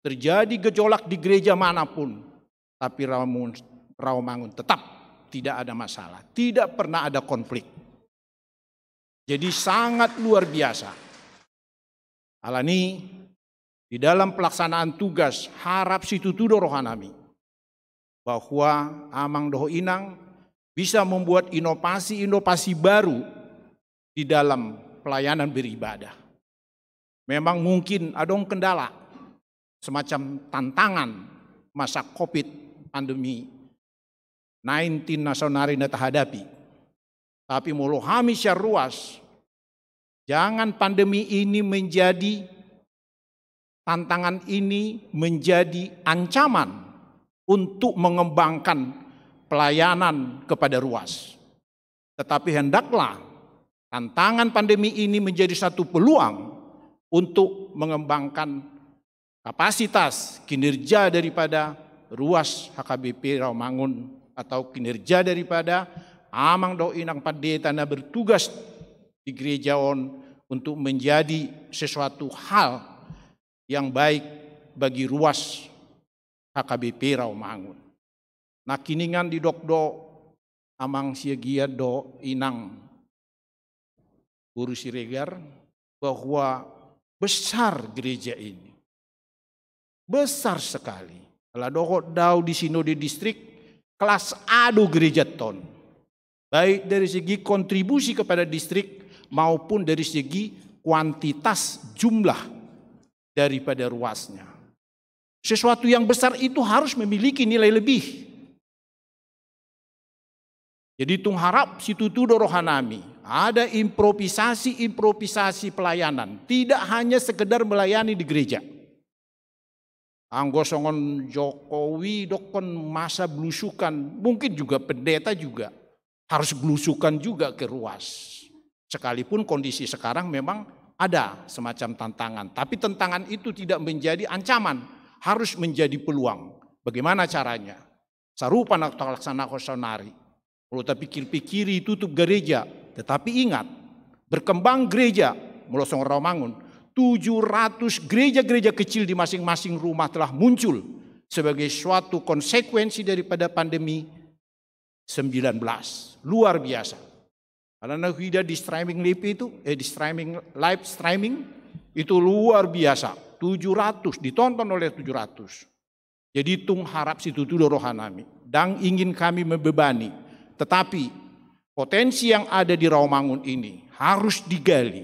Terjadi gejolak di gereja manapun, tapi Rawamangun, Rawamangun tetap tidak ada masalah, tidak pernah ada konflik. Jadi sangat luar biasa. Alani, di dalam pelaksanaan tugas, harap situtu do rohanami bahwa Amang dohot Inang bisa membuat inovasi-inovasi baru di dalam pelayanan beribadah. Memang mungkin adong kendala, semacam tantangan masa covid, pandemi nineteen na saonari na tahadapi. Tapi molo hami sian ruas, jangan pandemi ini menjadi, tantangan ini menjadi ancaman untuk mengembangkan pelayanan kepada ruas. Tetapi hendaklah tantangan pandemi ini menjadi satu peluang untuk mengembangkan kapasitas kinerja daripada ruas H K B P Rawamangun atau kinerja daripada Amang dohot Inang Pandita na bertugas di gereja on untuk menjadi sesuatu hal yang baik bagi ruas H K B P Rawamangun. Nangkiningan didok do Amang Siagian dohot Inang Guru Siregar, bahwa besar gereja ini. Besar sekali. Ala dohot do au di sinode distrik, kelas A do gereja on. Baik dari segi kontribusi kepada distrik maupun dari segi kuantitas jumlah daripada ruasnya. Sesuatu yang besar itu harus memiliki nilai lebih. Jadi tung harap situtu do rohanami, ada improvisasi-improvisasi pelayanan, tidak hanya sekedar melayani di gereja. Anggo songon Jokowi dohon masa belusukan, mungkin juga pendeta juga harus belusukan juga ke ruas. Sekalipun kondisi sekarang memang ada semacam tantangan, tapi tantangan itu tidak menjadi ancaman, harus menjadi peluang. Bagaimana caranya? Sarupa na talaksanakan saonari. Molo tapikir-pikiri tutup gereja, tetapi ingat, berkembang gereja, molo songon Rawamangun, tujuh ratus gereja-gereja kecil di masing-masing rumah telah muncul sebagai suatu konsekuensi daripada pandemi sembilan belas. Luar biasa. Karena huida di streaming live itu, eh, di streaming, live streaming, itu luar biasa. Tujuh ratus, ditonton oleh tujuh ratus. Jadi tung harap situtu do rohanami. Ndang ingin kami membebani. Tetapi potensi yang ada di Rawamangun ini harus digali.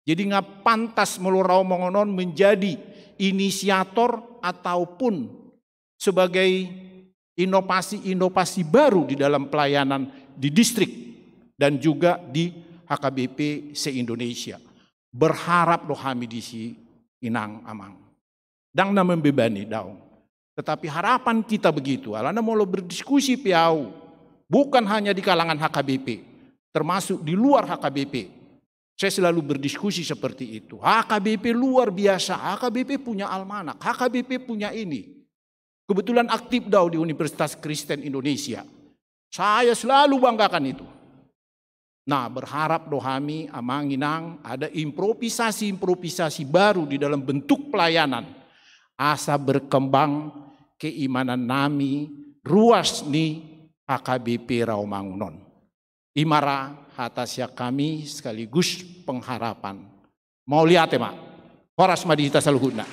Jadi nga pantas molo Rawamangun on menjadi inisiator ataupun sebagai inovasi-inovasi baru di dalam pelayanan di distrik dan juga di H K B P se-Indonesia. Berharap do hami disi, Inang, Amang. Ndang na membebani, daong. Tetapi harapan kita begitu, alana molo berdiskusi pe au, bukan hanya di kalangan H K B P, termasuk di luar H K B P. Saya selalu berdiskusi seperti itu. H K B P luar biasa, H K B P punya almanak, H K B P punya ini. Kebetulan aktif do au di Universitas Kristen Indonesia. Saya selalu banggakan itu. Nah, berharap do hami, Amang, Inang, ada improvisasi-improvisasi baru di dalam bentuk pelayanan. Asa berkembang keimanan nami, ruas ni H K B P Rawamangun on. I ma ra hata sian hami sekaligus pengharapan. Mauliate ma. Horas ma di hita saluhutna.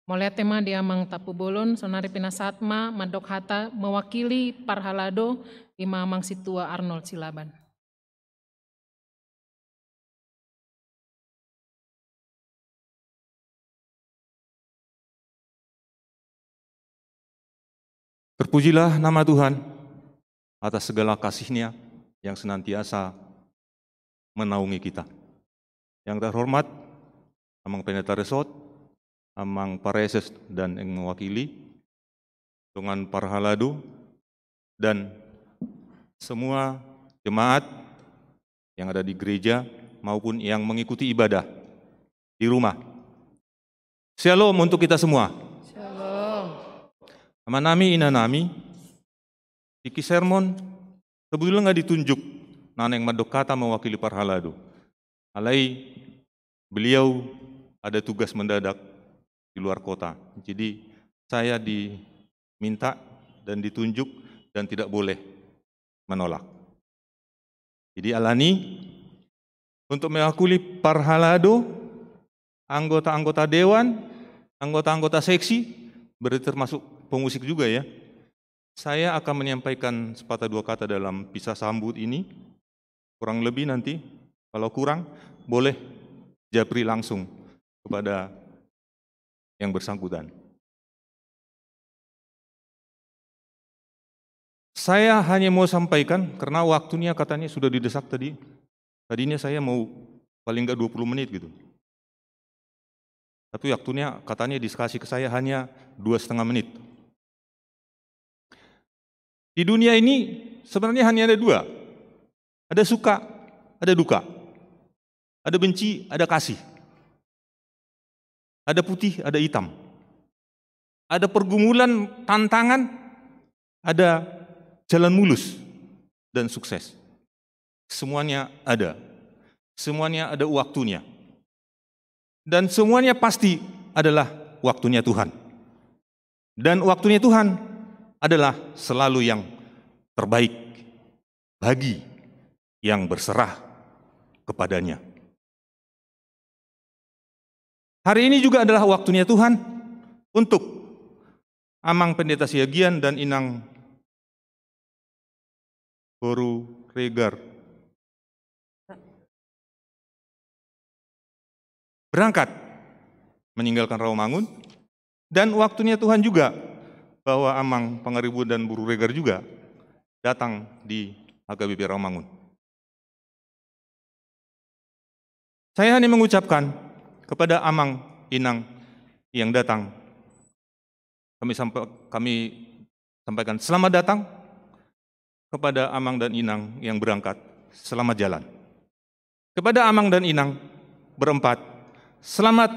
Mauliate ma di Amang Tampubolon, saonari pinasahat ma mandok hata mewakili parhalado, i ma Amang Sintua Arnold Silaban. Terpujilah nama Tuhan atas segala kasih-Nya yang senantiasa menaungi kita. Yang terhormat Amang Pendeta Resort, Amang Praeses dan yang mewakili, dongan parhalado, dan semua jemaat yang ada di gereja maupun yang mengikuti ibadah di rumah. Syalom untuk kita semua. Syalom. Amanami, inanami, tingki sermon, sebetulnya nggak ditunjuk na naeng mandok hata mewakili parhalado. Alai beliau ada tugas mendadak di luar kota. Jadi saya diminta dan ditunjuk dan tidak boleh menolak. Jadi alani untuk mewakili parhalado, anggota-anggota dewan, anggota-anggota seksi, berarti termasuk pemusik juga ya. Saya akan menyampaikan sepatah dua kata dalam pisah sambut ini. Kurang lebih nanti, kalau kurang, boleh japri langsung kepada yang bersangkutan. Saya hanya mau sampaikan, karena waktunya katanya sudah didesak tadi. Tadinya saya mau paling nggak dua puluh menit gitu. Tapi waktunya katanya dikasih ke saya hanya dua setengah menit. Di dunia ini sebenarnya hanya ada dua. Ada suka, ada duka. Ada benci, ada kasih. Ada putih, ada hitam. Ada pergumulan, tantangan, ada jalan mulus dan sukses. Semuanya ada. Semuanya ada waktunya. Dan semuanya pasti adalah waktunya Tuhan. Dan waktunya Tuhan adalah selalu yang terbaik bagi yang berserah kepada-Nya. Hari ini juga adalah waktunya Tuhan untuk Amang Pendeta Siagian dan Inang Boru Regar berangkat meninggalkan Rawamangun, dan waktunya Tuhan juga bahwa Amang Pangaribuan dan Boru Regar juga datang di H K B P Rawamangun. Saya hanya mengucapkan kepada Amang Inang yang datang, kami sampa-, kami sampaikan selamat datang. Kepada Amang dan Inang yang berangkat, selamat jalan. Kepada Amang dan Inang berempat, selamat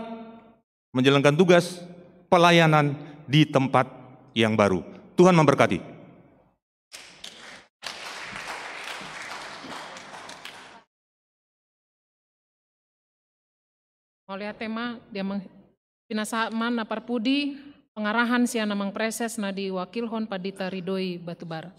menjalankan tugas pelayanan di tempat yang baru. Tuhan memberkati. Mauliate ma di Amang, pinasahat ma na parpudi pengarahan sian Amang Praeses na diwakilhon Pandita Ridhoi Batubara.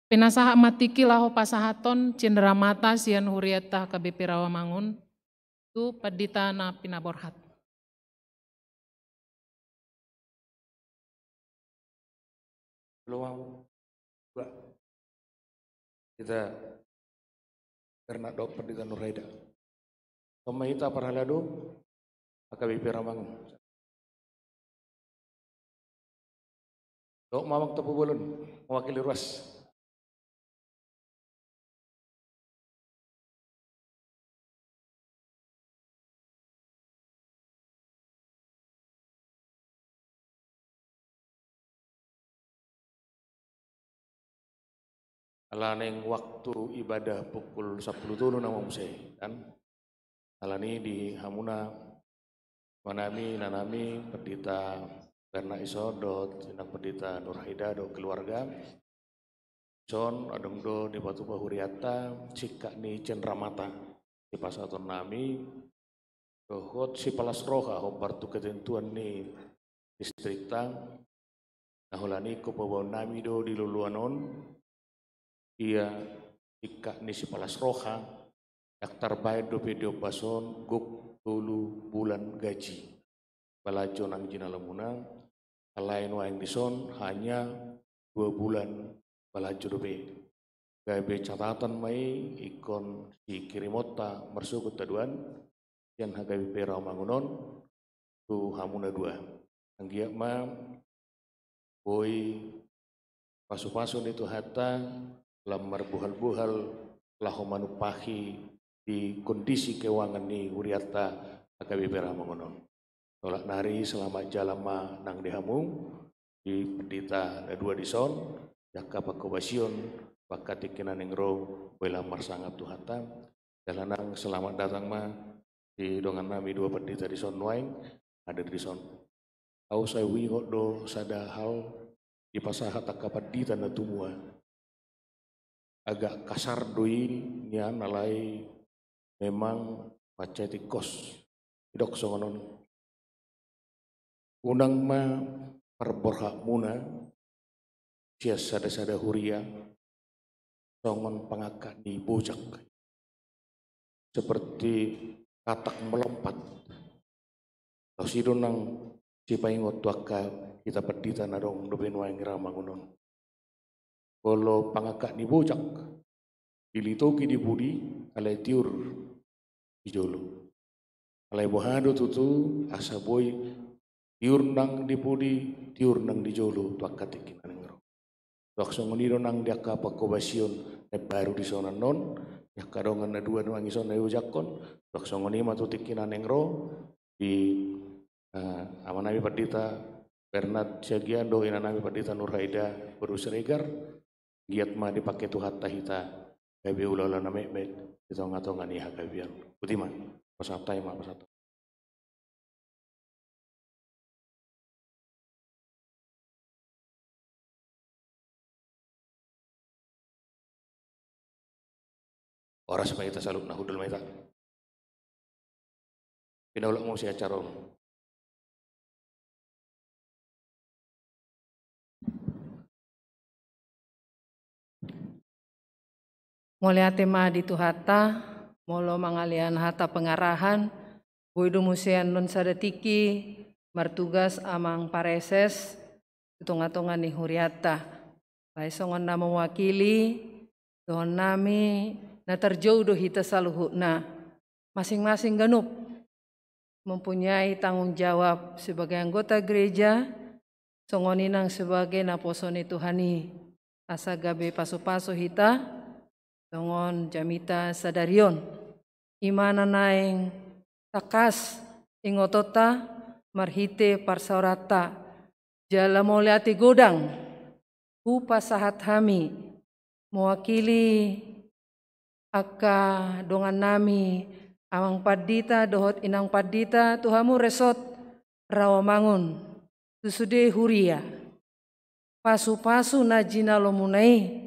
Pinasahat ma tingki laho pasahathon cindramata sian hurianta H K B P Rawamangun tu pandita na pinaborhat. Luang. Ba. Kita karena dok Pandita Nurhaida. Toma hita parhalado H K B P Rawamangun. Dok Amang Tampubolon, mewakili ruas. Ala naeng waktu ibadah pukul sampulu tolu nama muse, kan? Alani di hamuna, amanami, inanami, Pandita Bernard ison dohot Inang Pandita Nurhaida dohot keluarga. Ison adong do dipatupa hurianta singkat ni cindramata sipasahatonnami dohot sipalas roha hombar tu ketentuan ni distrikta. Na holan i ingkon paboaonnami do di loloan on, ia singkat ni sipalas roha, ndang tarbaen dope di ombas on gok tolu bulan gaji. Balanjo nang jinalamuna, alai nuaeng dison hanya dua bulan balanjo dope. Gabe catatan ma i ingkon sikirimonta marsogot haduan sian H K B P Rawamangun on tu hamuna dua. Anggiat ma boi pasupasu ni Tuhanta lam marbuhalbuhal laho manumpahi di kondisi keuangan ni hurianta H K B P Rawamangun on. Tolap nari selamat jalan ma nang di hamu, di pandita na dua dison, di angka pangkobasion, tu angka tingki na naeng ro, boi lam marsangap Tuhanta. Jala nang selamat datang ma di dongannami dua pandita dison nuaeng, hadir dison. Au sai huingot do sada hal dipasahat angka pandita na tumua. Agak kasar do i nian alai memang mansai tingkos. Didok songon on. Unang ma parborhatmuna sian sadasada huria songon pangangkat ni bojak. Seperti katak melompat. Laos i do nang sipaingot tu angka hita pandita na adong dope nuaeng i Rawamangun on. Molo pangangkat ni bojak dilitoki di pudi, alai tiur di jolo. Alai boha do tutu asa boi tiur nang di pudi, tiur nang di jolo tu angka tingki na naeng ro. Suang songon i do nang di angka pangkobasion na baru dison annon, di angka dongan na dua nuaeng dison na diojakhon, suang songon i ma tu tingki na naeng ro, di, eh, amanami pandita Bernard Siagian dohot inanami pandita Nurhaida boru Siregar, giat ma dipangke Tuhanta hita gabe ulaula na metmet di tongatonga ni hagabeon. Botima, pasahat hami ma, pasahat. Horas ma hita saluhutna, hundul ma hita. Pinaulak muse acara on. Mauliate ma di Tuhanta, molo mangalean hata pangarahan, boi do muse annon sada tingki martugas amang pareses tu tonga-tonga ni hurianta. Alai songon na mewakili dohononnami na tarjou do hita saluhutna, masing-masing ganup mempunyai tanggung jawab sebagai anggota gereja, songon i nang sebagai naposo ni Tuhan i, asa gabe pasu-pasu hita songon jamita sadari on. I ma na naeng tangkas ingotonta marhite parsaoranta. Jala mauliate godang hupasahat hami mewakili angka dongannami, amang pandita dohot inang pandita, tu hamu resort Rawamangun, tu sude huria. Pasu-pasu na jinalomuna i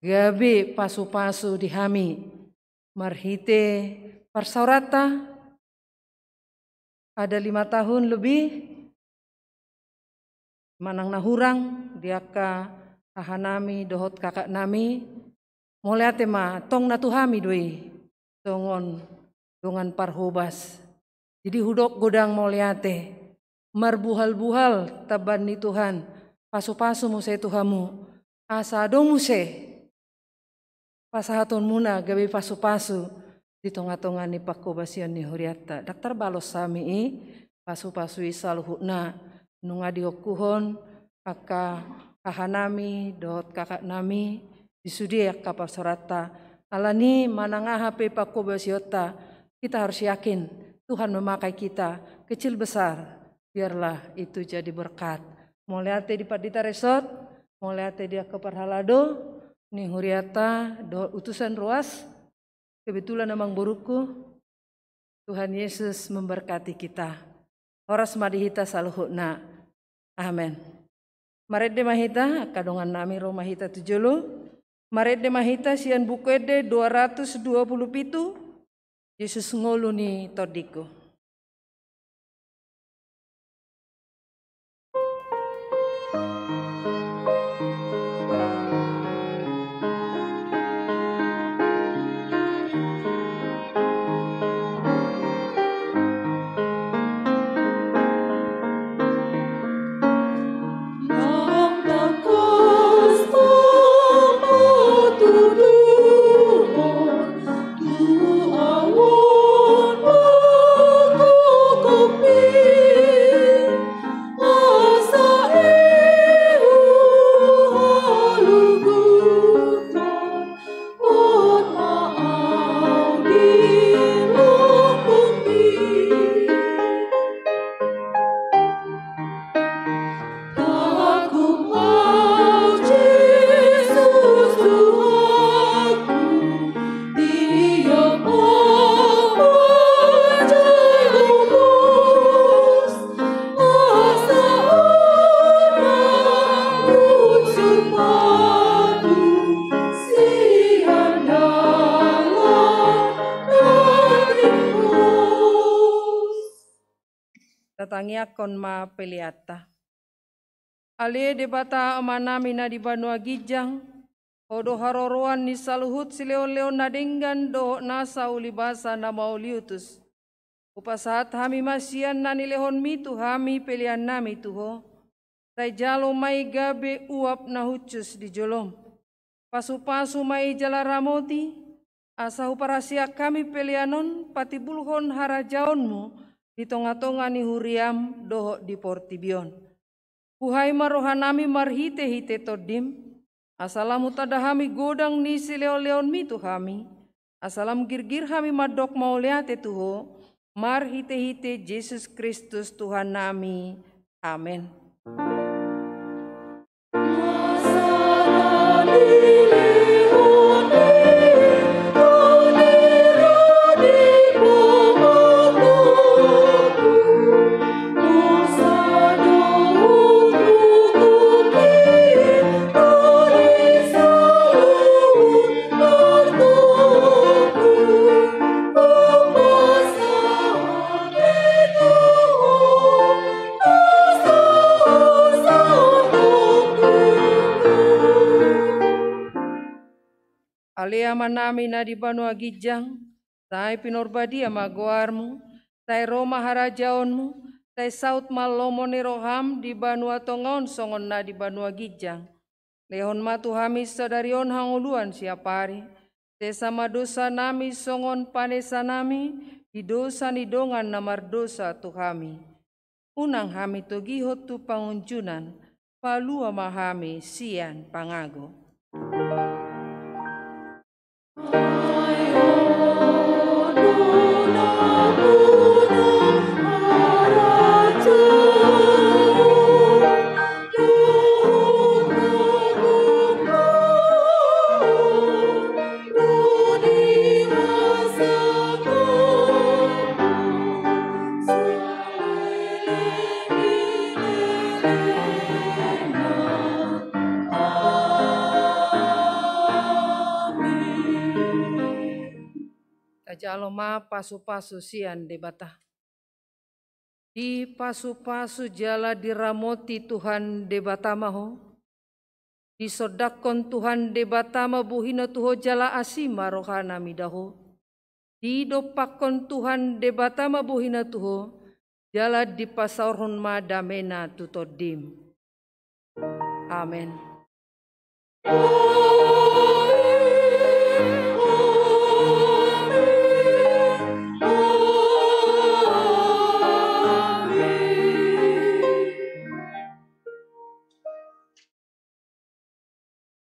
gabe pasu-pasu di hami marhite parsaoranta. Ada lima tahun lebih manang na hurang di angka hahanami dohot kakaknami. Mauliate ma, tong na tu hami do i songon dongan parhobas. Jadi hudok godang mauliate, marbuhal-buhal tamban ni Tuhan, pasu-pasu muse tu hamu, asa adong muse pasahatonmuna gabe pasu-pasu di tonga-tonga ni panghobasion ni hurianta. Ndang tarbalos hami i pasu-pasu i saluhutna, nunga dihongkuhon angka hahanami dohot kakaknami di sude angka parsaoranta. Alani manang aha pe panghobasionta, kita harus yakin Tuhan memakai kita, kecil besar, biarlah itu jadi berkat. Mauliate di pandita resort, mauliate di angka parhalado ni hurianta dohot utusan ruas, kebetulan amang borungku. Tuhan Yesus memberkati kita. Horas ma di hita saluhutna. Amen. Marende ma hita, angka dongannami, ro ma hita tu jolo. Marende ma hita sian Buku Ende dua ratus dua puluh pitu, Jesus Ngolu ni Tondingku. Tatangiangkon ma peleanta. Ale Debata Amanami na di banua ginjang, Ho do haroroan ni saluhut silehon-lehon na denggan dohot nasa ulibasa na mauliutus. Hupasahat hami ma sian na nilehonmi tu hami peleannami tu Ho. Sai jalo ma i gabe uap na hushus di jolom. Pasu-pasu ma i jala ramoti, asa huparhaseang hami pelean on patimbulhon harajaonmu di tonga-tonga ni huriam dohot di portibi on. Buhai ma rohanami marhite-hite Tondim, asa lam hutanda hami godang ni silehon-lehonmi tu hami, asa lam girgir hami mandok mauliate tu Ho, marhite-hite Jesus Kristus Tuhannami. Amen. Alea ma nami na di banua ginjang, sai pinarbadia ma goarmu, sai ro ma harajaonmu, sai saut ma lomo ni roham di banua tonga on songon na di banua ginjang. Lehon ma tu hami sadari on hangoluan siapari. Sesa ma dosa nami songon panesa nami di dosa ni dongan na mardosa tu hami. Unang hami togihon tu pangunjunan, palua ma hami sian pangago. Tajalo ma pasu-pasu sian Debata. Dipasupasu jala diramoti Tuhan Debata ma ho. Disondangkon Tuhan Debata ma bohina tu ho jala asi ma rohana mida ho. Didompakkon Tuhan Debata ma bohina tu ho, jala dipasaorhon ma damena tu tondim. Amen.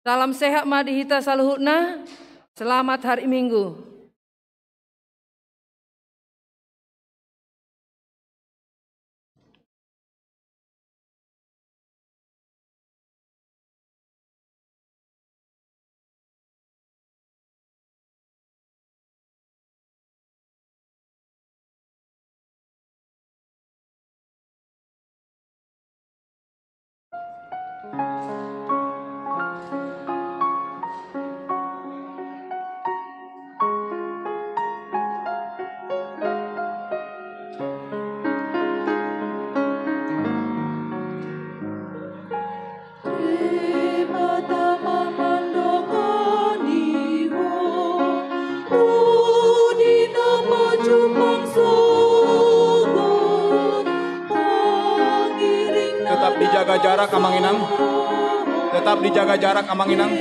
Salam sehat ma di hita saluhutna. Selamat hari Minggu. Tetap dijaga jarak, Amang Inang. Tetap dijaga jarak, Amang Inang.